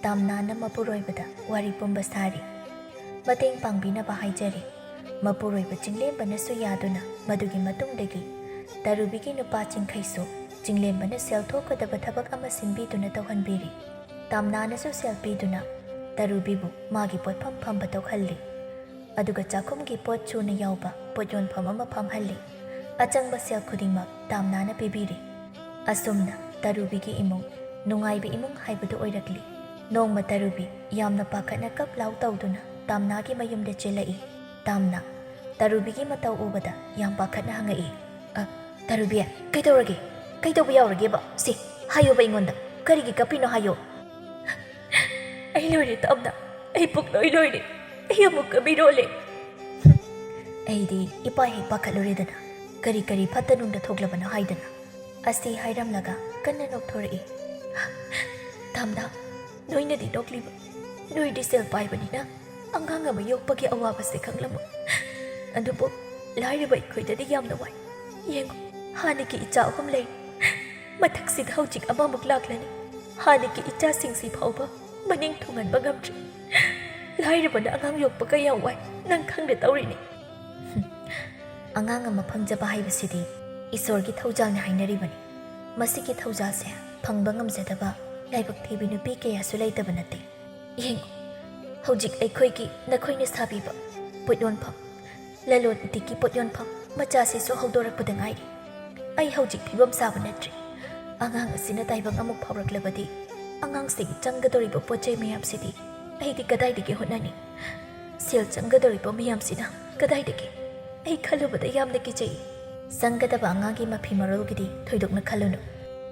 ꯇꯥꯝꯅꯥꯅ ꯃꯄꯨꯔꯣꯏꯕꯗ ꯋꯥꯔꯤ ꯄꯨꯝꯕ ꯁꯥꯔꯤ꯫ ꯃꯇꯦꯡ ꯄꯥꯡꯕꯤꯅꯕ ꯍꯥꯏꯖꯔꯤ꯫ ꯃꯄꯨꯔꯣꯏꯕ ꯆꯤꯡꯂꯦꯝꯕꯅꯁꯨ ꯌꯥꯗꯨꯅ ꯃꯗꯨꯒꯤ ꯃꯇꯨꯡꯗꯒꯤ ꯇꯔꯨꯕꯤꯒꯤ ꯅꯨꯄꯥ ꯆꯤꯡꯈꯩꯁꯨ ꯆꯤꯡꯂꯦꯝꯕꯅ ꯁꯦꯜ ꯊꯣꯛꯀꯗꯕ ꯊꯕꯛ ꯑꯃ ꯁꯤꯟꯕꯤꯗꯨꯅ ꯇꯧꯍꯟꯕꯤꯔꯤ꯫ ꯇꯥꯝꯅꯥꯅꯁꯨ ꯁꯦꯜ ꯄꯤꯗꯨꯅ ꯇꯔꯨꯕꯤꯕꯨ ꯃꯥꯒꯤ ꯄꯣꯠꯐꯝ ꯐꯝꯕ ꯇꯧꯍꯜꯂꯤ꯫ ꯑꯗꯨꯒ ꯆꯥꯛꯈꯨꯝꯒꯤ ꯄꯣꯠ ꯁꯨꯅ ꯌꯥꯎꯕ ꯄꯣꯠ ꯌꯣꯟꯐꯝ ꯑꯃ ꯐꯝꯍꯜꯂꯤ꯫ ꯑꯆꯪꯕ ꯁꯦꯜ ꯈꯨꯗꯤꯡꯃꯛ ꯇꯥꯝꯅꯥꯅ ꯄꯤꯕꯤꯔꯤ꯫ ꯑꯁꯨꯝꯅ ꯇꯔꯨꯕꯤꯒꯤ ꯏꯃꯨꯡ ꯅꯨꯡꯉꯥꯏꯕ ꯏꯃꯨꯡ ꯍꯥꯏꯕꯗꯨ ꯑꯣꯏꯔꯛꯂꯤ꯫ ꯅꯣꯡꯃ ꯇꯔꯨꯕꯤ ꯌꯥꯝꯅ ꯄꯥꯈꯠꯅ ꯀꯞ ꯂꯥꯎ ꯇꯧꯗꯨꯅ ꯇꯥꯝꯅꯥꯒꯤ ꯃꯌꯨꯝꯗ ꯆꯦꯜꯂꯛꯏ꯫ ꯇꯥꯝꯅꯥ ꯇꯔꯨꯕꯤꯒꯤ ꯃꯇꯧ ꯎꯕꯗ ꯌꯥꯝ ꯄꯥꯈꯠꯅ ꯍꯪꯉꯛꯏ, "ꯑ, ꯇꯔꯨꯕꯤ, ꯀꯩꯗꯧꯔꯒꯦ? ꯀꯩꯗꯧꯕ ꯌꯥꯎꯔꯒꯦꯕ? ꯁꯤ ꯍꯥꯏꯌꯣꯕ ꯑꯩꯉꯣꯟꯗ꯫ ꯀꯔꯤꯒꯤ ꯀꯞꯄꯤꯅꯣ ꯍꯥꯏꯌꯣ?" "ꯑꯩ ꯂꯣꯏꯔꯦ ꯇꯥꯝꯅꯥ, ꯑꯩ ꯄꯨꯛꯂꯣꯏ ꯂꯣꯏꯔꯦ꯫ ꯑꯩ ꯑꯃꯨꯛꯀ ꯃꯤꯔꯣꯜꯂꯦ꯫ ꯑꯩꯗꯤ ꯏꯄꯥ ꯍꯦꯛ ꯄꯥꯈꯠꯂꯨꯔꯦꯗꯅ, ꯀꯔꯤ ꯀꯔꯤ ꯐꯠꯇ ꯅꯨꯡꯗ ꯊꯣꯛꯂꯕꯅꯣ ꯍꯥꯏꯗꯅ꯫" ꯑꯁꯤ ꯍꯥꯏꯔꯝꯂꯒ ꯀꯟꯅ ꯅꯣꯛꯊꯣꯔꯛꯏ꯫ "ꯇꯥꯝꯅꯥ, ꯅꯣꯏꯅꯗꯤ ꯅꯣꯛꯂꯤꯕ, ꯅꯣꯏꯗꯤ ꯁꯦꯜ ꯄꯥꯏꯕꯅꯤꯅ ꯑꯉꯥꯡ ꯑꯃ ꯌꯣꯛꯄꯒꯤ ꯑꯋꯥꯕꯁꯦ ꯈꯪꯂꯝꯃꯣꯏ꯫ ꯑꯗꯨꯕꯨ ꯂꯥꯏꯔꯕ ꯑꯩꯈꯣꯏꯗꯗꯤ ꯌꯥꯝꯅ ꯋꯥꯏ꯫ ꯌꯦꯡꯉꯨ, ꯍꯥꯟꯅꯒꯤ ꯏꯆꯥ ꯑꯍꯨꯝ ꯂꯩ꯫ ꯃꯊꯛꯁꯤꯗ ꯍꯧꯖꯤꯛ ꯑꯃꯃꯨꯛ ꯂꯥꯛꯂꯅꯤ꯫ ꯍꯥꯟꯅꯒꯤ ꯏꯆꯥꯁꯤꯡꯁꯤ ꯐꯥꯎꯕ ꯃꯅꯤꯡ ꯊꯨꯡꯍꯟꯕ ꯉꯝꯗ꯭ꯔꯤ꯫ ꯂꯥꯏꯔꯕꯅ ꯑꯉꯥꯡ ꯌꯣꯛꯄ ꯀꯌꯥ ꯋꯥꯏ, ꯅꯪ ꯈꯪꯗ ꯇꯧꯔꯤꯅꯤ꯫" "ꯑꯉꯥꯡ ꯑꯃ ꯐꯪꯖꯕ ꯍꯥꯏꯕꯁꯤꯗꯤ ꯏꯁꯣꯔꯒꯤ ꯊꯧꯖꯥꯜꯅꯤ ꯍꯥꯏꯅꯔꯤꯕꯅꯤ꯫ ꯃꯁꯤꯒꯤ ꯊꯧꯖꯥꯜꯁꯦ ꯐꯪꯕ ꯉꯝꯖꯗꯕ ꯂꯥꯏꯕꯛ ꯊꯤꯕꯤ ꯅꯨꯄꯤ ꯀꯌꯥꯁꯨ ꯂꯩꯇꯕ ꯅꯠꯇꯦ꯫ ꯌꯦꯡꯉꯨ, ꯍꯧꯖꯤꯛ ꯑꯩꯈꯣꯏꯒꯤ ꯅꯈꯣꯏꯅ ꯁꯥꯕꯤꯕ ꯄꯣꯠ ꯌꯣꯟꯐꯝ, ꯂꯂꯣꯟ ꯏꯇꯤꯛꯀꯤ ꯄꯣꯠ ꯌꯣꯟꯐꯝ ꯃꯆꯥꯁꯤꯁꯨ ꯍꯧꯗꯣꯔꯛꯄꯗ ꯉꯥꯏꯔꯤ꯫ ꯑꯩ ꯍꯧꯖꯤꯛ ꯐꯤꯕꯝ ꯆꯥꯕ ꯅꯠꯇ꯭ꯔꯦ꯫ ꯑꯉꯥꯡ ꯑꯁꯤꯅ ꯇꯥꯏꯕꯪ ꯑꯃꯨꯛ ꯐꯥꯎꯔꯛꯂꯕꯗꯤ ꯑꯉꯥꯡꯁꯤꯡ ꯆꯪꯒꯗꯧꯔꯤꯕ ꯄꯣꯠ ꯆꯩ ꯃꯌꯥꯝꯁꯤꯗꯤ ꯑꯩꯗꯤ ꯀꯗꯥꯏꯗꯒꯤ ꯍꯣꯠꯅꯅꯤ? ꯁꯦꯜ ꯆꯪꯒꯗꯧꯔꯤꯕ ꯃꯌꯥꯝꯁꯤꯅ ꯀꯗꯥꯏꯗꯒꯤ? ꯑꯩ ꯈꯜꯂꯨꯕꯗ ꯌꯥꯝꯅ ꯀꯤꯖꯩ꯫" "ꯆꯪꯒꯗꯕ ꯑꯉꯥꯡꯒꯤ ꯃꯐꯤ ꯃꯔꯣꯜꯒꯤꯗꯤ ꯊꯣꯏꯗꯣꯛꯅ ꯈꯜꯂꯨꯅꯨ꯫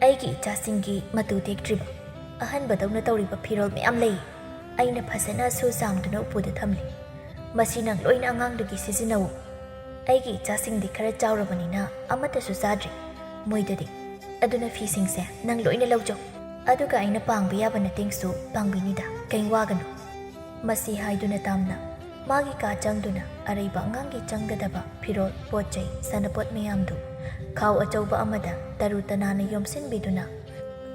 ꯑꯩꯒꯤ ꯏꯆꯥꯁꯤꯡꯒꯤ ꯃꯇꯨ ꯇꯦꯛꯇ꯭ꯔꯤꯕ, ꯑꯍꯟꯕꯗꯧꯅ ꯇꯧꯔꯤꯕ ꯐꯤꯔꯣꯜ ꯃꯌꯥꯝ ꯂꯩ꯫ ꯑꯩꯅ ꯐꯖꯅ ꯁꯨ ꯆꯥꯝꯗꯨꯅ ꯎꯄꯨꯗ ꯊꯝꯂꯤ꯫ ꯃꯁꯤ ꯅꯪ ꯂꯣꯏꯅ ꯑꯉꯥꯡꯗꯨꯒꯤ ꯁꯤꯖꯤꯟꯅꯧ꯫ ꯑꯩꯒꯤ ꯏꯆꯥꯁꯤꯡꯗꯤ ꯈꯔ ꯆꯥꯎꯔꯕꯅꯤꯅ ꯑꯃꯠꯇꯁꯨ ꯆꯥꯗ꯭ꯔꯤ꯫ ꯃꯣꯏꯗꯗꯤ ꯑꯗꯨꯅ ꯐꯤꯁꯤꯡꯁꯦ ꯅꯪ ꯂꯣꯏꯅ ꯂꯧꯖꯧ꯫ ꯑꯗꯨꯒ ꯑꯩꯅ ꯄꯥꯡꯕ ꯌꯥꯕ ꯅꯇꯦꯡꯁꯨ ꯄꯥꯡꯕꯤꯅꯤꯗ, ꯀꯩꯝ ꯋꯥꯒꯅꯨ꯫" ꯃꯁꯤ ꯍꯥꯏꯗꯨꯅ ꯇꯥꯝꯅ ꯃꯥꯒꯤ ꯀꯥ ꯆꯪꯗꯨꯅ ꯑꯔꯩꯕ ꯑꯉꯥꯡꯒꯤ ꯆꯪꯒꯗꯕ ꯐꯤꯔꯣꯜ, ꯄꯣꯠ ꯆꯩ, ꯁꯥꯟꯅꯄꯣꯠ ꯃꯌꯥꯝꯗꯨ ꯈꯥꯎ ꯑꯆꯧꯕ ꯑꯃꯗ ꯇꯔꯨ ꯇꯅꯥꯟꯅ ꯌꯣꯝꯁꯤꯟꯕꯤꯗꯨꯅ,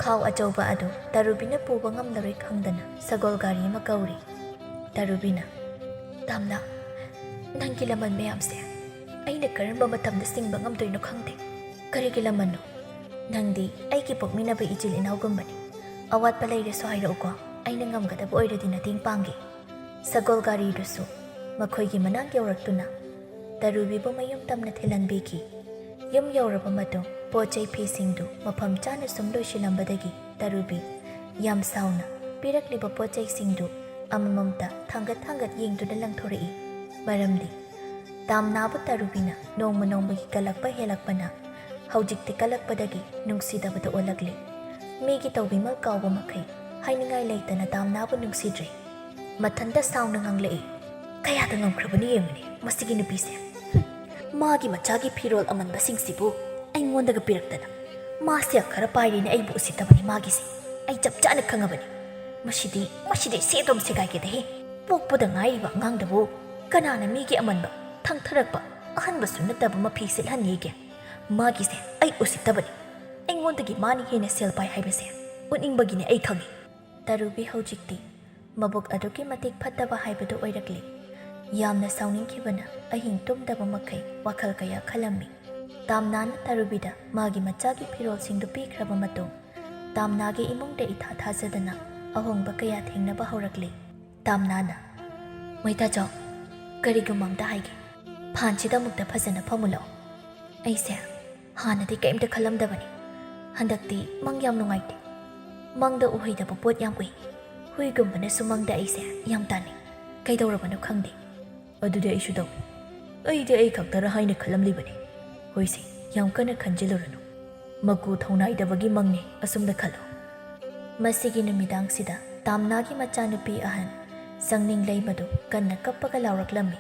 ꯈꯥꯎ ꯑꯆꯧꯕ ꯑꯗꯨ ꯇꯔꯨꯕꯤꯅ ꯄꯨꯕ ꯉꯝꯂꯔꯣꯏ ꯈꯪꯗꯅ ꯁꯒꯣꯜ ꯒꯥꯔꯤ ꯑꯃ ꯀꯧꯔꯤ꯫ ꯇꯔꯨꯕꯤꯅ, "ꯇꯥꯝꯅ, ꯅꯪꯒꯤ ꯂꯃꯟ ꯃꯌꯥꯝꯁꯦ ꯑꯩꯅ ꯀꯔꯝꯕ ꯃꯇꯝꯗ ꯁꯤꯡꯕ ꯉꯝꯗꯣꯏꯅꯣ ꯈꯪꯗꯦ꯫ ꯀꯔꯤꯒꯤ ꯂꯃꯟꯅꯣ? ꯅꯪꯗꯤ ꯑꯩꯒꯤ ꯄꯣꯛꯃꯤꯟꯅꯕ ꯏꯆꯤꯜ ꯏꯅꯥꯎꯒꯨꯝꯕꯅꯤ꯫ ꯑꯋꯥꯠꯄ ꯂꯩꯔꯁꯨ ꯍꯥꯏꯔꯛꯎꯀꯣ, ꯑꯩꯅ ꯉꯝꯒꯗꯕ ꯑꯣꯏꯔꯗꯤ ꯃꯇꯦꯡ ꯄꯥꯡꯒꯦ꯫" ꯁꯒꯣꯜ ꯒꯥꯔꯤꯗꯨꯁꯨ ꯃꯈꯣꯏꯒꯤ ꯃꯅꯥꯛ ꯌꯧꯔꯛꯇꯨꯅ ꯇꯔꯨꯕꯤꯕꯨ ꯃꯌꯨꯝ ꯇꯝꯅ ꯊꯤꯜꯍꯟꯕꯤꯈꯤ꯫ ꯌꯨꯝ ꯌꯧꯔꯕ ꯃꯇꯨꯡ ꯄꯣꯠ ꯆꯩ ꯐꯤꯁꯤꯡꯗꯨ ꯃꯐꯝ ꯆꯥꯅ ꯁꯨꯝ ꯂꯣꯏꯁꯤꯜꯂꯝꯕꯗꯒꯤ ꯇꯔꯨꯕꯤ ꯌꯥꯝ ꯁꯥꯎꯅ ꯄꯤꯔꯛꯂꯤꯕ ꯄꯣꯠ ꯆꯩꯁꯤꯡꯗꯨ ꯑꯃꯃꯝꯇ ꯊꯥꯡꯒꯠ ꯊꯥꯡꯒꯠ ꯌꯦꯡꯗꯨꯅ ꯂꯪꯊꯣꯔꯛꯏ꯫ ꯃꯔꯝꯗꯤ ꯇꯥꯝꯅꯥꯕꯨ ꯇꯔꯨꯕꯤꯅ ꯅꯣꯡꯃ ꯅꯣꯡꯃꯒꯤ ꯀꯜꯂꯛꯄ ꯍꯦꯜꯂꯛꯄꯅ ꯍꯧꯖꯤꯛꯇꯤ ꯀꯜꯂꯛꯄꯗꯒꯤ ꯅꯨꯡꯁꯤꯗꯕꯗ ꯑꯣꯜꯂꯛꯂꯦ꯫ ꯃꯤꯒꯤ ꯇꯧꯕꯤꯃꯜ ꯀꯥꯎꯕ ꯃꯈꯩ ꯍꯥꯏꯅꯤꯡꯉꯥꯏ ꯂꯩꯇꯅ ꯇꯥꯝꯅꯥꯕꯨ ꯅꯨꯡꯁꯤꯗ꯭ꯔꯦ꯫ ꯃꯊꯟꯇ ꯁꯥꯎꯅ ꯉꯥꯡꯂꯛꯏ, "ꯀꯌꯥꯗ ꯉꯝꯈ꯭ꯔꯕꯅꯤ ꯌꯦꯡꯉꯨꯅꯦ ꯃꯁꯤꯒꯤ ꯅꯨꯄꯤꯁꯦ꯫ ꯍꯨꯝ, ꯃꯥꯒꯤ ꯃꯆꯥꯒꯤ ꯐꯤꯔꯣꯜ ꯑꯃꯟꯕꯁꯤꯡꯁꯤꯕꯨ ꯑꯩꯉꯣꯟꯗꯒ ꯄꯤꯔꯛꯇꯅ꯫ ꯃꯥꯁꯦ ꯈꯔ ꯄꯥꯏꯔꯤꯅꯦ ꯑꯩꯕꯨ ꯎꯁꯤꯠꯇꯕꯅꯤ ꯃꯥꯒꯤꯁꯦ꯫ ꯑꯩ ꯆꯞ ꯆꯥꯅ ꯈꯪꯉꯕꯅꯤ꯫ ꯃꯁꯤꯗꯤ, ꯃꯁꯤꯗꯤ ꯁꯦ ꯑꯗꯨꯝ ꯁꯦꯒꯥꯏꯒꯦꯗꯍꯦ꯫ ꯄꯣꯛꯄꯗ ꯉꯥꯏꯔꯤꯕ ꯑꯉꯥꯡꯗꯕꯨ ꯀꯅꯥꯅ ꯃꯤꯒꯤ ꯑꯃꯟꯕ, ꯊꯪꯊꯔꯛꯄ, ꯑꯍꯟꯕꯁꯨ ꯅꯠꯇꯕ ꯃꯐꯤ ꯁꯦꯠꯍꯟꯅꯤꯒꯦ? ꯃꯥꯒꯤꯁꯦ ꯑꯩ ꯎꯁꯤꯠꯇꯕꯅꯤ꯫ ꯑꯩꯉꯣꯟꯗꯒꯤ ꯃꯥꯅ ꯍꯦꯟꯅ ꯁꯦꯜ ꯄꯥꯏ ꯍꯥꯏꯕꯁꯦ ꯎꯠꯅꯤꯡꯕꯒꯤꯅꯦ ꯑꯩ ꯈꯪꯉꯤ꯫" ꯇꯔꯨꯕꯤ ꯍꯧꯖꯤꯛꯇꯤ ꯃꯕꯨꯛ ꯑꯗꯨꯛꯀꯤ ꯃꯇꯤꯛ ꯐꯠꯇꯕ ꯍꯥꯏꯕꯗꯨ ꯑꯣꯏꯔꯛꯂꯤ꯫ ꯌꯥꯝꯅ ꯁꯥꯎꯅꯤꯡꯈꯤꯕꯅ ꯑꯍꯤꯡ ꯇꯨꯝꯗꯕ ꯃꯈꯩ ꯋꯥꯈꯜ ꯀꯌꯥ ꯈꯜꯂꯝꯃꯤ꯫ ꯇꯥꯝꯅꯥꯅ ꯇꯔꯨꯕꯤꯗ ꯃꯥꯒꯤ ꯃꯆꯥꯒꯤ ꯐꯤꯔꯣꯜꯁꯤꯡꯗꯨ ꯄꯤꯈ꯭ꯔꯕ ꯃꯇꯨꯡ, ꯇꯥꯝꯅꯥꯒꯤ ꯏꯃꯨꯡꯗ ꯏꯊꯥ ꯊꯥꯖꯗꯅ ꯑꯍꯣꯡꯕ ꯀꯌꯥ ꯊꯦꯡꯅꯕ ꯍꯧꯔꯛꯂꯤ꯫ ꯇꯥꯝꯅꯥꯅ, "ꯃꯩꯇꯥꯆꯧ, ꯀꯔꯤꯒꯨꯝꯕ ꯑꯝꯇ ꯍꯥꯏꯒꯦ꯫ ꯐꯥꯟꯁꯤꯗ ꯑꯃꯨꯛꯇ ꯐꯖꯅ ꯐꯝꯃꯨ ꯂꯥꯛꯑꯣ꯫ ꯑꯩꯁꯦ ꯍꯥꯟꯅꯗꯤ ꯀꯔꯤꯝꯇ ꯈꯜꯂꯝꯗꯕꯅꯤ꯫ ꯍꯟꯗꯛꯇꯤ ꯃꯪ ꯌꯥꯝ ꯅꯨꯡꯉꯥꯏꯇꯦ꯫ ꯃꯪꯗ ꯎꯍꯩꯗꯕ ꯄꯣꯠ ꯌꯥꯝ ꯎꯏ꯫ ꯍꯨꯏꯒꯨꯝꯕꯅꯁꯨ ꯃꯪꯗ ꯑꯩꯁꯦ ꯌꯥꯝ ꯇꯥꯟꯅꯩ꯫ ꯀꯩꯗꯧꯔꯕꯅꯣ ꯈꯪꯗꯦ꯫" "ꯑꯗꯨꯗꯤ ꯑꯩꯁꯨ ꯇꯧꯏ꯫ ꯑꯩꯗꯤ ꯑꯩ ꯈꯛꯇꯔ ꯍꯥꯏꯅ ꯈꯜꯂꯝꯂꯤꯕꯅꯤ꯫ ꯍꯣꯏꯁꯦ, ꯌꯥꯝ ꯀꯟꯅ ꯈꯟꯖꯤꯜꯂꯨꯔꯅꯨ꯫ ꯃꯀꯨ ꯊꯧꯅꯥꯏꯗꯕꯒꯤ ꯃꯪꯅꯤ ꯑꯁꯨꯝꯅ ꯈꯜꯂꯨ꯫" ꯃꯁꯤꯒꯤ ꯅꯨꯃꯤꯗꯥꯡꯁꯤꯗ ꯇꯥꯝꯅꯥꯒꯤ ꯃꯆꯥꯅꯨꯄꯤ ꯑꯍꯟ ꯆꯪꯅꯤꯡꯂꯩꯃꯗꯨ ꯀꯟꯅ ꯀꯞꯄꯒ ꯂꯥꯎꯔꯛꯂꯝꯃꯤ꯫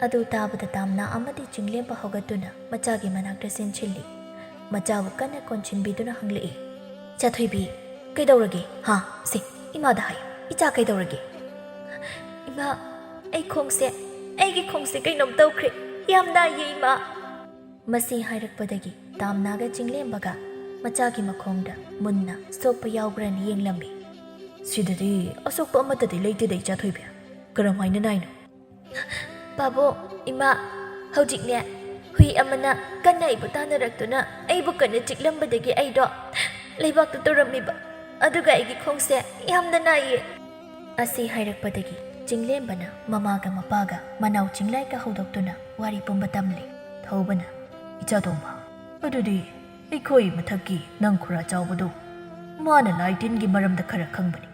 ꯑꯗꯨ ꯇꯥꯕꯗ ꯇꯥꯝꯅꯥ ꯑꯃꯗꯤ ꯆꯤꯡꯂꯦꯝꯕ ꯍꯧꯒꯠꯇꯨꯅ ꯃꯆꯥꯒꯤ ꯃꯅꯥꯛꯇ ꯆꯦꯟꯁꯤꯜꯂꯤ꯫ ꯃꯆꯥꯕꯨ ꯀꯟꯅ ꯀꯣꯟꯁꯤꯟꯕꯤꯗꯨꯅ ꯍꯪꯂꯛꯏ꯫ "ꯏꯆꯥ ꯊꯣꯏꯕꯤ, ꯀꯩꯗꯧꯔꯒꯦ? ꯍꯥ? ꯁꯦ, ꯏꯃꯥꯗ ꯍꯥꯏꯌꯨ, ꯏꯆꯥ ꯀꯩꯗꯧꯔꯒꯦ?" "ꯏꯃꯥ, ꯑꯩ ꯈꯣꯡꯁꯦ, ꯑꯩꯒꯤ ꯈꯣꯡꯁꯦ ꯀꯩꯅꯣꯝ ꯇꯧꯈ꯭ꯔꯦ꯫ ꯌꯥꯝ ꯅꯥꯏꯌꯦ, ꯏꯃꯥ!" ꯃꯁꯤ ꯍꯥꯏꯔꯛꯄꯗꯒꯤ ꯇꯥꯝꯅꯥꯒ ꯆꯤꯡꯂꯦꯝꯕꯒ ꯃꯆꯥꯒꯤ ꯃꯈꯣꯡꯗ ꯃꯨꯟꯅ ꯁꯣꯛꯄ ꯌꯥꯎꯕ꯭ꯔꯥꯅ ꯌꯦꯡꯂꯝꯃꯤ꯫ "ꯁꯤꯗꯗꯤ ꯑꯁꯣꯛꯄ ꯑꯃꯠꯇꯗꯤ ꯂꯩꯇꯦꯗ, ꯏꯆꯥ ꯊꯣꯏꯕꯤ꯫ ꯀꯔꯝꯍꯥꯏꯅ ꯅꯥꯏꯅꯣ?" "ꯄꯥꯕꯨꯡ, ꯏꯃꯥ, ꯍꯧꯖꯤꯛꯅꯦ, ꯍꯨꯏ ꯑꯃꯅ ꯀꯟꯅ ꯑꯩꯕꯨ ꯇꯥꯟꯅꯔꯛꯇꯨꯅ ꯑꯩꯕꯨ ꯀꯟꯅ ꯆꯤꯛꯂꯝꯕꯗꯒꯤ ꯑꯩꯗꯣ ꯂꯩꯕꯥꯛꯇ ꯇꯧꯔꯝꯃꯤꯕ, ꯑꯗꯨꯒ ꯑꯩꯒꯤ ꯈꯣꯡꯁꯦ ꯌꯥꯝꯅ ꯅꯥꯏꯌꯦ꯫" ꯑꯁꯤ ꯍꯥꯏꯔꯛꯄꯗꯒꯤ ꯆꯤꯡꯂꯦꯝꯕꯅ ꯃꯃꯥꯒ ꯃꯄꯥꯒ ꯃꯅꯥꯎ ꯆꯤꯡꯂꯥꯏꯒ ꯍꯧꯗꯣꯛꯇꯨꯅ ꯋꯥꯔꯤ ꯄꯨꯝꯕ ꯇꯝꯂꯦ꯫ ꯊꯧꯕꯅ, "ꯏꯆꯥ ꯇꯣꯝꯕ, ꯑꯗꯨꯗꯤ ꯑꯩꯈꯣꯏ ꯃꯊꯛꯀꯤ ꯅꯪ ꯈꯨꯔꯥ ꯆꯥꯎꯕꯗꯣ, ꯃꯥꯅ ꯂꯥꯏ ꯇꯤꯟꯒꯤ ꯃꯔꯝꯗ ꯈꯔ ꯈꯪꯕꯅꯤ꯫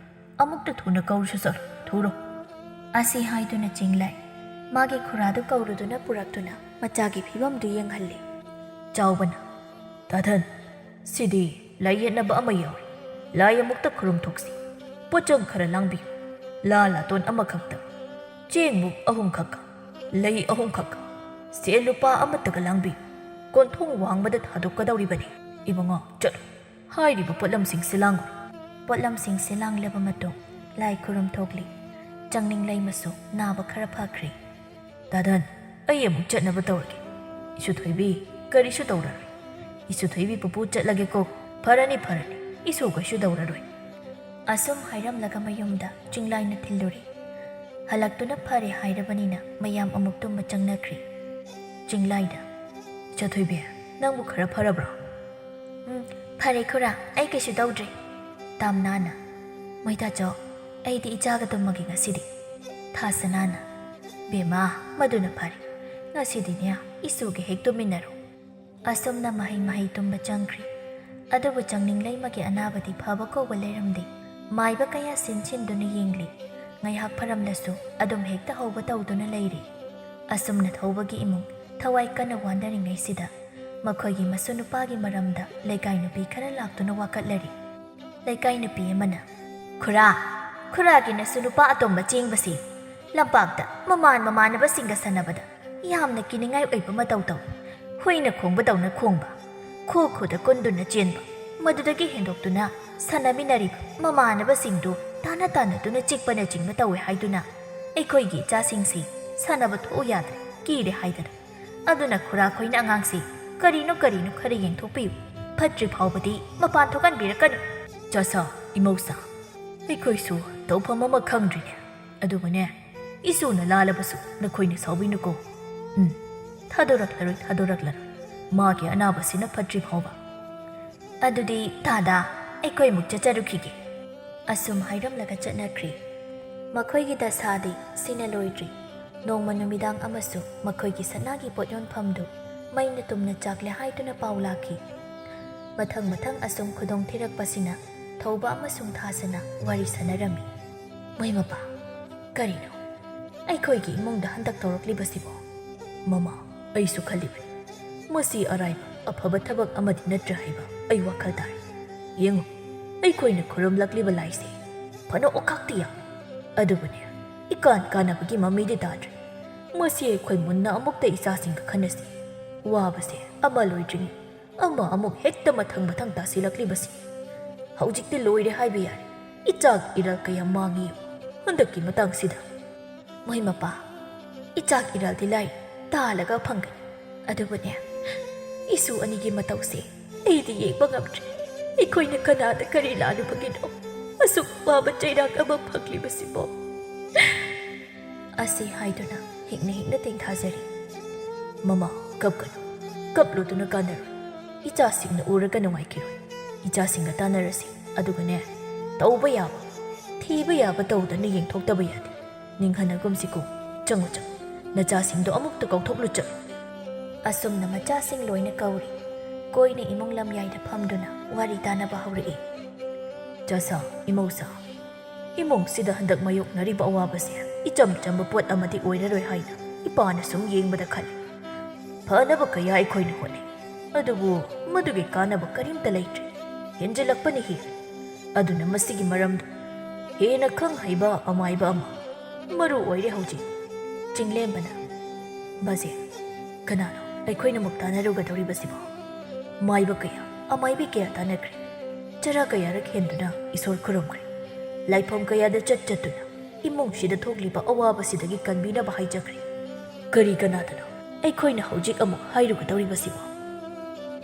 ꯑꯃꯨꯛꯇ ꯊꯨꯅ ꯀꯧꯔꯨꯁꯨ ꯆꯠꯂꯨ, ꯊꯨꯔꯣ꯫" ꯑꯁꯤ ꯍꯥꯏꯗꯨꯅ ꯆꯤꯡꯂꯥꯏ ꯃꯥꯒꯤ ꯈꯨꯔꯥꯗꯨ ꯀꯧꯔꯨꯗꯨꯅ ꯄꯨꯔꯛꯇꯨꯅ ꯃꯆꯥꯒꯤ ꯐꯤꯕꯝꯗꯨ ꯌꯦꯡꯍꯜꯂꯤ꯫ ꯆꯥꯎꯕꯅ, "ꯇꯥꯊꯟ, ꯁꯤꯗꯤ ꯂꯥꯏ ꯌꯦꯠꯅꯕ ꯑꯃ ꯌꯥꯎꯔꯤ꯫ ꯂꯥꯏ ꯑꯃꯨꯛꯇ ꯈꯨꯔꯨꯝ ꯊꯣꯛꯁꯤ꯫ ꯄꯣꯠꯆꯪ ꯈꯔ ꯂꯥꯡꯕꯤꯌꯨ꯫ ꯂꯥ ꯂꯥꯇꯣꯟ ꯑꯃꯈꯛꯇ, ꯆꯦꯡꯃꯨꯛ ꯑꯍꯨꯝꯈꯛꯀ, ꯂꯩ ꯑꯍꯨꯝꯈꯛꯀ, ꯁꯦꯜ ꯂꯨꯄꯥ ꯑꯃꯠꯇꯒ ꯂꯥꯡꯕꯤꯌꯨ꯫ ꯀꯣꯟꯊꯣꯡ ꯋꯥꯡꯃꯗ ꯊꯥꯗꯣꯛꯀꯗꯧꯔꯤꯕꯅꯤ꯫ ꯏꯕꯨꯡꯉꯣ, ꯆꯠꯂꯨ꯫ ꯍꯥꯏꯔꯤꯕ ꯄꯣꯠꯂꯝꯁꯤꯡꯁꯤ ꯂꯥꯡꯉꯨ꯫" ꯄꯣꯠꯂꯝꯁꯤꯡꯁꯤ ꯂꯥꯡꯂꯕ ꯃꯇꯨꯡ ꯂꯥꯏ ꯈꯨꯔꯨꯝ ꯊꯣꯛꯂꯤ꯫ ꯆꯪꯅꯤꯡ ꯂꯩꯃꯁꯨ ꯅꯥꯕ ꯈꯔ ꯐꯈ꯭ꯔꯦ꯫ "ꯇꯥꯗꯟ, ꯑꯩ ꯑꯃꯨꯛ ꯆꯠꯅꯕ ꯇꯧꯔꯒꯦ꯫ ꯏꯁꯨ ꯊꯣꯏꯕꯤ, ꯀꯔꯤꯁꯨ ꯇꯧꯔꯔꯣꯏ꯫ ꯏꯁꯨ ꯊꯣꯏꯕꯤ ꯄꯨꯄꯨ ꯆꯠꯂꯒꯦꯀꯣ꯫ ꯐꯔꯅꯤ, ꯐꯔꯅꯤ꯫ ꯏꯁꯨ ꯀꯩꯁꯨ ꯇꯧꯔꯔꯣꯏ꯫" ꯑꯁꯨꯝ ꯍꯥꯏꯔꯝꯂꯒ ꯃꯌꯨꯝꯗ ꯆꯤꯡꯂꯥꯏꯅ ꯊꯤꯜꯂꯨꯔꯦ꯫ ꯍꯜꯂꯛꯇꯨꯅ ꯐꯔꯦ ꯍꯥꯏꯔꯕꯅꯤꯅ ꯃꯌꯥꯝ ꯑꯃꯨꯛ ꯇꯨꯝꯕ ꯆꯪꯅꯈ꯭ꯔꯦ꯫ ꯆꯤꯡꯂꯥꯏꯗ, "ꯏꯆꯥ ꯊꯣꯏꯕꯤ, ꯅꯪꯕꯨ ꯈꯔ ꯐꯔꯕ꯭ꯔꯣ?" "ꯎꯝ, ꯐꯔꯦ ꯈꯨꯔꯥ, ꯑꯩ ꯀꯩꯁꯨ ꯇꯧꯗ꯭ꯔꯦ꯫" ꯇꯥꯝꯅꯥꯅ, "ꯃꯩꯇꯥꯆꯧ, ꯑꯩꯗꯤ ꯏꯆꯥꯒ ꯇꯨꯝꯃꯒꯦ ꯉꯁꯤꯗꯤ꯫" ꯊꯥꯁꯅꯥꯅ, "ꯕꯦꯝꯃ, ꯃꯗꯨꯅ ꯐꯔꯦ꯫ ꯉꯁꯤꯗꯤꯅꯦ, ꯏꯁꯨꯒ ꯍꯦꯛ ꯇꯨꯝꯃꯤꯟꯅꯔꯣ꯫" ꯑꯁꯨꯝꯅ ꯃꯍꯩ ꯃꯍꯩ ꯇꯨꯝꯕ ꯆꯪꯈ꯭ꯔꯦ꯫ ꯑꯗꯨꯕꯨ ꯆꯪꯅꯤꯡ ꯂꯩꯃꯒꯤ ꯑꯅꯥꯕꯗꯤ ꯐꯕ ꯀꯧꯕ ꯂꯩꯔꯝꯗꯦ꯫ ꯃꯥꯏꯕ ꯀꯌꯥ ꯁꯤꯟ ꯁꯤꯟꯗꯨꯅ ꯌꯦꯡꯂꯤ꯫ ꯉꯥꯏꯍꯥꯛ ꯐꯔꯝꯂꯁꯨ ꯑꯗꯨꯝ ꯍꯦꯛꯇ ꯍꯧꯕ ꯇꯧꯗꯨꯅ ꯂꯩꯔꯤ꯫ ꯑꯁꯨꯝꯅ ꯊꯧꯕꯒꯤ ꯏꯃꯨꯡ ꯊꯋꯥꯏ ꯀꯟꯅ ꯋꯥꯅꯔꯤꯉꯩꯁꯤꯗ ꯃꯈꯣꯏꯒꯤ ꯃꯁꯨ ꯅꯨꯄꯥꯒꯤ ꯃꯔꯝꯗ ꯂꯩꯀꯥꯏ ꯅꯨꯄꯤ ꯈꯔ ꯂꯥꯛꯇꯨꯅ ꯋꯥꯀꯠꯂꯔꯤ꯫ ꯂꯩꯀꯥꯏ ꯅꯨꯄꯤ ꯑꯃꯅ, "ꯈꯨꯔꯥ, ꯈꯨꯔꯥꯒꯤ ꯅꯁꯨ ꯅꯨꯄꯥ ꯑꯇꯣꯝꯕ ꯆꯦꯟꯕꯁꯤ ꯂꯝꯄꯥꯛꯇ ꯃꯃꯥꯟ ꯃꯃꯥꯟꯅꯕꯁꯤꯡꯒ ꯁꯥꯟꯅꯕꯗ ꯌꯥꯝꯅ ꯀꯤꯅꯤꯡꯉꯥꯏ ꯑꯣꯏꯕ ꯃꯇꯧ ꯇꯧꯏ꯫ ꯍꯨꯏꯅ ꯈꯣꯡꯕꯗꯧꯅ ꯈꯣꯡꯕ꯫ ꯈꯨ ꯈꯨꯗ ꯀꯨꯟꯗꯨꯅ ꯆꯦꯟꯕ, ꯃꯗꯨꯗꯒꯤ ꯍꯦꯟꯗꯣꯛꯇꯨꯅ ꯁꯥꯟꯅꯃꯤꯟꯅꯔꯤꯕ ꯃꯃꯥꯟꯅꯕꯁꯤꯡꯗꯨ ꯇꯥꯟꯅ ꯇꯥꯟꯅꯗꯨꯅ ꯆꯤꯛꯄꯅꯆꯤꯡꯕ ꯇꯧꯋꯦ ꯍꯥꯏꯗꯨꯅ ꯑꯩꯈꯣꯏꯒꯤ ꯏꯆꯥꯁꯤꯡꯁꯤ ꯁꯥꯟꯅꯕ ꯊꯣꯛꯎ ꯌꯥꯗ꯭ꯔꯦ, ꯀꯤꯔꯦ ꯍꯥꯏꯗꯅ꯫ ꯑꯗꯨꯅ ꯈꯨꯔꯥꯈꯣꯏꯅ ꯑꯉꯥꯡꯁꯤ, "ꯀꯔꯤꯅꯣ ꯀꯔꯤꯅꯣ, ꯈꯔ ꯌꯦꯡꯊꯣꯛꯄꯤꯌꯨ, ꯐꯠꯇ꯭ꯔꯤ ꯐꯥꯎꯕꯗꯤ ꯃꯄꯥꯟ ꯊꯣꯛꯍꯟꯕꯤꯔꯛꯀꯅꯨ"꯫ "ꯆꯥꯁꯥ, ꯏꯃꯧꯁꯥ, ꯑꯩꯈꯣꯏꯁꯨ ꯇꯧꯐꯝ ꯑꯃ ꯈꯪꯗ꯭ꯔꯤꯅꯦ꯫ ꯑꯗꯨꯕꯨꯅꯦ, ꯏꯁꯨꯅ ꯂꯥꯜꯂꯕꯁꯨ ꯅꯈꯣꯏꯅ ꯁꯥꯎꯕꯤꯅꯨꯀꯣ꯫ ꯎꯝ, ꯊꯥꯗꯣꯔꯛꯂꯔꯣꯏ, ꯊꯥꯗꯣꯔꯛꯂꯔꯣꯏ꯫ ꯃꯥꯒꯤ ꯑꯅꯥꯕꯁꯤꯅ ꯐꯠꯇ꯭ꯔꯤ ꯐꯥꯎꯕ꯫ ꯑꯗꯨꯗꯤ ꯇꯥꯗꯥ, ꯑꯩꯈꯣꯏ ꯑꯃꯨꯛ ꯆꯠꯆꯔꯨꯈꯤꯒꯦ"꯫ ꯑꯁꯨꯝ ꯍꯥꯏꯔꯝꯂꯒ ꯆꯠꯅꯈ꯭ꯔꯦ꯫ ꯃꯈꯣꯏꯒꯤ ꯗꯁꯥꯗꯤ ꯁꯤꯅ ꯂꯣꯏꯗ꯭ꯔꯤ꯫ ꯅꯣꯡꯃ ꯅꯨꯃꯤꯗꯥꯡ ꯑꯃꯁꯨ ꯃꯈꯣꯏꯒꯤ ꯁꯅꯥꯒꯤ ꯄꯣꯠ ꯌꯣꯟꯐꯝꯗꯨ ꯃꯩꯅ ꯇꯨꯝꯅ ꯆꯥꯛꯂꯦ ꯍꯥꯏꯗꯨꯅ ꯄꯥꯎ ꯂꯥꯛꯈꯤ꯫ ꯃꯊꯪ ꯃꯊꯪ ꯑꯁꯨꯝ ꯈꯨꯗꯣꯡ ꯊꯤꯔꯛꯄꯁꯤꯅ ꯊꯧꯕ ꯑꯃꯁꯨꯡ ꯊꯥꯁꯅ ꯋꯥꯔꯤ ꯁꯥꯟꯅꯔꯝꯃꯤ꯫ "ꯃꯣꯏ ꯃꯄꯥ, ꯀꯔꯤꯅꯣ ꯑꯩꯈꯣꯏꯒꯤ ꯏꯃꯨꯡꯗ ꯍꯟꯗꯛ ꯇꯧꯔꯛꯂꯤꯕꯁꯤꯕꯣ?" "ꯃꯃꯥ, ꯑꯩꯁꯨ ꯈꯜꯂꯤꯕꯅꯤ꯫ ꯃꯁꯤ ꯑꯔꯥꯏꯕ ꯑꯐꯕ ꯊꯕꯛ ꯑꯃꯗꯤ ꯅꯠꯇ꯭ꯔꯦ ꯍꯥꯏꯕ ꯑꯩ ꯋꯥꯈꯜ ꯇꯥꯔꯦ꯫ ꯌꯦꯡꯉꯨ, ꯑꯩꯈꯣꯏꯅ ꯈꯨꯔꯨꯝꯂꯛꯂꯤꯕ ꯂꯥꯏꯁꯦ ꯐꯅ ꯑꯣꯛꯈꯥꯛꯇꯤ ꯌꯥꯝ, ꯑꯗꯨꯕꯨꯅꯦ, ꯏꯀꯥꯟ ꯀꯥꯟꯅꯕꯒꯤ ꯃꯃꯤꯗꯤ ꯇꯥꯗ꯭ꯔꯦ꯫ ꯃꯁꯤ ꯑꯩꯈꯣꯏ ꯃꯨꯟꯅ ꯑꯃꯨꯛꯇ ꯏꯆꯥꯁꯤꯡꯒ ꯈꯟꯅꯁꯤ꯫ ꯋꯥꯕꯁꯦ ꯑꯃ ꯂꯣꯏꯗ꯭ꯔꯤꯉꯩ ꯑꯃ ꯑꯃꯨꯛ ꯍꯦꯛꯇ ꯃꯊꯪ ꯃꯊꯪ ꯇꯥꯁꯤꯜꯂꯛꯂꯤꯕꯁꯤ꯫ ꯍꯧꯖꯤꯛꯇꯤ ꯂꯣꯏꯔꯦ ꯍꯥꯏꯕ ꯌꯥꯔꯦ꯫ ꯏꯆꯥꯒꯤ ꯏꯔꯥꯜ ꯀꯌꯥ ꯃꯥꯡꯉꯤ ꯍꯟꯗꯛꯀꯤ ꯃꯇꯥꯡꯁꯤꯗ"꯫ "ꯃꯣꯏ ꯃꯄꯥ, ꯏꯆꯥꯒꯤ ꯏꯔꯥꯜꯗꯤ ꯂꯥꯏ ꯇꯥꯜꯂꯒ ꯐꯪꯒꯅꯤ꯫ ꯑꯗꯨꯕꯨꯅꯦ, ꯏꯁꯨ ꯑꯅꯤꯒꯤ ꯃꯇꯧꯁꯦ ꯑꯩꯗꯤ ꯌꯦꯡꯕ ꯉꯝꯗ꯭ꯔꯦ꯫ ꯑꯩꯈꯣꯏꯅ ꯀꯅꯥꯗ ꯀꯔꯤ ꯂꯥꯜꯂꯨꯕꯒꯤꯅꯣ ꯑꯁꯨꯛ ꯋꯥꯕ ꯆꯩꯔꯥꯛ ꯑꯃ ꯐꯪꯂꯤꯕꯁꯤꯕꯣ?" ꯑꯁꯤ ꯍꯥꯏꯗꯨꯅ ꯍꯤꯛꯅ ꯍꯤꯛꯅ ꯇꯦꯡꯊꯥꯖꯔꯤ꯫ "ꯃꯃꯥ, ꯀꯞꯀꯅꯨ꯫ ꯀꯞꯂꯨꯗꯨꯅ ꯀꯥꯟꯅꯔꯣꯏ꯫ ꯏꯆꯥꯁꯤꯡꯅ ꯎꯔꯒ ꯅꯨꯡꯉꯥꯏꯈꯤꯔꯣꯏ꯫ ꯏꯆꯥꯁꯤꯡꯒ ꯇꯥꯟꯅꯔꯁꯤ꯫ ꯑꯗꯨꯒꯅꯦ, ꯇꯧꯕ ꯌꯥꯕ, ꯊꯤꯕ ꯌꯥꯕ ꯇꯧꯗꯅ ꯌꯦꯡꯊꯣꯛꯇꯕ ꯌꯥꯗꯦ꯫ ꯅꯤꯡꯍꯟꯅꯒꯨꯝꯁꯤꯀꯣ꯫ ꯆꯪꯉꯨ, ꯆꯪꯉꯨ꯫ ꯅꯆꯥꯁꯤꯡꯗꯣ ꯑꯃꯨꯛꯇ ꯀꯧꯊꯣꯛꯂꯨ ꯆꯠꯂꯨ"꯫ ꯑꯁꯨꯝꯅ ꯃꯆꯥꯁꯤꯡ ꯂꯣꯏꯅ ꯀꯧꯔꯤ꯫ ꯀꯣꯏꯅ ꯏꯃꯨꯡ ꯂꯝꯌꯥꯏꯗ ꯐꯝꯗꯨꯅ ꯋꯥꯔꯤ ꯇꯥꯅꯕ ꯍꯧꯔꯛꯏ꯫ "ꯆꯥꯁꯥ, ꯏꯃꯧꯁꯥ, ꯏꯃꯨꯡꯁꯤꯗ ꯍꯟꯗꯛ ꯃꯥꯌꯣꯛꯅꯔꯤꯕ ꯑꯋꯥꯕꯁꯦ ꯏꯆꯝ ꯆꯝꯕ ꯄꯣꯠ ꯑꯃꯗꯤ ꯑꯣꯏꯔꯔꯣꯏ ꯍꯥꯏꯅ ꯏꯄꯥꯅ ꯁꯨꯝ ꯌꯦꯡꯕꯗ ꯈꯜꯂꯤ꯫ ꯐꯅꯕ ꯀꯌꯥ ꯑꯩꯈꯣꯏꯅ ꯍꯣꯠꯅꯩ, ꯑꯗꯨꯕꯨ ꯃꯗꯨꯒꯤ ꯀꯥꯟꯅꯕ ꯀꯔꯤꯝꯇ ꯂꯩꯇ꯭ꯔꯦ꯫ ꯍꯦꯟꯖꯤꯜꯂꯛꯄꯅ ꯍꯦꯜꯂꯤ꯫ ꯑꯗꯨꯅ ꯃꯁꯤꯒꯤ ꯃꯔꯝꯗ ꯍꯦꯟꯅ ꯈꯪ ꯍꯩꯕ ꯑꯃꯥꯏꯕ ꯑꯃ ꯃꯔꯨ ꯑꯣꯏꯔꯦ ꯍꯧꯖꯤꯛ"꯫ ꯆꯤꯡꯂꯦꯝꯕꯅ, "ꯕꯖꯦ, ꯀꯅꯥꯅꯣ ꯑꯩꯈꯣꯏꯅ ꯑꯃꯨꯛ ꯇꯥꯟꯅꯔꯨꯒꯗꯧꯔꯤꯕꯁꯤꯕꯣ?" ꯃꯥꯏꯕ ꯀꯌꯥ, ꯑꯃꯥꯏꯕꯤ ꯀꯌꯥ ꯇꯥꯟꯅꯈ꯭ꯔꯦ꯫ ꯆꯔꯥ ꯀꯌꯥꯔꯛ ꯍꯦꯟꯗꯨꯅ ꯏꯁꯣꯔ ꯈꯨꯔꯨꯝꯈ꯭ꯔꯦ꯫ ꯂꯥꯏꯐꯝ ꯀꯌꯥꯗ ꯆꯠ ꯆꯠꯇꯨꯅ ꯏꯃꯨꯡꯁꯤꯗ ꯊꯣꯛꯂꯤꯕ ꯑꯋꯥꯕꯁꯤꯗꯒꯤ ꯀꯟꯕꯤꯅꯕ ꯍꯥꯏꯖꯈ꯭ꯔꯦ꯫ ꯀꯔꯤ ꯀꯅꯥꯗꯅꯣ ꯑꯩꯈꯣꯏꯅ ꯍꯧꯖꯤꯛ ꯑꯃꯨꯛ ꯍꯥꯏꯔꯨꯒꯗꯧꯔꯤꯕꯁꯤꯕꯣ?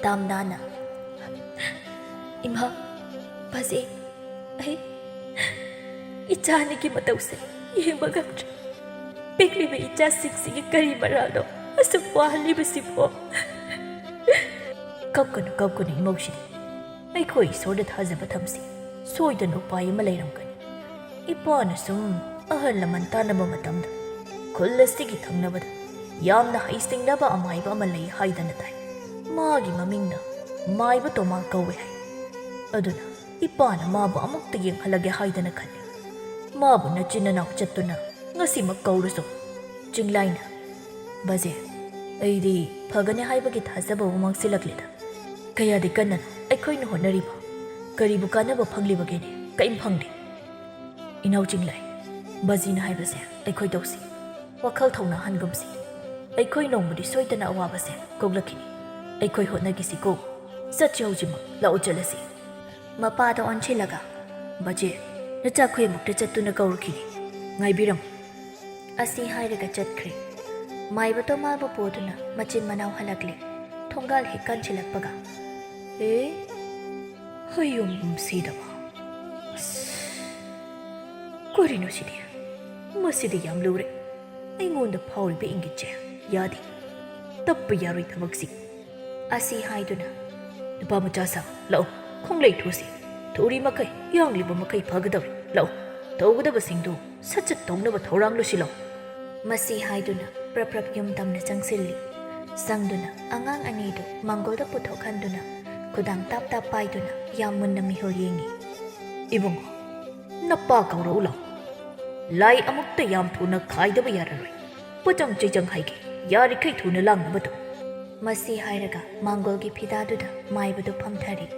ꯇꯥꯝꯅꯥꯅ, "ꯏꯃꯥ, ꯕꯥꯖꯦ, ꯑꯩ ꯏꯆꯥ ꯑꯅꯤꯒꯤ ꯃꯇꯧꯁꯦ ꯌꯦꯡꯕ ꯉꯝꯗ꯭ꯔꯦ꯫ ꯄꯤꯛꯂꯤꯕ ꯏꯆꯥꯁꯤꯡꯁꯤꯒꯤ ꯀꯔꯤ ꯃꯔꯥꯜꯅꯣ ꯑꯁꯨꯛ ꯋꯥꯍꯜꯂꯤꯕꯁꯤꯕꯣ?" "ꯀꯞꯀꯅꯨ, ꯀꯞꯀꯅꯨ ꯏꯃꯧꯁꯤꯗꯤ꯫ ꯑꯩꯈꯣꯏ ꯏꯁꯣꯔꯗ ꯊꯥꯖꯕ ꯊꯝꯁꯤ꯫ ꯁꯣꯏꯗꯅ ꯎꯄꯥꯏ ꯑꯃ ꯂꯩꯔꯝꯒꯅꯤ꯫ ꯏꯄꯥꯅ ꯁꯨꯝ ꯑꯍꯜ ꯂꯃꯟ ꯇꯥꯟꯅꯕ ꯃꯇꯝꯗ ꯈꯨꯜ ꯑꯁꯤꯒꯤ ꯊꯪꯅꯕꯗ ꯌꯥꯝꯅ ꯍꯩꯁꯤꯡꯅꯕ ꯑꯃꯥꯏꯕ ꯑꯃ ꯂꯩ ꯍꯥꯏꯗꯅ ꯇꯥꯏ꯫ ꯃꯥꯒꯤ ꯃꯃꯤꯡꯅ ꯃꯥꯏꯕ ꯇꯣꯃꯥ ꯀꯧꯋꯦ ꯍꯥꯏ꯫ ꯑꯗꯨꯅ ꯏꯄꯥꯅ ꯃꯥꯕꯨ ꯑꯃꯨꯛꯇ ꯌꯦꯡꯍꯜꯂꯒꯦ ꯍꯥꯏꯗꯅ ꯈꯜꯂꯤ꯫ ꯃꯥꯕꯨ ꯅꯆꯤꯟ ꯅꯅꯥꯎ ꯆꯠꯇꯨꯅ ꯉꯁꯤꯃꯛ ꯀꯧꯔꯨꯆꯣ꯫" ꯆꯤꯡꯂꯥꯏꯅ, "ꯕꯥꯖꯦ, ꯑꯩꯗꯤ ꯐꯒꯅꯤ ꯍꯥꯏꯕꯒꯤ ꯊꯥꯖꯕꯕꯨ ꯃꯥꯡꯁꯤꯜꯂꯛꯂꯦꯗ꯫ ꯀꯌꯥꯗꯤ ꯀꯟꯅ ꯑꯩꯈꯣꯏꯅ ꯍꯣꯠꯅꯔꯤꯕ, ꯀꯔꯤꯕꯨ ꯀꯥꯟꯅꯕ ꯐꯪꯂꯤꯕꯒꯦꯅꯦ? ꯀꯔꯤꯝ ꯐꯪꯗꯦ꯫ ꯏꯅꯥꯎ ꯆꯤꯡꯂꯥꯏ, ꯕꯥꯖꯤꯅ ꯍꯥꯏꯕꯁꯦ ꯑꯩꯈꯣꯏ ꯇꯧꯁꯤ꯫ ꯋꯥꯈꯜ ꯊꯧꯅꯥ ꯍꯟꯒꯨꯝꯁꯤ꯫ ꯑꯩꯈꯣꯏ ꯅꯣꯡꯃꯗꯤ ꯁꯣꯏꯗꯅ ꯑꯋꯥꯕꯁꯦ ꯀꯣꯛꯂꯛꯈꯤꯅꯤ꯫ ꯑꯩꯈꯣꯏ ꯍꯣꯠꯅꯈꯤꯁꯤꯀꯣ꯫ ꯆꯠꯁꯤ ꯍꯧꯖꯤꯛꯃꯛ, ꯂꯥꯛꯑꯣ ꯆꯠꯂꯁꯤ꯫" ꯃꯄꯥꯗ ꯑꯣꯟꯁꯤꯜꯂꯒ, "ꯕꯥꯖꯦ, ꯅꯆꯥꯈꯣꯏ ꯑꯃꯨꯛꯇ ꯆꯠꯇꯨꯅ ꯀꯧꯔꯨꯈꯤꯒꯦ꯫ ꯉꯥꯏꯕꯤꯔꯝꯃꯨ꯫" ꯑꯁꯤ ꯍꯥꯏꯔꯒ ꯆꯠꯈ꯭ꯔꯦ꯫ ꯃꯥꯏꯕ ꯇꯣꯃꯥꯕꯨ ꯄꯨꯗꯨꯅ ꯃꯆꯤꯟ ꯃꯅꯥꯎ ꯍꯜꯂꯛꯂꯦ꯫ ꯊꯣꯡꯒꯥꯜ ꯍꯦꯛ ꯀꯥꯟꯁꯤꯜꯂꯛꯄꯒ, "ꯑꯦ, ꯍꯌꯨꯝ ꯁꯤꯗꯕ꯫ ꯑꯁ, ꯀꯔꯤꯅꯣ ꯁꯤꯗꯤ? ꯃꯁꯤꯗꯤ ꯌꯥꯝ ꯂꯨꯔꯦ꯫ ꯑꯩꯉꯣꯟꯗ ꯐꯥꯎꯔꯤꯕ ꯏꯪꯒꯤꯠꯁꯦ ꯌꯥꯗꯦ꯫ ꯇꯞꯄ ꯌꯥꯔꯣꯏ ꯊꯕꯛꯁꯤ꯫" ꯑꯁꯤ ꯍꯥꯏꯗꯨꯅ, "ꯅꯨꯄꯥ ꯃꯆꯥ ꯁꯥ, ꯂꯥꯛꯑꯣ, ꯈꯣꯡꯂꯩ ꯊꯨꯁꯤ꯫ ꯊꯨꯔꯤ ꯃꯈꯩ, ꯌꯥꯡꯂꯤꯕ ꯃꯈꯩ ꯐꯒꯗꯧꯔꯦ꯫ ꯂꯥꯛꯑꯣ, ꯇꯧꯒꯗꯕꯁꯤꯡꯗꯨ ꯁꯠ ꯁꯠ ꯇꯧꯅꯕ ꯊꯧꯔꯥꯡ ꯂꯣꯏꯁꯤꯜꯂꯣ꯫" ꯃꯁꯤ ꯍꯥꯏꯗꯨꯅ ꯄ꯭ꯔꯞ ꯄ꯭ꯔꯞ ꯌꯨꯝ ꯇꯝꯅ ꯆꯪꯁꯤꯜꯂꯤ꯫ ꯆꯪꯗꯨꯅ ꯑꯉꯥꯡ ꯑꯅꯤꯗꯨ ꯃꯥꯡꯒꯣꯜꯗ ꯄꯨꯊꯣꯛꯍꯟꯗꯨꯅ ꯈꯨꯗꯥꯡ ꯇꯥꯞ ꯇꯥꯞ ꯄꯥꯏꯗꯨꯅ ꯌꯥꯝ ꯃꯨꯟꯅ ꯃꯤꯍꯨꯜ ꯌꯦꯡꯉꯤ꯫ "ꯏꯕꯨꯡꯉꯣ, ꯅꯄꯥ ꯀꯧꯔꯛꯎ ꯂꯥꯎ꯫ ꯂꯥꯏ ꯑꯃꯨꯛꯇ ꯌꯥꯝ ꯊꯨꯅ ꯈꯥꯏꯗꯕ ꯌꯥꯔꯔꯣꯏ꯫ ꯄꯣꯠꯆꯪ ꯆꯩꯆꯪ ꯍꯥꯏꯒꯦ, ꯌꯥꯔꯤꯈꯩ ꯊꯨꯅ ꯂꯥꯡꯅꯕ ꯇꯧ꯫" ꯃꯁꯤ ꯍꯥꯏꯔꯒ ꯃꯥꯡꯒꯣꯜꯒꯤ ꯐꯤꯗꯥꯗꯨꯗ ꯃꯥꯏꯕꯗꯨ ꯐꯝꯊꯔꯤ꯫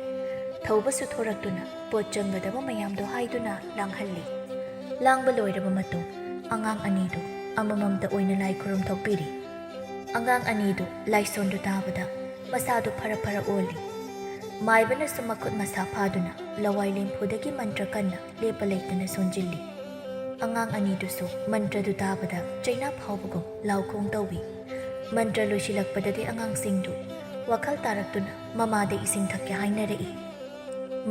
ꯊꯧꯕꯁꯨ ꯊꯣꯔꯛꯇꯨꯅ ꯄꯣꯠ ꯆꯪꯒꯗꯕ ꯃꯌꯥꯝꯗꯣ ꯍꯥꯏꯗꯨꯅ ꯂꯥꯡꯍꯜꯂꯤ꯫ ꯂꯥꯡꯕ ꯂꯣꯏꯔꯕ ꯃꯇꯨꯡ ꯑꯉꯥꯡ ꯑꯅꯤꯗꯨ ꯑꯃꯃꯝꯇ ꯑꯣꯏꯅ ꯂꯥꯏ ꯈꯨꯔꯨꯝ ꯊꯣꯛꯄꯤꯔꯤ꯫ ꯑꯉꯥꯡ ꯑꯅꯤꯗꯨ ꯂꯥꯏꯁꯣꯟꯗꯨ ꯇꯥꯕꯗ ꯃꯁꯥꯗꯨ ꯐꯔ ꯐꯔ ꯑꯣꯜꯂꯤ꯫ ꯃꯥꯏꯕꯅꯁꯨ ꯃꯈꯨꯠ ꯃꯁꯥ ꯐꯥꯗꯨꯅ ꯂꯋꯥꯏ ꯂꯦꯝꯐꯨꯗꯒꯤ ꯃꯟꯇ꯭ꯔ ꯀꯟꯅ ꯂꯦꯞꯄ ꯂꯩꯇꯅ ꯁꯣꯟꯖꯤꯜꯂꯤ꯫ ꯑꯉꯥꯡ ꯑꯅꯤꯗꯨꯁꯨ ꯃꯟꯇ꯭ꯔꯗꯨ ꯇꯥꯕꯗ ꯆꯩꯅꯥ ꯐꯥꯎꯕꯒꯨꯝ ꯂꯥꯎꯈꯣꯡ ꯇꯧꯏ꯫ ꯃꯟꯇ꯭ꯔ ꯂꯣꯏꯁꯤꯜꯂꯛꯄꯗꯗꯤ ꯑꯉꯥꯡꯁꯤꯡꯗꯨ ꯋꯥꯈꯜ ꯇꯥꯔꯛꯇꯨꯅ ꯃꯃꯥꯗ ꯏꯁꯤꯡ ꯊꯛꯀꯦ ꯍꯥꯏꯅꯔꯛꯏ꯫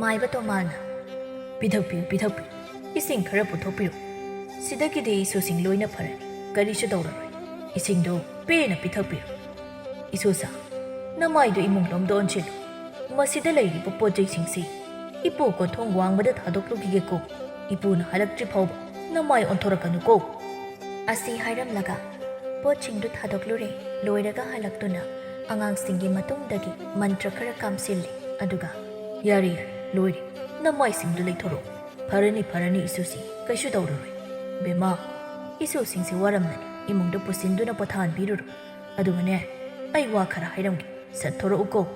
ꯃꯥꯏꯕ ꯇꯣꯃꯥꯅ, "ꯄꯤꯊꯛꯄꯤꯌꯨ, ꯄꯤꯊꯛꯄꯤꯌꯨ, ꯏꯁꯤꯡ ꯈꯔ ꯄꯨꯊꯣꯛꯄꯤꯌꯨ꯫ ꯁꯤꯗꯒꯤꯗꯤ ꯏꯁꯨꯁꯤꯡ ꯂꯣꯏꯅ ꯐꯔꯅꯤ, ꯀꯔꯤꯁꯨ ꯇꯧꯔꯔꯣꯏ꯫ ꯏꯁꯤꯡꯗꯨ ꯄꯦꯟꯅ ꯄꯤꯊꯛꯄꯤꯌꯨ꯫ ꯏꯁꯨꯁꯥ, ꯅꯃꯥꯏꯗꯨ ꯏꯃꯨꯡꯂꯣꯝꯗ ꯑꯣꯟꯁꯤꯜꯂꯨ꯫ ꯃꯁꯤꯗ ꯂꯩꯔꯤꯕ ꯄꯣꯠ ꯆꯩꯁꯤꯡꯁꯤ ꯏꯄꯨ ꯀꯣꯟꯊꯣꯡ ꯋꯥꯡꯃꯗ ꯊꯥꯗꯣꯛꯂꯨꯈꯤꯒꯦꯀꯣ꯫ ꯏꯄꯨꯅ ꯍꯜꯂꯛꯇ꯭ꯔꯤ ꯐꯥꯎꯕ ꯅꯃꯥꯏ ꯑꯣꯟꯊꯣꯔꯛꯀꯅꯨꯀꯣ꯫" ꯑꯁꯤ ꯍꯥꯏꯔꯝꯂꯒ ꯄꯣꯠꯁꯤꯡꯗꯨ ꯊꯥꯗꯣꯛꯂꯨꯔꯦ꯫ ꯂꯣꯏꯔꯒ ꯍꯜꯂꯛꯇꯨꯅ ꯑꯉꯥꯡꯁꯤꯡꯒꯤ ꯃꯇꯨꯡꯗꯒꯤ ꯃꯟꯇ꯭ꯔ ꯈꯔ ꯀꯥꯝꯁꯤꯜꯂꯤ꯫ ꯑꯗꯨꯒ, "ꯌꯥꯔꯦ, ꯌꯥꯔꯦ, ꯂꯣꯏꯔꯦ꯫ ꯅꯃꯥꯏꯁꯤꯡꯗꯨ ꯂꯩꯊꯣꯔꯛꯑꯣ꯫ ꯐꯔꯅꯤ, ꯐꯔꯅꯤ, ꯏꯁꯨꯁꯤ ꯀꯩꯁꯨ ꯇꯧꯔꯔꯣꯏ꯫ ꯕꯦꯝꯃ, ꯏꯁꯨꯁꯤꯡꯁꯤ ꯋꯥꯔꯝꯂꯅꯤ, ꯏꯃꯨꯡꯗ ꯄꯨꯁꯤꯟꯗꯨꯅ ꯄꯣꯊꯥꯍꯟꯕꯤꯔꯨꯔꯣ꯫ ꯑꯗꯨꯒꯅꯦ, ꯑꯩ ꯋꯥ ꯈꯔ ꯍꯥꯏꯔꯝꯒꯦ, ꯁꯠꯊꯣꯔꯛꯎꯀꯣ꯫"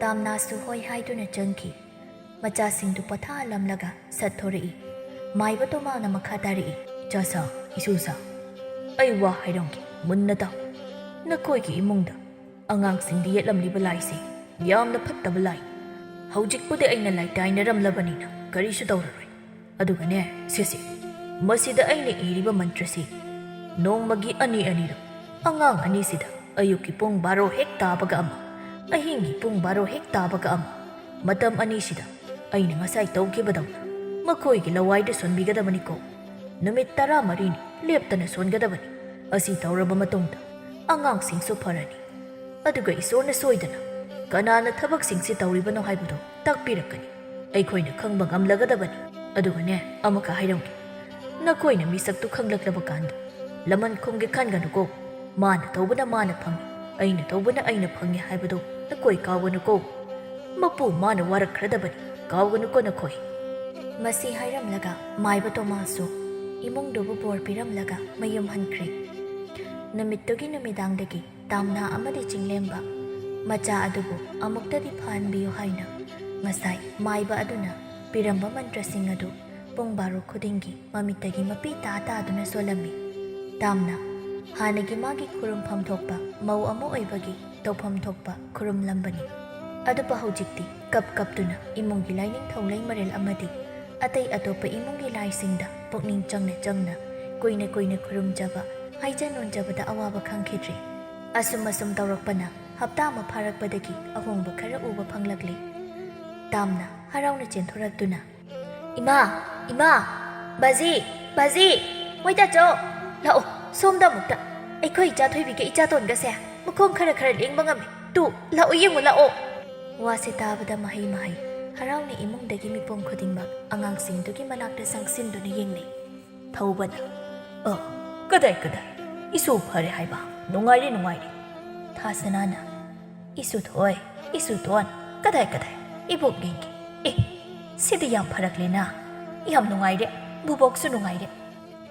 ꯇꯥꯝꯅꯥꯁꯨ ꯍꯣꯏ ꯍꯥꯏꯗꯨꯅ ꯆꯪꯈꯤ꯫ ꯃꯆꯥꯁꯤꯡꯗꯨ ꯄꯣꯊꯥꯍꯜꯂꯝꯂꯒ ꯁꯠꯊꯣꯔꯛꯏ꯫ ꯃꯥꯏꯕ ꯇꯣꯃꯥꯅ ꯃꯈꯥ ꯇꯥꯔꯛꯏ꯫ "ꯏꯆꯥꯁꯥ, ꯏꯁꯨꯁꯥ, ꯑꯩ ꯋꯥ ꯍꯥꯏꯔꯝꯒꯦ, ꯃꯨꯟꯅ ꯇꯥꯎ꯫ ꯅꯈꯣꯏꯒꯤ ꯏꯃꯨꯡꯗ ꯑꯉꯥꯡꯁꯤꯡꯗ ꯌꯦꯠꯂꯝꯂꯤꯕ ꯂꯥꯏꯁꯦ ꯌꯥꯝꯅ ꯐꯠꯇꯕ ꯂꯥꯏ꯫ ꯍꯧꯖꯤꯛꯄꯨꯗꯤ ꯑꯩꯅ ꯂꯥꯏ ꯇꯥꯏꯅꯔꯝꯂꯕꯅꯤꯅ ꯀꯔꯤꯁꯨ ꯇꯧꯔꯔꯣꯏ꯫ ꯑꯗꯨꯒꯅꯦ, ꯁꯦꯁꯦ, ꯃꯁꯤꯗ ꯑꯩꯅ ꯏꯔꯤꯕ ꯃꯟꯇ꯭ꯔꯁꯤ ꯅꯣꯡꯃꯒꯤ ꯑꯅꯤ ꯑꯅꯤꯔꯛ, ꯑꯉꯥꯡ ꯑꯅꯤꯁꯤꯗ ꯑꯌꯨꯛꯀꯤ ꯄꯨꯡ ꯕꯥꯔꯣ ꯍꯦꯛ ꯇꯥꯕꯒ ꯑꯃ, ꯑꯍꯤꯡꯒꯤ ꯄꯨꯡ ꯕꯥꯔꯣ ꯍꯦꯛ ꯇꯥꯕꯒ ꯑꯃ, ꯃꯇꯝ ꯑꯅꯤꯁꯤꯗ ꯑꯩꯅ ꯉꯁꯥꯏ ꯇꯧꯈꯤꯕꯗꯧꯅ ꯃꯈꯣꯏꯒꯤ ꯂꯋꯥꯏꯗ ꯁꯣꯟꯕꯤꯒꯗꯕꯅꯤꯀꯣ꯫ ꯅꯨꯃꯤꯠ ꯇꯔꯥꯃꯔꯤꯅꯤ ꯂꯦꯞꯇꯅ ꯁꯣꯟꯒꯗꯕꯅꯤ꯫ ꯑꯁꯤ ꯇꯧꯔꯕ ꯃꯇꯨꯡꯗ ꯑꯉꯥꯡꯁꯤꯡꯁꯨ ꯐꯔꯅꯤ꯫ ꯑꯗꯨꯒ ꯏꯁꯣꯔꯅ ꯁꯣꯏꯗꯅ ꯀꯅꯥꯅ ꯊꯕꯛꯁꯤꯡꯁꯤ ꯇꯧꯔꯤꯕꯅꯣ ꯍꯥꯏꯕꯗꯨ ꯇꯥꯛꯄꯤꯔꯛꯀꯅꯤ꯫ ꯑꯩꯈꯣꯏꯅ ꯈꯪꯕ ꯉꯝꯂꯒꯗꯕꯅꯤ꯫ ꯑꯗꯨꯒꯅꯦ, ꯑꯃꯨꯛꯀ ꯍꯥꯏꯔꯝꯒꯦ, ꯅꯈꯣꯏꯅ ꯃꯤꯁꯛꯇꯨ ꯈꯪꯂꯛꯂꯕ ꯀꯥꯟꯗ ꯂꯃꯟ ꯈꯨꯝꯒꯦ ꯈꯟꯒꯅꯨꯀꯣ꯫ ꯃꯥꯅ ꯇꯧꯕꯅ ꯃꯥꯅ ꯐꯪꯏ, ꯑꯩꯅ ꯇꯧꯕꯅ ꯑꯩꯅ ꯐꯪꯏ ꯍꯥꯏꯕꯗꯨ ꯅꯈꯣꯏ ꯀꯥꯎꯒꯅꯨꯀꯣ꯫ ꯃꯄꯨ ꯃꯥꯅ ꯋꯥꯔꯛꯈ꯭ꯔꯗꯕꯅꯤ, ꯀꯥꯎꯒꯅꯨꯀꯣ ꯅꯈꯣꯏ꯫" ꯃꯁꯤ ꯍꯥꯏꯔꯝꯂꯒ ꯃꯥꯏꯕ ꯇꯣꯃꯥꯁꯨ ꯏꯃꯨꯡꯗꯨꯕꯨ ꯕꯣꯔ ꯄꯤꯔꯝꯂꯒ ꯃꯌꯨꯝ ꯍꯟꯈ꯭ꯔꯦ꯫ ꯅꯨꯃꯤꯠꯇꯨꯒꯤ ꯅꯨꯃꯤꯗꯥꯡꯗꯒꯤ ꯇꯥꯝꯅꯥ ꯑꯃꯗꯤ ꯆꯤꯡꯂꯦꯝꯕ ꯃꯆꯥ ꯑꯗꯨꯕꯨ ꯑꯃꯨꯛꯇꯗꯤ ꯐꯍꯟꯕꯤꯌꯨ ꯍꯥꯏꯅ ꯉꯁꯥꯏ ꯃꯥꯏꯕ ꯑꯗꯨꯅ ꯄꯤꯔꯝꯕ ꯃꯟꯇ꯭ꯔꯁꯤꯡ ꯑꯗꯨ ꯄꯨꯡ ꯕꯥꯔꯣ ꯈꯨꯗꯤꯡꯒꯤ ꯃꯃꯤꯠꯇꯒꯤ ꯃꯄꯤ ꯇꯥ ꯇꯥꯗꯨꯅ ꯁꯣꯜꯂꯝꯃꯤ꯫ ꯇꯥꯝꯅꯥ ꯍꯥꯟꯅꯒꯤ ꯃꯥꯒꯤ ꯈꯨꯔꯨꯝꯐꯝ ꯊꯣꯛꯄ ꯃꯧ ꯑꯃ ꯑꯣꯏꯕꯒꯤ ꯇꯧꯐꯝ ꯊꯣꯛꯄ ꯈꯨꯔꯨꯝꯂꯝꯕꯅꯤ꯫ ꯑꯗꯨꯕꯨ ꯍꯧꯖꯤꯛꯇꯤ ꯀꯞ ꯀꯞꯇꯨꯅ ꯏꯃꯨꯡꯒꯤ ꯂꯥꯏꯅꯤꯡꯊꯧ ꯂꯩꯃꯔꯦꯜ ꯑꯃꯗꯤ ꯑꯇꯩ ꯑꯇꯣꯞꯄ ꯏꯃꯨꯡꯒꯤ ꯂꯥꯏꯁꯤꯡꯗ ꯄꯨꯛꯅꯤꯡ ꯆꯪꯅ ꯆꯪꯅ ꯀꯨꯏꯅ ꯀꯨꯏꯅ ꯈꯨꯔꯨꯝꯖꯕ, ꯍꯥꯏꯖ ꯅꯣꯟꯖꯕꯗ ꯑꯋꯥꯕ ꯈꯪꯈꯤꯗ꯭ꯔꯦ꯫ ꯑꯁꯨꯝ ꯑꯁꯨꯝ ꯇꯧꯔꯛꯄꯅ ꯍꯞꯇꯥ ꯑꯃ ꯐꯥꯔꯛꯄꯗꯒꯤ ꯑꯍꯣꯡꯕ ꯈꯔ ꯎꯕ ꯐꯪꯂꯛꯂꯦ꯫ ꯇꯥꯝꯅ ꯍꯔꯥꯎꯅ ꯆꯦꯟꯊꯣꯔꯛꯇꯨꯅ, "ꯏꯃꯥ, ꯏꯃꯥ, ꯕꯥꯖꯤ, ꯕꯥꯖꯤ, ꯃꯣꯏ ꯇꯥꯆꯧ, ꯂꯥꯛꯑꯣ, ꯁꯣꯝꯗ ꯑꯃꯨꯛꯇ꯫ ꯑꯩꯈꯣꯏ ꯏꯆꯥ ꯊꯣꯏꯕꯤꯒ ꯏꯆꯥ ꯇꯣꯟꯒꯁꯦ ꯃꯈꯣꯡ ꯈꯔ ꯈꯔ ꯂꯦꯡꯕ ꯉꯝꯃꯤ꯫ ꯇꯨ, ꯂꯥꯛꯑꯣ, ꯌꯦꯡꯉꯨ ꯂꯥꯛꯑꯣ"꯫ ꯋꯥꯁꯦ ꯇꯥꯕꯗ ꯃꯍꯩ ꯃꯍꯩ ꯍꯔꯥꯎꯅ ꯏꯃꯨꯡꯗꯒꯤ ꯃꯤꯄꯨꯝ ꯈꯨꯗꯤꯡꯃꯛ ꯑꯉꯥꯡꯁꯤꯡꯗꯨꯒꯤ ꯃꯅꯥꯛꯇ ꯆꯪꯁꯤꯟꯗꯨꯅ ꯌꯦꯡꯅꯩ꯫ ꯊꯧꯕꯅ, "ꯑ, ꯀꯗꯥꯏ ꯀꯗꯥꯏ? ꯏꯁꯨ ꯐꯔꯦ ꯍꯥꯏꯕ? ꯅꯨꯡꯉꯥꯏꯔꯦ, ꯅꯨꯡꯉꯥꯏꯔꯦ"꯫ ꯊꯥꯁꯅꯥꯅ, "ꯏꯁꯨ ꯊꯣꯏ, ꯏꯁꯨ ꯇꯣꯟ, ꯀꯗꯥꯏ ꯀꯗꯥꯏ? ꯏꯕꯣꯛ ꯌꯦꯡꯒꯦ꯫ ꯑꯦ, ꯁꯤꯗꯤ ꯌꯥꯝ ꯐꯔꯛꯂꯦꯅ꯫ ꯌꯥꯝ ꯅꯨꯡꯉꯥꯏꯔꯦ, ꯕꯨꯕꯣꯛꯁꯨ ꯅꯨꯡꯉꯥꯏꯔꯦ"꯫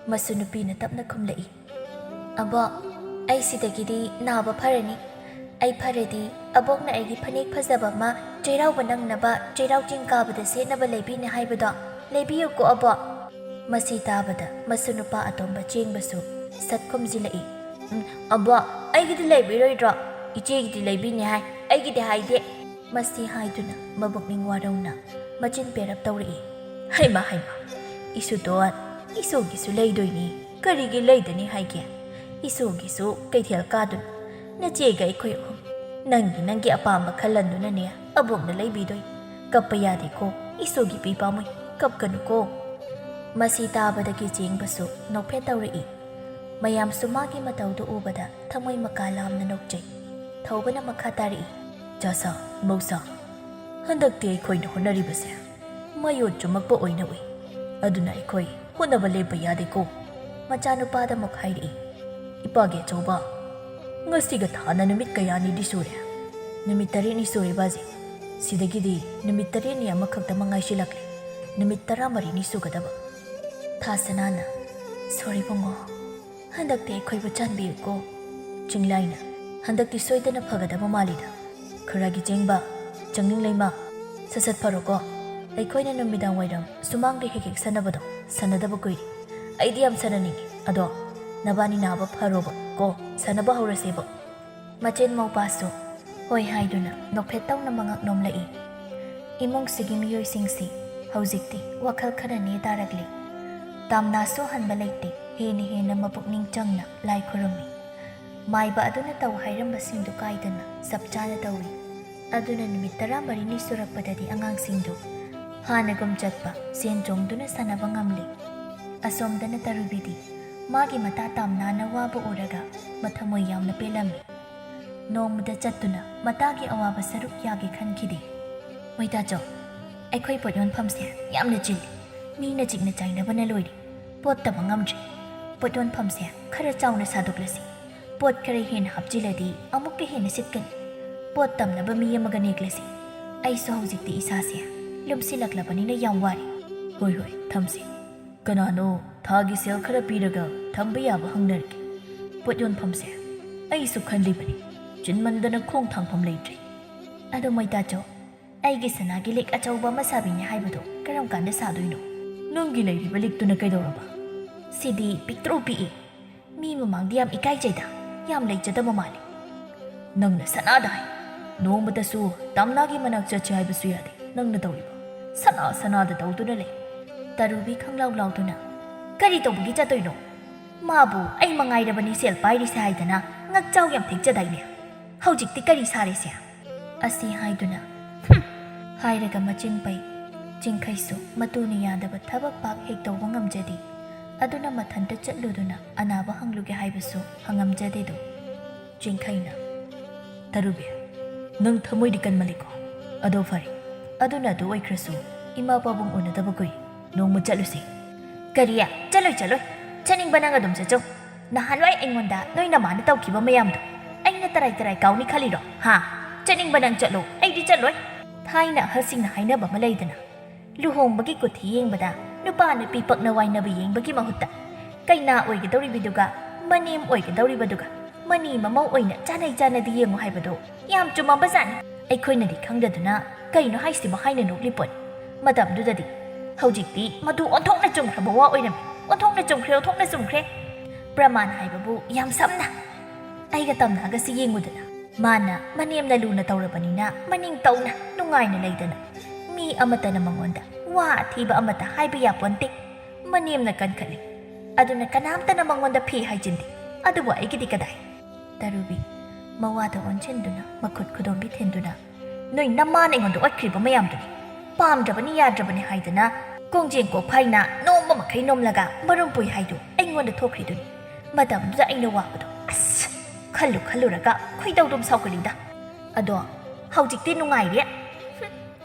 ꯃꯁꯨ ꯅꯨꯄꯤꯅ ꯇꯞꯅ ꯈꯨꯝꯂꯛꯏ, "ꯑꯕꯣꯛ, ꯑꯩ ꯁꯤꯗꯒꯤꯗꯤ ꯅꯥꯕ ꯐꯔꯅꯤ꯫ ꯑꯩ ꯐꯔꯗꯤ ꯑꯕꯣꯛꯅ ꯑꯩꯒꯤ ꯐꯅꯦꯛ ꯐꯖꯕ ꯑꯃ ꯆꯩꯔꯥꯎꯕ ꯅꯪꯅꯕ ꯆꯩꯔꯥꯎ ꯆꯤꯡ ꯀꯥꯕꯗ ꯁꯦꯠꯅꯕ ꯂꯩꯕꯤꯅꯤ ꯍꯥꯏꯕꯗꯣ ꯂꯩꯕꯤꯌꯨꯀꯣ ꯑꯕꯣꯛ"꯫ ꯃꯁꯤ ꯇꯥꯕꯗ ꯃꯁꯨ ꯅꯨꯄꯥ ꯑꯇꯣꯝꯕ ꯆꯦꯡꯕꯁꯨ ꯁꯠ ꯈꯨꯝꯖꯤꯜꯂꯛꯏ, "ꯎꯝ, ꯑꯕꯣꯛ, ꯑꯩꯒꯤꯗꯤ ꯂꯩꯕꯤꯔꯣꯏꯗ꯭ꯔꯣ? ꯏꯆꯦꯒꯤꯗꯤ ꯂꯩꯕꯤꯅꯤ ꯍꯥꯏ, ꯑꯩꯒꯤꯗꯤ ꯍꯥꯏꯗꯦ"꯫ ꯃꯁꯤ ꯍꯥꯏꯗꯨꯅ ꯃꯕꯨꯛꯅꯤꯡ ꯋꯥꯔꯧꯅ ꯃꯆꯤꯟ ꯄꯦꯔꯞ ꯇꯧꯔꯛꯏ꯫ "ꯍꯩꯃ, ꯍꯩꯃ, ꯏꯁꯨꯇꯣꯟ, ꯏꯁꯨꯒꯤꯁꯨ ꯂꯩꯗꯣꯏꯅꯤ, ꯀꯔꯤꯒꯤ ꯂꯩꯗꯅꯤ ꯍꯥꯏꯒꯦ? ꯏꯁꯨꯒꯤꯁꯨ ꯀꯩꯊꯦꯜ ꯀꯥꯗꯨꯅ ꯅꯆꯦꯒ ꯑꯩꯈꯣꯏ ꯑꯍꯨꯝ ꯅꯪꯒꯤ, ꯅꯪꯒꯤ ꯑꯄꯥꯝꯕ ꯈꯜꯍꯟꯗꯨꯅꯅꯦ ꯑꯕꯣꯛꯅ ꯂꯩꯕꯤꯗꯣꯏ꯫ ꯀꯞꯄ ꯌꯥꯗꯦꯀꯣ, ꯏꯁꯨꯒꯤ ꯄꯤ ꯄꯥꯝꯃꯨꯏ, ꯀꯞꯀꯅꯨꯀꯣ"꯫ ꯃꯁꯤ ꯇꯥꯕꯗꯒꯤ ꯆꯦꯡꯕꯁꯨ ꯅꯣꯛꯐꯦꯠ ꯇꯧꯔꯛꯏ꯫ ꯃꯌꯥꯝꯁꯨ ꯃꯥꯒꯤ ꯃꯇꯧꯗꯨ ꯎꯕꯗ ꯊꯃꯣꯏ ꯃꯀꯥ ꯂꯥꯝꯅ ꯅꯣꯛꯆꯩ꯫ ꯊꯧꯕꯅ ꯃꯈꯥ ꯇꯥꯔꯛꯏ, "ꯆꯥꯁꯥ, ꯃꯧꯁꯥ, ꯍꯟꯗꯛꯇꯤ ꯑꯩꯈꯣꯏꯅ ꯍꯣꯠꯅꯔꯤꯕꯁꯦ ꯃꯌꯣꯟ ꯆꯨꯝꯃꯛꯄ ꯑꯣꯏꯅ ꯎꯏ꯫ ꯑꯗꯨꯅ ꯑꯩꯈꯣꯏ ꯍꯣꯠꯅꯕ ꯂꯦꯞꯄ ꯌꯥꯗꯦꯀꯣ"꯫ ꯃꯆꯥꯅꯨꯄꯥꯗ ꯑꯃꯨꯛ ꯍꯥꯏꯔꯛꯏ, "ꯏꯄꯥꯒꯤ ꯑꯆꯧꯕ, ꯉꯁꯤꯒ ꯊꯥꯅ ꯅꯨꯃꯤꯠ ꯀꯌꯥꯅꯤꯗꯤ ꯁꯨꯔꯦ?" "ꯅꯨꯃꯤꯠ ꯇꯔꯦꯠꯅꯤ ꯁꯨꯔꯦ, ꯕꯥꯖꯤ꯫ ꯁꯤꯗꯒꯤꯗꯤ ꯅꯨꯃꯤꯠ ꯇꯔꯦꯠꯅꯤ ꯑꯃꯈꯛꯇꯃꯛ ꯉꯥꯏꯁꯤꯜꯂꯛꯂꯦ꯫ ꯅꯨꯃꯤꯠ ꯇꯔꯥꯃꯔꯤꯅꯤ ꯁꯨꯒꯗꯕ"꯫ ꯊꯥꯁꯅꯥꯅ, "ꯁꯣꯔꯤ ꯕꯨꯡꯉꯣ, ꯍꯟꯗꯛꯇꯤ ꯑꯩꯈꯣꯏꯕꯨ ꯆꯥꯟꯕꯤꯌꯨꯀꯣ"꯫ ꯆꯤꯡꯂꯥꯏꯅ, "ꯍꯟꯗꯛꯇꯤ ꯁꯣꯏꯗꯅ ꯐꯒꯗꯕ ꯃꯥꯜꯂꯤꯗ꯫ ꯈꯨꯔꯥꯒꯤ ꯆꯦꯡꯕ, ꯆꯪꯅꯤꯡ ꯂꯩꯃ, ꯁꯠ ꯁꯠ ꯐꯔꯣꯀꯣ꯫ ꯑꯩꯈꯣꯏꯅ ꯅꯨꯃꯤꯗꯥꯡ ꯋꯥꯏꯔꯝ ꯁꯨꯃꯥꯡꯗ ꯍꯦꯛ ꯍꯦꯛ ꯁꯥꯟꯅꯕꯗꯣ ꯁꯥꯟꯅꯗꯕ ꯀꯨꯏꯔꯦ꯫ ꯑꯩꯗꯤ ꯌꯥꯝ ꯁꯥꯟꯅꯅꯤꯡꯉꯤ꯫ ꯑꯗꯣ ꯅꯕꯥꯅꯤ ꯅꯥꯕ ꯐꯔꯣꯕ ꯀꯣ, ꯁꯥꯟꯅꯕ ꯍꯧꯔꯁꯦꯕ"꯫ ꯃꯆꯤꯟ ꯃꯧꯄꯥꯁꯨ ꯍꯣꯏ ꯍꯥꯏꯗꯨꯅ ꯅꯣꯛꯐꯦꯠ ꯇꯧꯅ ꯃꯉꯛ ꯅꯣꯝꯂꯛꯏ꯫ ꯏꯃꯨꯡꯁꯤꯒꯤ ꯃꯤꯑꯣꯏꯁꯤꯡꯁꯤ ꯍꯧꯖꯤꯛꯇꯤ ꯋꯥꯈꯜ ꯈꯔ ꯅꯦ ꯇꯥꯔꯛꯂꯤ꯫ ꯇꯥꯝꯅꯥꯁꯨ ꯍꯟꯕ ꯂꯩꯇꯦ, ꯍꯦꯟꯅ ꯍꯦꯟꯅ ꯃꯄꯨꯛꯅꯤꯡ ꯆꯪꯅ ꯂꯥꯏ ꯈꯨꯔꯨꯝꯃꯤ꯫ ꯃꯥꯏꯕ ꯑꯗꯨꯅ ꯇꯧ ꯍꯥꯏꯔꯝꯕꯁꯤꯡꯗꯨ ꯀꯥꯏꯗꯅ ꯆꯞ ꯆꯥꯅ ꯇꯧꯏ꯫ ꯑꯗꯨꯅ ꯅꯨꯃꯤꯠ ꯇꯔꯥꯃꯔꯤꯅꯤ ꯁꯨꯔꯛꯄꯗꯗꯤ ꯑꯉꯥꯡꯁꯤꯡꯗꯨ ꯍꯥꯟꯅꯒꯨꯝ ꯆꯠꯄ, ꯆꯦꯟ ꯆꯣꯡꯗꯨꯅ ꯁꯥꯟꯅꯕ ꯉꯝꯂꯤ꯫ ꯑꯁꯣꯝꯗꯅ ꯇꯔꯨꯕꯤꯗꯤ ꯃꯥꯒꯤ ꯃꯇꯥ ꯇꯥꯝꯅꯥꯅ ꯋꯥꯕ ꯎꯔꯒ ꯃꯊꯃꯣꯏ ꯌꯥꯝꯅ ꯄꯦꯜꯂꯝꯃꯤ꯫ ꯅꯣꯡꯃꯗ ꯆꯠꯇꯨꯅ ꯃꯇꯥꯒꯤ ꯑꯋꯥꯕ ꯁꯔꯨꯛ ꯌꯥꯒꯦ ꯈꯟꯈꯤꯗꯦ꯫ ꯃꯣꯏꯇꯥꯆꯧ, ꯑꯩꯈꯣꯏ ꯄꯣꯠ ꯌꯣꯟꯐꯝꯁꯦ ꯌꯥꯝꯅ ꯆꯤꯜꯂꯤ꯫ ꯃꯤꯅ ꯆꯤꯛꯅ ꯆꯥꯏꯅꯕꯅ ꯂꯣꯏꯔꯦ꯫ ꯄꯣꯠ ꯇꯝꯕ ꯉꯝꯗ꯭ꯔꯦ꯫ ꯄꯣꯠ ꯌꯣꯟꯐꯝꯁꯦ ꯈꯔ ꯆꯥꯎꯅ ꯁꯥꯗꯣꯛꯂꯁꯤ꯫ ꯄꯣꯠ ꯈꯔ ꯍꯦꯟꯅ ꯍꯥꯞꯆꯤꯜꯂꯗꯤ ꯑꯃꯨꯛꯀ ꯍꯦꯟꯅ ꯁꯤꯠꯀꯅꯤ꯫ ꯄꯣꯠ ꯇꯝꯅꯕ ꯃꯤ ꯑꯃꯒ ꯅꯦꯛꯂꯁꯤ꯫ ꯑꯩꯁꯨ ꯍꯧꯖꯤꯛꯇꯤ ꯏꯁꯥꯁꯦ ꯂꯨꯝꯁꯤꯜꯂꯛꯂꯕꯅꯤꯅ ꯌꯥꯝ ꯋꯥꯔꯦ꯫ ꯍꯣꯏ, ꯍꯣꯏ, ꯊꯝꯁꯤ꯫ ꯀꯅꯥꯅꯣ ꯊꯥꯒꯤ ꯁꯦꯜ ꯈꯔ ꯄꯤꯔꯒ ꯊꯝꯕ ꯌꯥꯕ ꯍꯪꯅꯔꯒꯦ꯫ ꯄꯣꯠ ꯌꯣꯟꯐꯝꯁꯦ ꯑꯩꯁꯨ ꯈꯜꯂꯤꯕꯅꯤ꯫ ꯆꯤꯟꯃꯟꯗꯅ ꯈꯣꯡ ꯊꯥꯡꯐꯝ ꯂꯩꯇ꯭ꯔꯦ꯫ ꯑꯗꯣ ꯃꯣꯏꯇꯥꯆꯧ, ꯑꯩꯒꯤ ꯁꯅꯥꯒꯤ ꯂꯤꯛ ꯑꯆꯧꯕ ꯑꯃ ꯁꯥꯕꯤꯅꯤ ꯍꯥꯏꯕꯗꯣ ꯀꯔꯝ ꯀꯥꯟꯗ ꯁꯥꯗꯣꯏꯅꯣ? ꯅꯪꯒꯤ ꯂꯩꯔꯤꯕ ꯂꯤꯛꯇꯨꯅ ꯀꯩꯗꯧꯔꯕ? ꯁꯤꯗꯤ ꯄꯤꯛꯇ꯭ꯔꯨ ꯄꯤꯛꯏ꯫ ꯃꯤ ꯃꯃꯥꯡꯗ ꯌꯥꯝ ꯏꯀꯥꯏꯖꯩꯗ, ꯌꯥꯝ ꯂꯩꯖꯗꯕ ꯃꯥꯜꯂꯤ꯫ ꯅꯪꯅ ꯁꯅꯥꯗ ꯍꯥꯏ꯫ ꯅꯣꯡꯃꯇꯁꯨ ꯇꯥꯝꯅꯥꯒꯤ ꯃꯅꯥꯛ ꯆꯠꯁꯤ ꯍꯥꯏꯕꯁꯨ ꯌꯥꯗꯦ꯫ ꯅꯪꯅ ꯇꯧꯔꯤꯕ ꯁꯅꯥ ꯁꯅꯥꯗ ꯇꯧꯗꯨꯅ ꯂꯩ꯫ ꯇꯔꯨꯕꯤ ꯈꯪꯂꯥꯎ ꯂꯥꯎꯗꯨꯅ, "ꯀꯔꯤ ꯇꯧꯕꯒꯤ ꯆꯠꯇꯣꯏꯅꯣ? ꯃꯥꯕꯨ ꯑꯩ ꯃꯉꯥꯏꯔꯕꯅꯤ ꯁꯦꯜ ꯄꯥꯏꯔꯤꯁꯦ ꯍꯥꯏꯗꯅ ꯉꯛꯆꯥꯎ ꯌꯥꯝ ꯊꯦꯛꯆꯗꯥꯏꯅꯦ꯫ ꯍꯧꯖꯤꯛꯇꯤ ꯀꯔꯤ ꯁꯥꯔꯦꯁꯦ?" ꯑꯁꯤ ꯍꯥꯏꯗꯨꯅ, "ꯍꯨꯝ!" ꯍꯥꯏꯔꯒ ꯃꯆꯤꯟ ꯄꯩ꯫ ꯆꯤꯡꯈꯩꯁꯨ ꯃꯇꯨꯅ ꯌꯥꯗꯕ ꯊꯕꯛ ꯄꯥꯛ ꯍꯦꯛ ꯇꯧꯕ ꯉꯝꯖꯗꯦ꯫ ꯑꯗꯨꯅ ꯃꯊꯟꯇ ꯆꯠꯂꯨꯗꯨꯅ ꯑꯅꯥꯕ ꯍꯪꯂꯨꯒꯦ ꯍꯥꯏꯕꯁꯨ ꯍꯪꯉꯝꯖꯗꯦꯗꯣ꯫ ꯆꯤꯡꯈꯩꯅ, "ꯇꯔꯨꯕꯤ, ꯅꯪ ꯊꯃꯣꯏꯗꯤ ꯀꯟꯃꯜꯂꯤꯀꯣ꯫ ꯑꯗꯣ ꯐꯔꯦ, ꯑꯗꯨꯅ ꯑꯗꯨ ꯑꯣꯏꯈ꯭ꯔꯁꯨ, ꯏꯃꯥ ꯄꯥꯕꯨꯡ ꯎꯅꯗꯕ ꯀꯨꯏ꯫ ꯅꯣꯡꯃ ꯆꯠꯂꯨꯁꯤ꯫" "ꯀꯔꯤ? ꯆꯠꯂꯣꯏ, ꯆꯠꯂꯣꯏ꯫ ꯆꯠꯅꯤꯡꯕ ꯅꯪ ꯑꯗꯨꯝ ꯆꯠꯆꯧ꯫ ꯅꯍꯥꯟꯋꯥꯏ ꯑꯩꯉꯣꯟꯗ ꯅꯣꯏ ꯅꯃꯥꯅ ꯇꯧꯈꯤꯕ ꯃꯌꯥꯝꯗꯣ ꯑꯩꯅ ꯇꯔꯥꯏ ꯇꯔꯥꯏ ꯀꯥꯎꯅꯤ ꯈꯜꯂꯤꯔꯣ? ꯍꯥ? ꯆꯠꯅꯤꯡꯕ ꯅꯪ ꯆꯠꯂꯣ, ꯑꯩꯗꯤ ꯆꯠꯂꯣꯏ꯫" ꯊꯥꯏꯅ ꯑꯍꯜꯁꯤꯡꯅ ꯍꯥꯏꯅꯕ ꯑꯃ ꯂꯩꯗꯅ, ꯂꯨꯍꯣꯡꯕꯒꯤ ꯀꯨꯊꯤ ꯌꯦꯡꯕꯗ ꯅꯨꯄꯥ ꯅꯨꯄꯤ ꯄꯛꯅ ꯋꯥꯏꯅꯕ ꯌꯦꯡꯕꯒꯤ ꯃꯍꯨꯠꯇ, ꯀꯩꯅꯥ ꯑꯣꯏꯒꯗꯧꯔꯤꯕꯗꯨꯒ ꯃꯅꯦꯝ ꯑꯣꯏꯒꯗꯧꯔꯤꯕꯗꯨꯒ ꯃꯅꯤ ꯃꯃꯧ ꯑꯣꯏꯅ ꯆꯥꯟꯅꯩ ꯆꯥꯟꯅꯗꯦ ꯌꯦꯡꯉꯨ ꯍꯥꯏꯕꯗꯣ ꯌꯥꯝ ꯆꯨꯝꯃꯝꯕꯖꯥꯠꯅꯤ꯫ ꯑꯩꯈꯣꯏꯅꯗꯤ ꯈꯪꯗꯗꯨꯅ ꯀꯩꯅꯣ ꯍꯥꯏꯁꯤꯕꯣ ꯍꯥꯏꯅ ꯅꯣꯛꯂꯤ ꯄꯣꯠꯅꯤ꯫ ꯃꯇꯝꯗꯨꯗꯗꯤ꯫ ꯍꯧꯖꯤꯛꯇꯤ ꯃꯗꯨ ꯑꯣꯟꯊꯣꯛꯅ ꯆꯨꯝꯈ꯭ꯔꯕ ꯋꯥ ꯑꯣꯏꯔꯝꯃꯤ꯫ ꯑꯣꯟꯊꯣꯛꯅ ꯆꯨꯝꯈ꯭ꯔꯦ, ꯑꯣꯟꯊꯣꯛꯅ ꯆꯨꯝꯈ꯭ꯔꯦ꯫ ꯄ꯭ꯔꯃꯥꯟ ꯍꯥꯏꯕꯕꯨ ꯌꯥꯝ ꯁꯝꯅ꯫ ꯑꯩꯒ ꯇꯝꯅꯒꯁꯤ ꯌꯦꯡꯉꯨꯗꯅ꯫ ꯃꯥꯅ ꯃꯅꯦꯝꯅ ꯂꯨꯅ ꯇꯧꯔꯕꯅꯤꯅ ꯃꯅꯤꯡ ꯇꯧꯅ ꯅꯨꯡꯉꯥꯏꯅ ꯂꯩꯗꯅ꯫ ꯃꯤ ꯑꯃꯠꯇꯅ ꯃꯉꯣꯟꯗ ꯋꯥ ꯑꯊꯤꯕ ꯑꯃꯠꯇ ꯍꯥꯏꯕ ꯌꯥꯄꯣꯟꯇꯦ꯫ ꯃꯅꯦꯝꯅ ꯀꯟꯈꯠꯂꯤ꯫ ꯑꯗꯨꯅ ꯀꯅꯥꯝꯇꯅ ꯃꯉꯣꯟꯗ ꯐꯤ ꯍꯥꯏꯖꯤꯟꯗꯦ꯫ ꯑꯗꯨꯕꯨ ꯑꯩꯒꯤꯗꯤ ꯀꯗꯥꯏ? ꯇꯔꯨꯕꯤ, ꯃꯋꯥꯗ ꯑꯣꯟꯁꯤꯟꯗꯨꯅ ꯃꯈꯨꯠ ꯈꯨꯗꯣꯝꯕꯤ ꯊꯤꯟꯗꯨꯅ, "ꯅꯣꯏ ꯅꯃꯥꯅ ꯑꯩꯉꯣꯟꯗ ꯑꯣꯠꯈ꯭ꯔꯤꯕ ꯃꯌꯥꯝꯗꯨꯅꯤ꯫ ꯄꯥꯝꯗ꯭ꯔꯕꯅꯤ ꯌꯥꯗ꯭ꯔꯕꯅꯤ ꯍꯥꯏꯗꯅ ꯀꯣꯡꯖꯦꯡ ꯀꯣꯛꯐꯥꯏꯅ ꯅꯣꯝꯕ ꯃꯈꯩ ꯅꯣꯝꯂꯒ ꯃꯔꯨꯝ ꯄꯨꯏ ꯍꯥꯏꯗꯨ ꯑꯩꯉꯣꯟꯗ ꯊꯣꯛꯈ꯭ꯔꯤꯗꯨꯅꯤ꯫ ꯃꯇꯝꯗꯨꯗ ꯑꯩꯅ ꯋꯥꯕꯗꯣ ꯑꯁ ꯈꯜꯂꯨ ꯈꯜꯂꯨꯔꯒ ꯈꯣꯏꯗꯧꯗꯨꯝ ꯁꯥꯎꯒꯠꯂꯤꯗ꯫ ꯑꯗꯣ ꯍꯧꯖꯤꯛꯇꯤ ꯅꯨꯡꯉꯥꯏꯔꯦ꯫ ꯍꯨꯝ,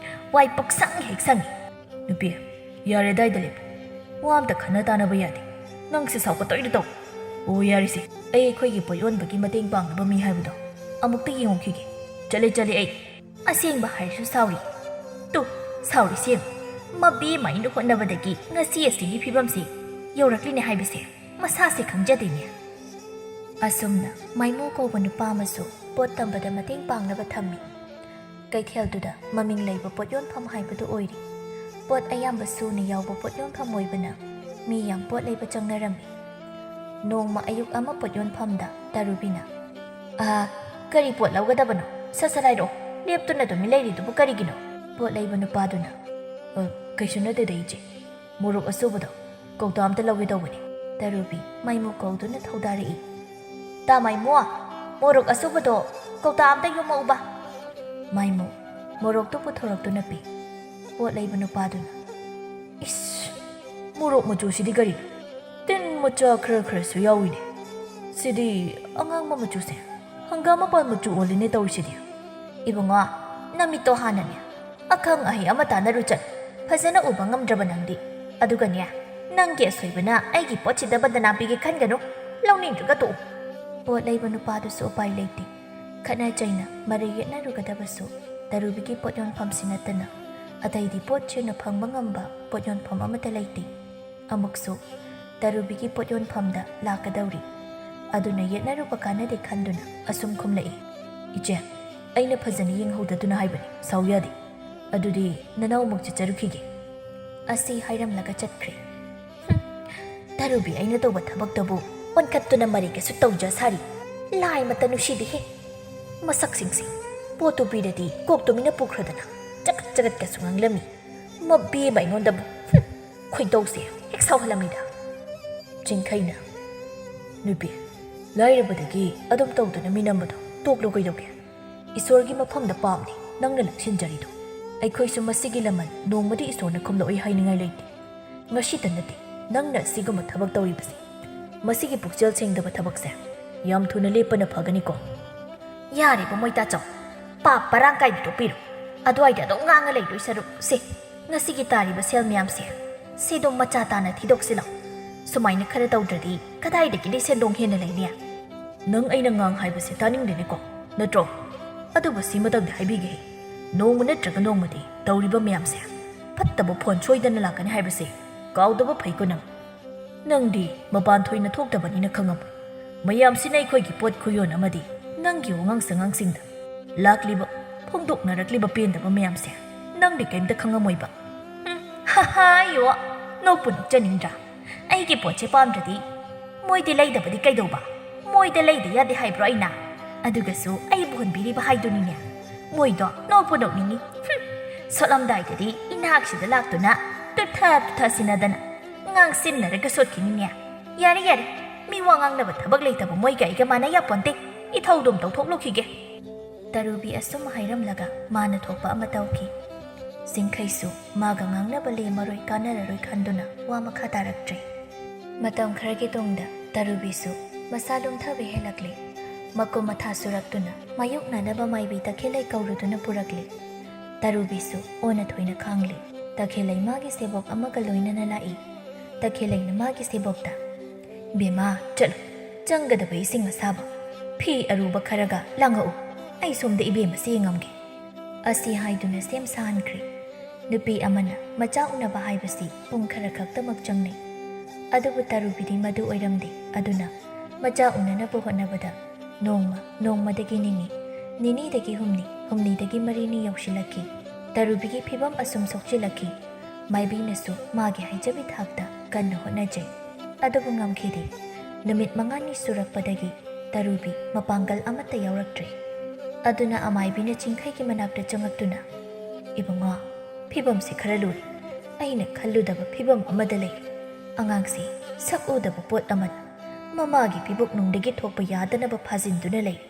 ꯋꯥꯏ ꯄꯨꯛꯁꯪ ꯍꯦꯛ ꯁꯪꯉꯤ꯫" "ꯅꯨꯄꯤ, ꯌꯥꯔꯦ ꯑꯗꯥꯏꯗ ꯂꯦꯞꯄꯨ꯫ ꯋꯥ ꯑꯝꯇ ꯈꯟꯅ ꯇꯥꯅꯕ ꯌꯥꯗꯦ꯫ ꯅꯪꯁꯦ ꯁꯥꯎꯒꯠꯇꯣꯏꯗ ꯇꯧ꯫ ꯑꯣ ꯌꯥꯔꯤꯁꯦ, ꯑꯩ ꯑꯩꯈꯣꯏꯒꯤ ꯄꯣꯠ ꯌꯣꯟꯕꯒꯤ ꯃꯇꯦꯡ ꯄꯥꯡꯅꯕ ꯃꯤ ꯍꯥꯏꯕꯗꯣ ꯑꯃꯨꯛꯇ ꯌꯦꯡꯉꯨꯈꯤꯒꯦ꯫ ꯆꯠꯂꯦ ꯆꯠꯂꯦ ꯑꯩ꯫ ꯑꯁꯦꯡꯕ ꯍꯥꯏꯔꯁꯨ ꯁꯥꯎꯔꯤ꯫ ꯇꯨ, ꯁꯥꯎꯔꯤꯁꯦ ꯌꯦꯡꯉꯨ꯫ ꯃꯕꯦꯝꯃ ꯑꯩꯅ ꯍꯣꯠꯅꯕꯗꯒꯤ ꯉꯁꯤ ꯑꯁꯤꯒꯤ ꯐꯤꯕꯝꯁꯦ ꯌꯧꯔꯛꯂꯤꯅꯦ ꯍꯥꯏꯕꯁꯦ ꯃꯁꯥꯁꯦ ꯈꯪꯖꯗꯦꯅꯦ꯫" ꯑꯁꯨꯝꯅ ꯃꯥꯏꯃꯨ ꯀꯧꯕ ꯅꯨꯄꯥ ꯑꯃꯁꯨ ꯄꯣꯠ ꯇꯝꯕꯗ ꯃꯇꯦꯡ ꯄꯥꯡꯅꯕ ꯊꯝꯃꯤ꯫ ꯀꯩꯊꯦꯜꯗꯨꯗ ꯃꯃꯤꯡ ꯂꯩꯕ ꯄꯣꯠ ꯌꯣꯟꯐꯝ ꯍꯥꯏꯕꯗꯨ ꯑꯣꯏꯔꯤ꯫ ꯄꯣꯠ ꯑꯌꯥꯝꯕ ꯁꯨꯅ ꯌꯥꯎꯕ ꯄꯣꯠ ꯌꯣꯟꯐꯝ ꯑꯣꯏꯕꯅ ꯃꯤ ꯌꯥꯝ ꯄꯣꯠ ꯂꯩꯕ ꯆꯪꯅꯔꯝꯃꯤ꯫ ꯅꯣꯡꯃ ꯑꯌꯨꯛ ꯑꯃ ꯄꯣꯠ ꯌꯣꯟꯐꯝꯗ ꯇꯔꯨꯕꯤꯅ, "ꯑꯥ, ꯀꯔꯤ ꯄꯣꯠ ꯂꯧꯒꯗꯕꯅꯣ? ꯁꯠ ꯁꯠ ꯍꯥꯏꯔꯛꯑꯣ꯫ ꯂꯦꯞꯇꯨꯅ ꯑꯗꯨꯝ ꯂꯩꯔꯤꯗꯨꯕꯨ ꯀꯔꯤꯒꯤꯅꯣ?" ꯄꯣꯠ ꯂꯩꯕ ꯅꯨꯄꯥꯗꯨꯅ, "ꯑ, ꯀꯩꯁꯨ ꯅꯠꯇꯦꯗ ꯏꯆꯦ꯫ ꯃꯣꯔꯣꯛ ꯑꯁꯨꯕꯗꯣ ꯀꯧꯇꯥ ꯑꯝꯇ ꯂꯧꯒꯦ ꯇꯧꯕꯅꯤ꯫" ꯇꯔꯨꯕꯤ ꯃꯥꯏꯃꯨ ꯀꯧꯗꯨꯅ ꯊꯧꯗꯥꯔꯛꯏ꯫ "ꯇꯥ ꯃꯥꯏꯃꯨ, ꯃꯣꯔꯣꯛ ꯑꯁꯨꯕꯗꯣ ꯀꯧꯇꯥ ꯑꯝꯇ ꯌꯣꯝꯃꯛꯎꯕ꯫" ꯃꯥꯏꯃꯨ ꯃꯣꯔꯣꯛꯇꯨ ꯄꯨꯊꯣꯔꯛꯇꯨꯅ ꯄꯤ꯫ ꯄꯣꯠ ꯂꯩꯕ ꯅꯨꯄꯥꯗꯨꯅ, "ꯏꯁ, ꯃꯣꯔꯣꯛ ꯃꯆꯨꯁꯤꯗꯤ ꯀꯔꯤꯅꯣ? ꯇꯤꯟ ꯃꯆꯥ ꯈꯔ ꯈꯔꯁꯨ ꯌꯥꯎꯏꯅꯦ꯫ ꯁꯤꯗꯤ ꯑꯉꯥꯡꯕ ꯃꯆꯨꯁꯦ ꯍꯪꯒꯥꯝ ꯃꯄꯥꯟ ꯃꯆꯨ ꯑꯣꯜꯂꯤꯅꯦ ꯇꯧꯔꯤꯁꯤꯗꯤ꯫" "ꯏꯕꯨꯡꯉꯣ, ꯅꯃꯤꯠꯇꯣ ꯍꯥꯟꯅꯅꯦ ꯑꯈꯪ ꯑꯍꯩ ꯑꯃ ꯇꯥꯟꯅꯔꯨ ꯆꯠ꯫ ꯐꯖꯅ ꯎꯕ ꯉꯝꯗ꯭ꯔꯕ ꯅꯪꯗꯤ꯫ ꯑꯗꯨꯒꯅꯦ, ꯅꯪꯒꯤ ꯑꯁꯣꯏꯕꯅ ꯑꯩꯒꯤ ꯄꯣꯠꯁꯤꯗ ꯕꯟꯗꯅꯥ ꯄꯤꯒꯦ ꯈꯟꯒꯅꯨ꯫ ꯂꯧꯅꯤꯡꯗ꯭ꯔꯒ ꯇꯣꯛꯎ꯫" ꯄꯣꯠ ꯂꯩꯕ ꯅꯨꯄꯥꯗꯨꯁꯨ ꯎꯄꯥꯏ ꯂꯩꯇꯦ꯫ ꯈꯠꯅ ꯆꯩꯅ ꯃꯔꯩ ꯌꯦꯠꯅꯔꯨꯒꯗꯕꯁꯨ ꯇꯔꯨꯕꯤꯒꯤ ꯄꯣꯠ ꯌꯣꯟꯐꯝꯁꯤ ꯅꯠꯇꯅ ꯑꯇꯩꯗꯤ ꯄꯣꯠ ꯆꯦꯟꯅ ꯐꯪꯕ ꯉꯝꯕ ꯄꯣꯠ ꯌꯣꯟꯐꯝ ꯑꯃꯠꯇ ꯂꯩꯇꯦ꯫ ꯑꯃꯨꯛꯁꯨ ꯇꯔꯨꯕꯤꯒꯤ ꯄꯣꯠ ꯌꯣꯟꯐꯝꯗ ꯂꯥꯛꯀꯗꯧꯔꯤ꯫ ꯑꯗꯨꯅ ꯌꯦꯠꯅꯔꯨꯕ ꯀꯥꯟꯅꯗꯦ ꯈꯟꯗꯨꯅ ꯑꯁꯨꯝ ꯈꯨꯝꯂꯛꯏ, "ꯏꯆꯦ, ꯑꯩꯅ ꯐꯖꯅ ꯌꯦꯡꯍꯧꯗꯗꯨꯅ ꯍꯥꯏꯕꯅꯤ, ꯁꯥꯎ ꯌꯥꯗꯦ꯫ ꯑꯗꯨꯗꯤ ꯅꯅꯥꯎꯃꯛ ꯆꯠꯆꯔꯨꯈꯤꯒꯦ꯫" ꯑꯁꯤ ꯍꯥꯏꯔꯝꯂꯒ ꯆꯠꯈ꯭ꯔꯦ꯫ "ꯍꯨꯝ, ꯇꯔꯨꯕꯤ ꯑꯩꯅ ꯇꯧꯕ ꯊꯕꯛꯇꯕꯨ ꯑꯣꯟꯈꯠꯇꯨꯅ ꯃꯔꯩꯒꯁꯨ ꯇꯧꯖ ꯁꯥꯔꯤ꯫ ꯂꯥꯏꯃꯛꯇ ꯅꯨꯡꯁꯤꯗꯦꯍꯦ꯫ ꯃꯁꯛꯁꯤꯡꯁꯦ꯫ ꯄꯣꯠꯇꯨ ꯄꯤꯔꯗꯤ ꯀꯣꯛ ꯇꯨꯃꯤꯟꯅ ꯄꯨꯈ꯭ꯔꯣꯗꯅ꯫ ꯆꯒꯠ ꯆꯒꯠꯀꯁꯨ ꯉꯥꯡꯂꯝꯃꯤ꯫ ꯃꯕꯦꯝꯃ ꯑꯩꯉꯣꯟꯗꯕꯨ꯫ ꯍꯨꯝ, ꯈꯣꯏꯗꯧꯁꯦ ꯍꯦꯛ ꯁꯥꯎꯍꯜꯂꯝꯃꯤꯗ꯫ ꯆꯤꯡꯈꯩꯅ, "ꯅꯨꯄꯤ, ꯂꯥꯏꯔꯕꯗꯒꯤ ꯑꯗꯨꯝ ꯇꯧꯗꯨꯅ ꯃꯤꯅꯝꯕꯗꯣ ꯇꯣꯛꯂꯣ ꯀꯩꯗꯧꯒꯦ? ꯏꯁꯣꯔꯒꯤ ꯃꯐꯝꯗ ꯄꯥꯞꯅꯤ ꯅꯪꯅ ꯂꯪꯁꯤꯟꯖꯔꯤꯗꯣ꯫ ꯑꯩꯈꯣꯏꯁꯨ ꯃꯁꯤꯒꯤ ꯂꯃꯟ ꯅꯣꯡꯃꯗꯤ ꯏꯁꯣꯔꯅ ꯈꯨꯝꯂꯛꯑꯣꯏ ꯍꯥꯏꯅꯤꯡꯉꯥꯏ ꯂꯩꯇꯦ꯫ ꯉꯁꯤꯇ ꯅꯠꯇꯦ ꯅꯪꯅ ꯑꯁꯤꯒꯨꯝꯕ ꯊꯕꯛ ꯇꯧꯔꯤꯕꯁꯦ꯫ ꯃꯁꯤꯒꯤ ꯄꯨꯛꯆꯦꯜ ꯁꯦꯡꯗꯕ ꯊꯕꯛꯁꯦ ꯌꯥꯝ ꯊꯨꯅ ꯂꯦꯞꯄꯅ ꯐꯒꯅꯤꯀꯣ?" "ꯌꯥꯔꯦꯕ ꯃꯣꯏ ꯇꯥꯆꯧ, ꯄꯥꯞ ꯄꯔꯥꯡ ꯀꯥꯏꯕ ꯇꯣꯛꯄꯤꯔꯣ꯫ ꯑꯗꯨꯋꯥꯏꯗ ꯑꯗꯨꯝ ꯉꯥꯡꯉ ꯂꯩꯗꯣꯏ ꯁꯔꯨꯛ ꯁꯦ, ꯉꯁꯤꯒꯤ ꯇꯥꯔꯤꯕ ꯁꯦꯜ ꯃꯌꯥꯝꯁꯦ ꯁꯦꯗꯣ ꯃꯆꯥ ꯇꯥꯅ ꯊꯤꯗꯣꯛꯁꯤꯜꯂꯣ꯫ ꯁꯨꯃꯥꯏꯅ ꯈꯔ ꯇꯧꯗ꯭ꯔꯗꯤ ꯀꯗꯥꯏꯗꯒꯤꯗꯤ ꯁꯦꯟꯗꯣꯡ ꯍꯦꯟꯅ ꯂꯩꯅꯤ?" "ꯅꯪ ꯑꯩꯅ ꯉꯥꯡ ꯍꯥꯏꯕꯁꯦ ꯇꯥꯅꯤꯡꯗꯦꯅꯦꯀꯣ, ꯅꯠꯇ꯭ꯔꯣ? ꯑꯗꯨꯕꯨ ꯁꯤꯃꯇꯪꯗꯤ ꯍꯥꯏꯕꯤꯒꯦ꯫ ꯅꯣꯡꯃ ꯅꯠꯇ꯭ꯔꯒ ꯅꯣꯡꯃꯗꯤ ꯇꯧꯔꯤꯕ ꯃꯌꯥꯝꯁꯦ ꯐꯠꯇꯕ ꯐꯣꯟ ꯁꯣꯏꯗꯅ ꯂꯥꯛꯀꯅꯤ ꯍꯥꯏꯕꯁꯦ ꯀꯥꯎꯗꯕ ꯐꯩꯀꯣ ꯅꯪ꯫ ꯅꯪꯗꯤ ꯃꯄꯥꯟ ꯊꯣꯏꯅ ꯊꯣꯛꯇꯕꯅꯤꯅ ꯈꯪꯉꯝꯃꯣꯏ꯫ ꯃꯌꯥꯝꯁꯤꯅ ꯑꯩꯈꯣꯏꯒꯤ ꯄꯣꯠ ꯈꯨꯌꯣꯟ ꯑꯃꯗꯤ ꯅꯪꯒꯤ ꯋꯥꯉꯥꯡ ꯁꯉꯥꯡꯁꯤꯡꯗ ꯂꯥꯛꯂꯤꯕ, ꯐꯣꯡꯗꯣꯛꯅꯔꯛꯂꯤꯕ ꯄꯦꯟꯗꯕ ꯃꯌꯥꯝꯁꯦ ꯅꯪꯗꯤ ꯀꯩꯝꯇ ꯈꯪꯉꯝꯃꯣꯏꯕ꯫" "ꯍꯨꯝ, ꯍꯥ ꯍꯥ, ꯌꯣ, ꯅꯣꯛꯄꯨ ꯅꯣꯛꯆꯅꯤꯡꯗ꯭ꯔꯥ? ꯑꯩꯒꯤ ꯄꯣꯠꯁꯦ ꯄꯥꯝꯗ꯭ꯔꯗꯤ ꯃꯣꯏꯗꯤ ꯂꯩꯗꯕꯗꯤ ꯀꯩꯗꯧꯕ? ꯃꯣꯏꯗ ꯂꯩꯗ ꯌꯥꯗꯦ ꯍꯥꯏꯕ꯭ꯔꯣ ꯑꯩꯅ? ꯑꯗꯨꯒꯁꯨ ꯑꯩꯕꯨ ꯍꯨꯟꯕꯤꯔꯤꯕ ꯍꯥꯏꯗꯨꯅꯤꯅꯦ꯫ ꯃꯣꯏꯗꯣ ꯅꯣꯛꯄꯨ ꯅꯣꯛꯅꯤꯡꯉꯤ꯫ ꯍꯨꯝ, ꯁꯣꯠꯂꯝꯗꯥꯏꯗꯗꯤ ꯏꯅꯥꯛꯁꯤꯗ ꯂꯥꯛꯇꯨꯅ ꯇꯨꯊ ꯇꯨꯊ ꯁꯤꯟꯅꯗꯅ ꯉꯥꯡꯁꯤꯟꯅꯔꯒ ꯁꯣꯠꯈꯤꯅꯤꯅꯦ꯫ ꯌꯥꯔꯦ, ꯌꯥꯔꯦ, ꯃꯤ ꯋꯥ ꯉꯥꯡꯅꯕ ꯊꯕꯛ ꯂꯩꯇꯕ ꯃꯣꯏꯒ ꯑꯩꯒ ꯃꯥꯟꯅ ꯌꯥꯄꯣꯟꯇꯦ꯫ ꯏꯊꯧꯗꯨꯝ ꯇꯧꯊꯣꯛꯂꯨꯈꯤꯒꯦ꯫" ꯇꯔꯨꯕꯤ ꯑꯁꯨꯝ ꯍꯥꯏꯔꯝꯂꯒ ꯃꯥꯅ ꯊꯣꯛꯄ ꯑꯃ ꯇꯧꯈꯤ꯫ ꯆꯤꯡꯈꯩꯁꯨ ꯃꯥꯒ ꯉꯥꯡꯅꯕ ꯂꯦꯝꯃꯔꯣꯏ ꯀꯥꯟꯅꯔꯔꯣꯏ ꯈꯟꯗꯨꯅ ꯋꯥ ꯃꯈꯥ ꯇꯥꯔꯛꯇ꯭ꯔꯦ꯫ ꯃꯇꯝ ꯈꯔꯒꯤ ꯇꯨꯡꯗ ꯇꯔꯨꯕꯤꯁꯨ ꯃꯁꯥ ꯂꯨꯝꯊꯕ ꯍꯦꯜꯂꯛꯂꯦ꯫ ꯃꯀꯨꯝ ꯃꯊꯥ ꯁꯨꯔꯛꯇꯨꯅ ꯃꯥꯌꯣꯛꯅꯅꯕ ꯃꯥꯏꯕꯤ ꯇꯈꯦꯜꯂꯩ ꯀꯧꯔꯨꯗꯨꯅ ꯄꯨꯔꯛꯂꯦ꯫ ꯇꯔꯨꯕꯤꯁꯨ ꯑꯣꯟꯅ ꯊꯣꯏꯅ ꯈꯥꯡꯂꯦ꯫ ꯇꯈꯦꯜꯂꯩ ꯃꯥꯒꯤ ꯁꯦꯕꯣꯛ ꯑꯃꯒ ꯂꯣꯏꯅꯅ ꯂꯥꯛꯏ꯫ ꯇꯈꯦꯜꯂꯩꯅ ꯃꯥꯒꯤ ꯁꯦꯕꯣꯛꯇ, "ꯕꯦꯝꯃ, ꯆꯠꯂꯨ, ꯆꯪꯒꯗꯕ ꯏꯁꯤꯡ ꯑꯁꯥꯕ, ꯐꯤ ꯑꯔꯨꯕ ꯈꯔꯒ ꯂꯥꯡꯉꯛꯎ꯫ ꯑꯩ ꯁꯣꯝꯗ ꯏꯕꯦꯝꯃꯁꯤ ꯌꯦꯡꯉꯝꯒꯦ꯫" ꯑꯁꯤ ꯍꯥꯏꯗꯨꯅ ꯁꯦꯝ ꯁꯥꯍꯟꯈ꯭ꯔꯦ꯫ ꯅꯨꯄꯤ ꯑꯃꯅ ꯃꯆꯥ ꯎꯅꯕ ꯍꯥꯏꯕꯁꯤ ꯄꯨꯡ ꯈꯔ ꯈꯛꯇꯃꯛ ꯆꯪꯅꯩ꯫ ꯑꯗꯨꯕꯨ ꯇꯔꯨꯕꯤꯗꯤ ꯃꯗꯨ ꯑꯣꯏꯔꯝꯗꯦ꯫ ꯑꯗꯨꯅ ꯃꯆꯥ ꯎꯅꯅꯕ ꯍꯣꯠꯅꯕꯗ ꯅꯣꯡꯃ, ꯅꯣꯡꯃꯗꯒꯤ ꯅꯤꯅꯤ, ꯅꯤꯅꯤꯗꯒꯤ ꯍꯨꯝꯅꯤ, ꯍꯨꯝꯅꯤꯗꯒꯤ ꯃꯔꯤꯅꯤ ꯌꯧꯁꯤꯜꯂꯛꯈꯤ꯫ ꯇꯔꯨꯕꯤꯒꯤ ꯐꯤꯕꯝ ꯑꯁꯨꯝ ꯁꯣꯛꯆꯤꯜꯂꯛꯈꯤ꯫ ꯃꯥꯏꯕꯤꯅꯁꯨ ꯃꯥꯒꯤ ꯍꯩꯖꯕꯤ ꯊꯥꯛꯇ ꯀꯟꯅ ꯍꯣꯠꯅꯖꯩ꯫ ꯑꯗꯨꯕꯨ ꯉꯝꯈꯤꯗꯦ꯫ ꯅꯨꯃꯤꯠ ꯃꯉꯥꯅꯤ ꯁꯨꯔꯛꯄꯗꯒꯤ ꯇꯔꯨꯕꯤ ꯃꯄꯥꯡꯒꯜ ꯑꯃꯠꯇ ꯌꯥꯎꯔꯛꯇ꯭ꯔꯦ꯫ ꯑꯗꯨꯅ ꯑꯃꯥꯏꯕꯤꯅ ꯆꯤꯡꯈꯩꯒꯤ ꯃꯅꯥꯛꯇ ꯆꯪꯉꯛꯇꯨꯅ, "ꯏꯕꯨꯡꯉꯣ, ꯐꯤꯕꯝꯁꯤ ꯈꯔ ꯂꯨꯔꯦ꯫ ꯑꯩꯅ ꯈꯜꯂꯨꯗꯕ ꯐꯤꯕꯝ ꯑꯃꯗ ꯂꯩꯔꯦ꯫ ꯑꯉꯥꯡꯁꯤ ꯁꯛ ꯎꯗꯕ ꯄꯣꯠ ꯑꯃꯅ ꯃꯃꯥꯒꯤ ꯄꯤꯕꯨꯛꯅꯨꯡꯗꯒꯤ ꯊꯣꯛꯄ ꯌꯥꯗꯅꯕ ꯐꯥꯖꯤꯟꯗꯨꯅ ꯂꯩꯔꯦ꯫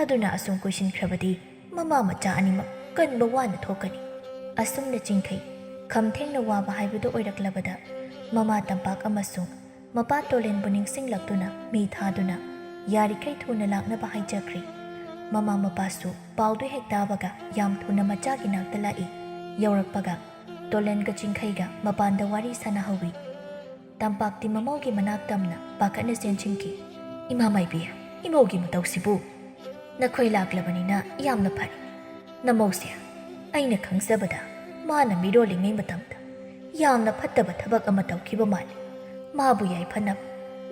ꯑꯗꯨꯅ ꯑꯁꯨꯝ ꯀꯨꯏꯁꯤꯟꯈ꯭ꯔꯕꯗꯤ ꯃꯃꯥ ꯃꯆꯥ ꯑꯅꯤꯃꯛ ꯀꯟꯕ ꯋꯥꯅ ꯊꯣꯛꯀꯅꯤ꯫" ꯑꯁꯨꯝꯅ ꯆꯤꯡꯈꯩ ꯈꯝꯊꯦꯡꯅ ꯋꯥꯕ ꯍꯥꯏꯕꯗꯨ ꯑꯣꯏꯔꯛꯂꯕꯗ ꯃꯃꯥ ꯇꯝꯄꯥꯛ ꯑꯃꯁꯨꯡ ꯃꯄꯥ ꯇꯣꯂꯦꯟꯕꯨ ꯅꯤꯡꯁꯤꯡꯂꯛꯇꯨꯅ ꯃꯤ ꯊꯥꯗꯨꯅ ꯌꯥꯔꯤꯈꯩ ꯊꯨꯅ ꯂꯥꯛꯅꯕ ꯍꯥꯏꯖꯈ꯭ꯔꯦ꯫ ꯃꯃꯥ ꯃꯄꯥꯁꯨ ꯄꯥꯎꯗꯨ ꯍꯦꯛ ꯇꯥꯕꯒ ꯌꯥꯝ ꯊꯨꯅ ꯃꯆꯥꯒꯤ ꯅꯥꯛꯇ ꯂꯥꯛꯏ꯫ ꯌꯧꯔꯛꯄꯒ ꯇꯣꯂꯦꯟꯒ ꯆꯤꯡꯈꯩꯒ ꯃꯄꯥꯟꯗ ꯋꯥꯔꯤ ꯁꯥꯟꯅꯍꯧꯋꯤ꯫ ꯇꯝꯄꯥꯛꯇꯤ ꯃꯃꯧꯒꯤ ꯃꯅꯥꯛ ꯇꯝꯅ ꯄꯥꯈꯠꯅ ꯆꯦꯟꯁꯤꯟꯈꯤ꯫ "ꯏꯃꯥ ꯃꯥꯏꯕꯤ, ꯏꯃꯧꯒꯤ ꯃꯇꯧꯁꯤꯕꯨ! ꯅꯈꯣꯏ ꯂꯥꯛꯂꯕꯅꯤꯅ ꯌꯥꯝꯅ ꯐꯔꯦ꯫ ꯅꯃꯧꯁꯦ, ꯑꯩꯅ ꯈꯪꯖꯕꯗ ꯃꯥꯅ ꯃꯤꯔꯣꯜꯂꯤꯉꯩ ꯃꯇꯝꯗ ꯌꯥꯝꯅ ꯐꯠꯇꯕ ꯊꯕꯛ ꯑꯃ ꯇꯧꯈꯤꯕ ꯃꯥꯜꯂꯤ꯫ ꯃꯥꯕꯨ ꯌꯥꯏꯐꯅꯕ,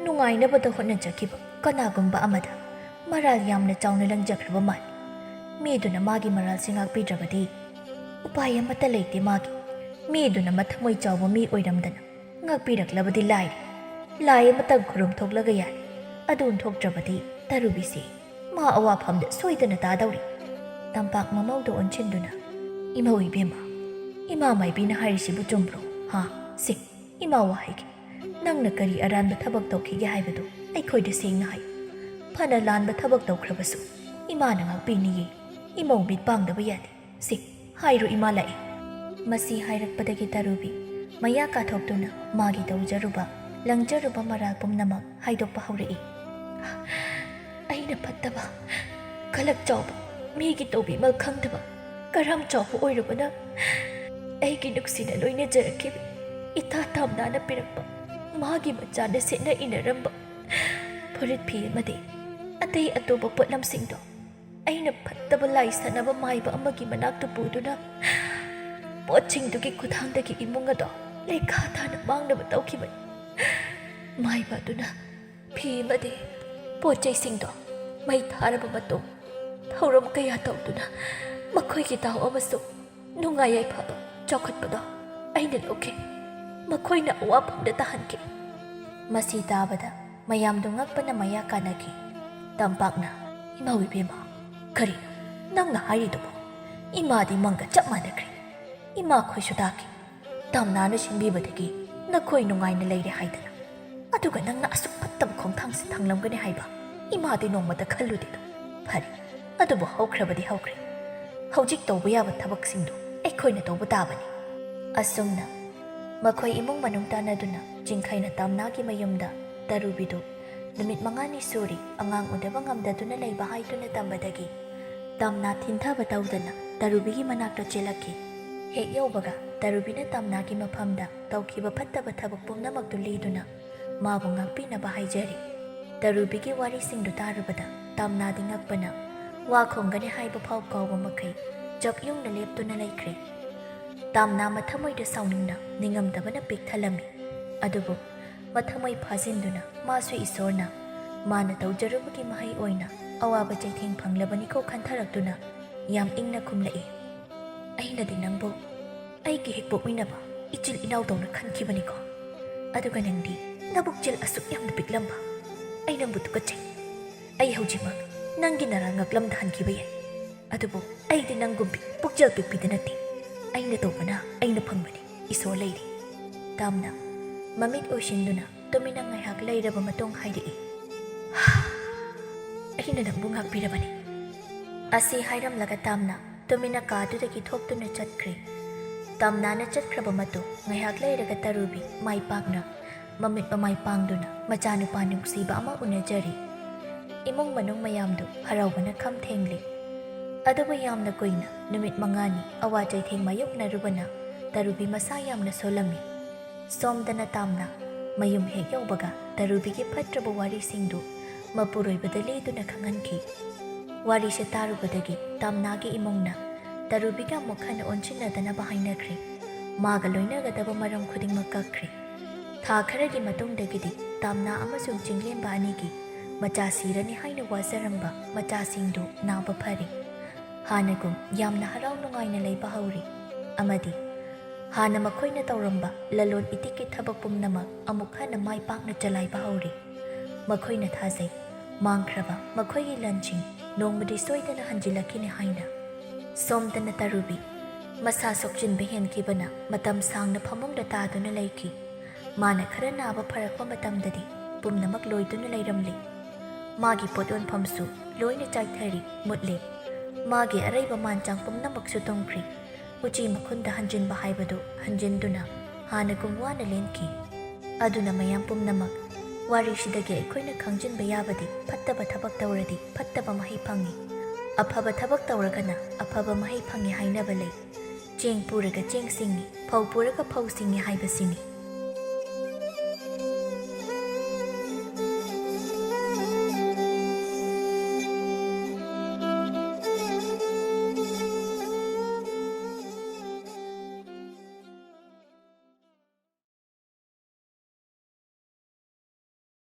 ꯅꯨꯡꯉꯥꯏꯅꯕꯗ ꯍꯣꯠꯅꯖꯈꯤꯕ ꯀꯅꯥꯒꯨꯝꯕ ꯑꯃꯗ ꯃꯔꯥꯜ ꯌꯥꯝꯅ ꯆꯥꯎꯅ ꯂꯪꯖꯈ꯭ꯔꯕ ꯃꯥꯜꯂꯤ꯫ ꯃꯤꯗꯨꯅ ꯃꯥꯒꯤ ꯃꯔꯥꯜꯁꯦ ꯉꯥꯛꯄꯤꯗ꯭ꯔꯕꯗꯤ ꯎꯄꯥꯏ ꯑꯃꯠꯇ ꯂꯩꯇꯦ ꯃꯥꯒꯤ꯫ ꯃꯤꯗꯨꯅ ꯃꯊꯃꯣꯏ ꯆꯥꯎꯕ ꯃꯤ ꯑꯣꯏꯔꯝꯗꯅ ꯉꯥꯛꯄꯤꯔꯛꯂꯕꯗꯤ ꯂꯥꯏꯔꯤ꯫ ꯂꯥꯏ ꯑꯃꯇꯪ ꯈꯨꯔꯨꯝ ꯊꯣꯛꯂꯒ ꯌꯥꯏ꯫ ꯑꯗꯨ ꯊꯣꯛꯇ꯭ꯔꯕꯗꯤ ꯇꯔꯨꯕꯤꯁꯤ ꯃꯥ ꯑꯋꯥꯐꯝꯗ ꯁꯣꯏꯗꯅ ꯇꯥꯗꯧꯔꯤ꯫" ꯇꯝꯄꯥꯛ ꯃꯃꯧꯗ ꯑꯣꯟꯁꯤꯟꯗꯨꯅ, "ꯏꯃꯧ ꯏꯕꯦꯝꯃ, ꯏꯃꯥ ꯃꯥꯏꯕꯤꯅ ꯍꯥꯏꯔꯤꯁꯤꯕꯨ ꯆꯨꯝꯕ꯭ꯔꯣ? ꯍꯥ? ꯁꯤ, ꯏꯃꯥ ꯋꯥ ꯍꯥꯏꯒꯦ꯫ ꯅꯪꯅ ꯀꯔꯤ ꯑꯔꯥꯟꯕ ꯊꯕꯛ ꯇꯧꯈꯤꯒꯦ ꯍꯥꯏꯕꯗꯨ ꯑꯩꯈꯣꯏꯗ ꯁꯦꯡꯅ ꯍꯥꯏꯌꯨ꯫ ꯐꯅ ꯂꯥꯟꯕ ꯊꯕꯛ ꯇꯧꯈ꯭ꯔꯕꯁꯨ ꯏꯃꯥꯅ ꯉꯥꯛꯄꯤꯅꯤꯌꯦ꯫ ꯏꯃꯧ ꯃꯤꯠ ꯄꯥꯡꯗꯕ ꯌꯥꯗꯦ꯫ ꯁꯤ, ꯍꯥꯏꯔꯣ ꯏꯃꯥ ꯂꯥꯛꯑꯦ꯫" ꯃꯁꯤ ꯍꯥꯏꯔꯛꯄꯗꯒꯤ ꯇꯔꯨꯕꯤ ꯃꯌꯥ ꯀꯥꯊꯣꯛꯇꯨꯅ ꯃꯥꯒꯤ ꯇꯧꯖꯔꯨꯕ, ꯂꯪꯖꯔꯨꯕ ꯃꯔꯥꯜ ꯄꯨꯝꯅꯃꯛ ꯍꯥꯏꯗꯣꯛꯄ ꯍꯧꯔꯛꯏ꯫ "ꯑꯩꯅ ꯐꯠꯇꯕ, ꯈꯂꯛ ꯆꯥꯎꯕ, ꯃꯤꯒꯤ ꯇꯧꯕꯤꯃꯜ ꯈꯪꯗꯕ, ꯀꯔꯝ ꯆꯥꯎꯕ ꯑꯣꯏꯔꯨꯕꯅ ꯑꯩꯒꯤ ꯅꯨꯡꯁꯤꯅ ꯂꯣꯏꯅꯖꯔꯛꯈꯤꯕ ꯏꯇꯥ ꯇꯥꯝꯅꯥꯅ ꯄꯤꯔꯛꯄ ꯃꯥꯒꯤ ꯃꯆꯥꯅ ꯁꯦꯠꯅ ꯏꯅꯔꯝꯕ ꯐꯨꯔꯤꯠ ꯐꯤ ꯑꯃꯗꯤ ꯑꯇꯩ ꯑꯇꯣꯞꯄ ꯄꯣꯠꯂꯝꯁꯤꯡꯗꯣ ꯑꯩꯅ ꯐꯠꯇꯕ ꯂꯥꯏ ꯁꯥꯟꯅꯕ ꯃꯥꯏꯕ ꯑꯃꯒꯤ ꯃꯅꯥꯛꯇ ꯄꯨꯗꯨꯅ ꯄꯣꯠꯁꯤꯡꯗꯨꯒꯤ ꯈꯨꯠꯊꯥꯡꯗꯒꯤ ꯏꯃꯨꯡ ꯑꯗꯣ ꯂꯩꯈꯥ ꯊꯥꯅ ꯃꯥꯡꯅꯕ ꯇꯧꯈꯤꯕꯅꯤ꯫ ꯃꯥꯏꯕ ꯑꯗꯨꯅ ꯐꯤ ꯑꯃꯗꯤ ꯄꯣꯠ ꯆꯩꯁꯤꯡꯗꯣ ꯃꯩ ꯊꯥꯔꯕ ꯃꯇꯨꯡ ꯊꯧꯔꯝ ꯀꯌꯥ ꯇꯧꯗꯨꯅ ꯃꯈꯣꯏꯒꯤ ꯇꯥꯎ ꯑꯃꯁꯨꯡ ꯅꯨꯡꯉꯥꯏ ꯌꯥꯏꯐꯕ ꯆꯥꯎꯈꯠꯄꯗꯣ ꯑꯩꯅ ꯂꯧꯈꯤ꯫ ꯃꯈꯣꯏꯅ ꯑꯋꯥꯐꯝꯗ ꯇꯥꯍꯟꯈꯤ꯫" ꯃꯁꯤ ꯇꯥꯕꯗ ꯃꯌꯥꯝꯗꯨ ꯉꯛꯄꯅ ꯃꯌꯥ ꯀꯥꯅꯈꯤ꯫ ꯇꯝꯄꯥꯛꯅ, "ꯏꯃꯥ ꯏꯕꯦꯝꯃ, ꯀꯔꯤꯅꯣ ꯅꯪꯅ ꯍꯥꯏꯔꯤꯗꯨꯕꯣ? ꯏꯃꯥꯗꯤ ꯃꯪꯒ ꯆꯞ ꯃꯥꯟꯅꯈ꯭ꯔꯦ꯫ ꯏꯃꯥ ꯈꯣꯏꯁꯨ ꯇꯥꯈꯤ꯫ ꯇꯥꯝꯅꯥꯅ ꯁꯤꯟꯕꯤꯕꯗꯒꯤ ꯅꯈꯣꯏ ꯅꯨꯡꯉꯥꯏꯅ ꯂꯩꯔꯦ ꯍꯥꯏꯗꯅ꯫ ꯑꯗꯨꯒ ꯅꯪꯅ ꯑꯁꯨꯛ ꯐꯠꯇꯕ ꯈꯣꯡꯊꯥꯡꯁꯤ ꯊꯥꯡꯂꯝꯒꯅꯤ ꯍꯥꯏꯕ ꯏꯃꯥꯗꯤ ꯅꯣꯡꯃꯇ ꯈꯜꯂꯨꯗꯦꯗꯣ꯫ ꯐꯔꯦ, ꯑꯗꯨꯕꯨ ꯍꯧꯈ꯭ꯔꯕꯗꯤ ꯍꯧꯈ꯭ꯔꯦ꯫ ꯍꯧꯖꯤꯛ ꯇꯧꯕ ꯌꯥꯕ ꯊꯕꯛꯁꯤꯡꯗꯨ ꯑꯩꯈꯣꯏꯅ ꯇꯧꯕ ꯇꯥꯕꯅꯤ꯫" ꯑꯁꯨꯝꯅ ꯃꯈꯣꯏ ꯏꯃꯨꯡ ꯃꯅꯨꯡ ꯇꯥꯟꯅꯗꯨꯅ ꯆꯤꯡꯈꯩꯅ ꯇꯥꯝꯅꯥꯒꯤ ꯃꯌꯨꯝꯗ ꯇꯔꯨꯕꯤꯗꯨ ꯅꯨꯃꯤꯠ ꯃꯉꯥꯅꯤ ꯁꯨꯔꯤ ꯑꯉꯥꯡ ꯎꯅꯕ ꯉꯝꯗꯗꯨꯅ ꯂꯩꯕ ꯍꯥꯏꯗꯨꯅ ꯇꯝꯕꯗꯒꯤ ꯇꯥꯝꯅꯥ ꯊꯤꯟꯊꯕ ꯇꯧꯗꯅ ꯇꯔꯨꯕꯤꯒꯤ ꯃꯅꯥꯛꯇ ꯆꯦꯜꯂꯛꯈꯤ꯫ ꯍꯦꯛ ꯌꯧꯕꯒ ꯇꯔꯨꯕꯤꯅ ꯇꯥꯝꯅꯥꯒꯤ ꯃꯐꯝꯗ ꯇꯧꯈꯤꯕ ꯐꯠꯇꯕ ꯊꯕꯛ ꯄꯨꯝꯅꯃꯛꯇꯨ ꯂꯤꯗꯨꯅ ꯃꯥꯕꯨ ꯉꯥꯛꯄꯤꯅꯕ ꯍꯥꯏꯖꯔꯤ꯫ ꯇꯔꯨꯕꯤꯒꯤ ꯋꯥꯔꯤꯁꯤꯡꯗꯨ ꯇꯥꯔꯨꯕꯗ ꯇꯥꯝꯅꯥꯗꯤ ꯉꯛꯄꯅ ꯋꯥ ꯈꯣꯝꯒꯅꯤ ꯍꯥꯏꯕ ꯐꯥꯎ ꯀꯥꯎꯕ ꯃꯈꯩ ꯆꯞ ꯌꯨꯡꯅ ꯂꯦꯞꯇꯨꯅ ꯂꯩꯈ꯭ꯔꯦ꯫ ꯇꯥꯝꯅꯥ ꯃꯊꯃꯣꯏꯗ ꯁꯥꯎꯅꯤꯡꯅ ꯅꯤꯡꯉꯝꯗꯕꯅ ꯄꯤꯛ ꯊꯜꯂꯝꯃꯤ꯫ ꯑꯗꯨꯕꯨ ꯃꯊꯃꯣꯏ ꯐꯥꯖꯤꯟꯗꯨꯅ ꯃꯥꯁꯨ ꯏꯁꯣꯔꯅ ꯃꯥꯅ ꯇꯧꯖꯔꯨꯕꯒꯤ ꯃꯍꯩ ꯑꯣꯏꯅ ꯑꯋꯥꯕ ꯆꯩꯊꯦꯡ ꯐꯪꯂꯕꯅꯤꯀꯣ ꯈꯟꯊꯔꯛꯇꯨꯅ ꯌꯥꯝ ꯏꯪꯅ ꯈꯨꯝꯂꯛꯏ, "ꯑꯩꯅꯗꯤ ꯅꯪꯕꯨ ꯑꯩꯒꯤ ꯍꯦꯛ ꯄꯣꯛꯃꯤꯟꯅꯕ ꯏꯆꯤꯜ ꯏꯅꯥꯎꯗꯧꯅ ꯈꯟꯈꯤꯕꯅꯤꯀꯣ꯫ ꯑꯗꯨꯒ ꯅꯪꯗꯤ ꯅꯕꯨꯛꯆꯦꯜ ꯑꯁꯨꯛ ꯌꯥꯝꯅ ꯄꯤꯛꯂꯝꯕ꯫ ꯑꯩ ꯅꯪꯕꯨ ꯇꯨꯀꯠꯆꯩ꯫ ꯑꯩ ꯍꯧꯖꯤꯛꯃꯛ ꯅꯪꯒꯤ ꯅꯔꯥ ꯉꯛꯂꯝꯗ ꯍꯟꯈꯤꯕ ꯌꯥꯏ꯫ ꯑꯗꯨꯕꯨ ꯑꯩꯗꯤ ꯅꯪꯒꯨꯝꯕꯤ ꯄꯨꯛꯆꯦꯜ ꯄꯤꯛꯄꯤꯗ ꯅꯠꯇꯦ꯫ ꯑꯩꯅ ꯇꯧꯕꯅ ꯑꯩꯅ ꯐꯪꯕꯅꯤ꯫ ꯏꯁꯣꯔ ꯂꯩꯔꯤ꯫" ꯇꯥꯝꯅ ꯃꯃꯤꯠ ꯎꯏꯁꯤꯟꯗꯨꯅ ꯇꯨꯃꯤꯟꯅ ꯉꯥꯏꯍꯥꯛ ꯂꯩꯔꯕ ꯃꯇꯨꯡ ꯍꯥꯏꯔꯛꯏ, "ꯑꯩꯅ ꯅꯪꯕꯨ ꯉꯥꯛꯄꯤꯔꯕꯅꯤ꯫" ꯑꯁꯤ ꯍꯥꯏꯔꯝꯂꯒ ꯇꯥꯝꯅ ꯇꯨꯃꯤꯟꯅ ꯀꯥꯗꯨꯗꯒꯤ ꯊꯣꯛꯇꯨꯅ ꯆꯠꯈ꯭ꯔꯦ꯫ ꯇꯥꯝꯅꯥꯅ ꯆꯠꯈ꯭ꯔꯕ ꯃꯇꯨꯡ ꯉꯥꯏꯍꯥꯛ ꯂꯩꯔꯒ ꯇꯔꯨꯕꯤ ꯃꯥꯏ ꯄꯥꯛꯅ ꯃꯃꯤꯠ ꯃꯃꯥꯏ ꯄꯥꯡꯗꯨꯅ ꯃꯆꯥꯅꯨꯄꯥ ꯅꯨꯡꯁꯤꯕ ꯑꯃ ꯎꯅꯖꯔꯤ꯫ ꯏꯃꯨꯡ ꯃꯅꯨꯡ ꯃꯌꯥꯝꯗꯨ ꯍꯔꯥꯎꯕꯅ ꯈꯝ ꯊꯦꯡꯂꯤ꯫ ꯑꯗꯨꯕꯨ ꯌꯥꯝꯅ ꯀꯨꯏꯅ, ꯅꯨꯃꯤꯠ ꯃꯉꯥꯅꯤ ꯑꯋꯥ ꯆꯩꯊꯦꯡ ꯃꯥꯌꯣꯛꯅꯔꯨꯕꯅ ꯇꯔꯨꯕꯤ ꯃꯁꯥ ꯌꯥꯝꯅ ꯁꯣꯜꯂꯝꯃꯤ꯫ ꯁꯣꯝꯗꯅ ꯇꯥꯝꯅ ꯃꯌꯨꯝ ꯍꯦꯛ ꯌꯧꯕꯒ ꯇꯔꯨꯕꯤꯒꯤ ꯐꯠꯇ꯭ꯔꯕ ꯋꯥꯔꯤꯁꯤꯡꯗꯨ ꯃꯄꯨꯔꯣꯏꯕꯗ ꯂꯤꯗꯨꯅ ꯈꯪꯍꯟꯈꯤ꯫ ꯋꯥꯔꯤꯁꯦ ꯇꯥꯔꯨꯕꯗꯒꯤ ꯇꯥꯝꯅꯥꯒꯤ ꯏꯃꯨꯡꯅ ꯇꯔꯨꯕꯤꯒ ꯑꯃꯨꯛ ꯍꯟꯅ ꯑꯣꯟꯁꯤꯟꯅꯗꯅꯕ ꯍꯥꯏꯅꯈ꯭ꯔꯦ꯫ ꯃꯥꯒ ꯂꯣꯏꯅꯒꯗꯕ ꯃꯔꯝ ꯈꯨꯗꯤꯡꯃꯛ ꯀꯛꯈ꯭ꯔꯦ꯫ ꯊꯥ ꯈꯔꯒꯤ ꯃꯇꯨꯡꯗꯒꯤꯗꯤ ꯇꯥꯝꯅꯥ ꯑꯃꯁꯨꯡ ꯆꯤꯡꯂꯦꯝꯕ ꯑꯅꯤꯒꯤ ꯃꯆꯥ ꯁꯤꯔꯅꯤ ꯍꯥꯏꯅ ꯋꯥꯖꯔꯝꯕ ꯃꯆꯥꯁꯤꯡꯗꯨ ꯅꯥꯕ ꯐꯔꯦ꯫ ꯍꯥꯟꯅꯒꯨꯝ ꯌꯥꯝꯅ ꯍꯔꯥꯎ ꯅꯨꯡꯉꯥꯏꯅ ꯂꯩꯕ ꯍꯧꯔꯦ ꯑꯃꯗꯤ ꯍꯥꯟꯅ ꯃꯈꯣꯏꯅ ꯇꯧꯔꯝꯕ ꯂꯂꯣꯟ ꯏꯇꯤꯛꯀꯤ ꯊꯕꯛ ꯄꯨꯝꯅꯃꯛ ꯑꯃꯨꯛ ꯍꯟꯅ ꯃꯥꯏ ꯄꯥꯛꯅ ꯆꯂꯥꯏꯕ ꯍꯧꯔꯦ꯫ ꯃꯈꯣꯏꯅ ꯊꯥꯖꯩ, ꯃꯥꯡꯈ꯭ꯔꯕ ꯃꯈꯣꯏꯒꯤ ꯂꯟꯁꯤꯡ ꯅꯣꯡꯃꯗꯤ ꯁꯣꯏꯗꯅ ꯍꯟꯖꯤꯜꯂꯛꯈꯤꯅꯤ ꯍꯥꯏꯅ꯫ ꯁꯣꯝꯗꯅ ꯇꯔꯨꯕꯤ ꯃꯁꯥ ꯁꯣꯛꯆꯤꯟꯕ ꯍꯦꯟꯈꯤꯕꯅ ꯃꯇꯝ ꯁꯥꯡꯅ ꯐꯃꯨꯡꯗ ꯇꯥꯗꯨꯅ ꯂꯩꯈꯤ꯫ ꯃꯥꯅ ꯈꯔ ꯅꯥꯕ ꯐꯔꯛꯄ ꯃꯇꯝꯗꯗꯤ ꯄꯨꯝꯅꯃꯛ ꯂꯣꯏꯗꯨꯅ ꯂꯩꯔꯝꯂꯦ꯫ ꯃꯥꯒꯤ ꯄꯣꯠ ꯌꯣꯟꯐꯝꯁꯨ ꯂꯣꯏꯅ ꯆꯥꯏꯊꯔꯤ, ꯃꯨꯠꯂꯦ꯫ ꯃꯥꯒꯤ ꯑꯔꯩꯕ ꯃꯥꯟꯆꯥꯡ ꯄꯨꯝꯅꯃꯛꯁꯨ ꯇꯨꯝꯈ꯭ꯔꯤ꯫ ꯎꯆꯤ ꯃꯈꯨꯟꯗ ꯍꯟꯖꯤꯟꯕ ꯍꯥꯏꯕꯗꯨ ꯍꯟꯖꯤꯟꯗꯨꯅ ꯍꯥꯟꯅꯒꯨꯝ ꯋꯥꯅ ꯂꯦꯟꯈꯤ꯫ ꯑꯗꯨꯅ ꯃꯌꯥꯝ ꯄꯨꯝꯅꯃꯛ, ꯋꯥꯔꯤꯁꯤꯗꯒꯤ ꯑꯩꯈꯣꯏꯅ ꯈꯪꯖꯤꯟꯕ ꯌꯥꯕꯗꯤ ꯐꯠꯇꯕ ꯊꯕꯛ ꯇꯧꯔꯗꯤ ꯐꯠꯇꯕ ꯃꯍꯩ ꯐꯪꯉꯤ, ꯑꯐꯕ ꯊꯕꯛ ꯇꯧꯔꯒꯅ ꯑꯐꯕ ꯃꯍꯩ ꯐꯪꯉꯤ ꯍꯥꯏꯅꯕ ꯂꯩ꯫ ꯆꯦꯡ ꯄꯨꯔꯒ ꯆꯦꯡ ꯁꯤꯡꯉꯤ, ꯐꯧ ꯄꯨꯔꯒ ꯐꯧ ꯁꯤꯡꯉꯤ ꯍꯥꯏꯕꯁꯤꯅꯤ꯫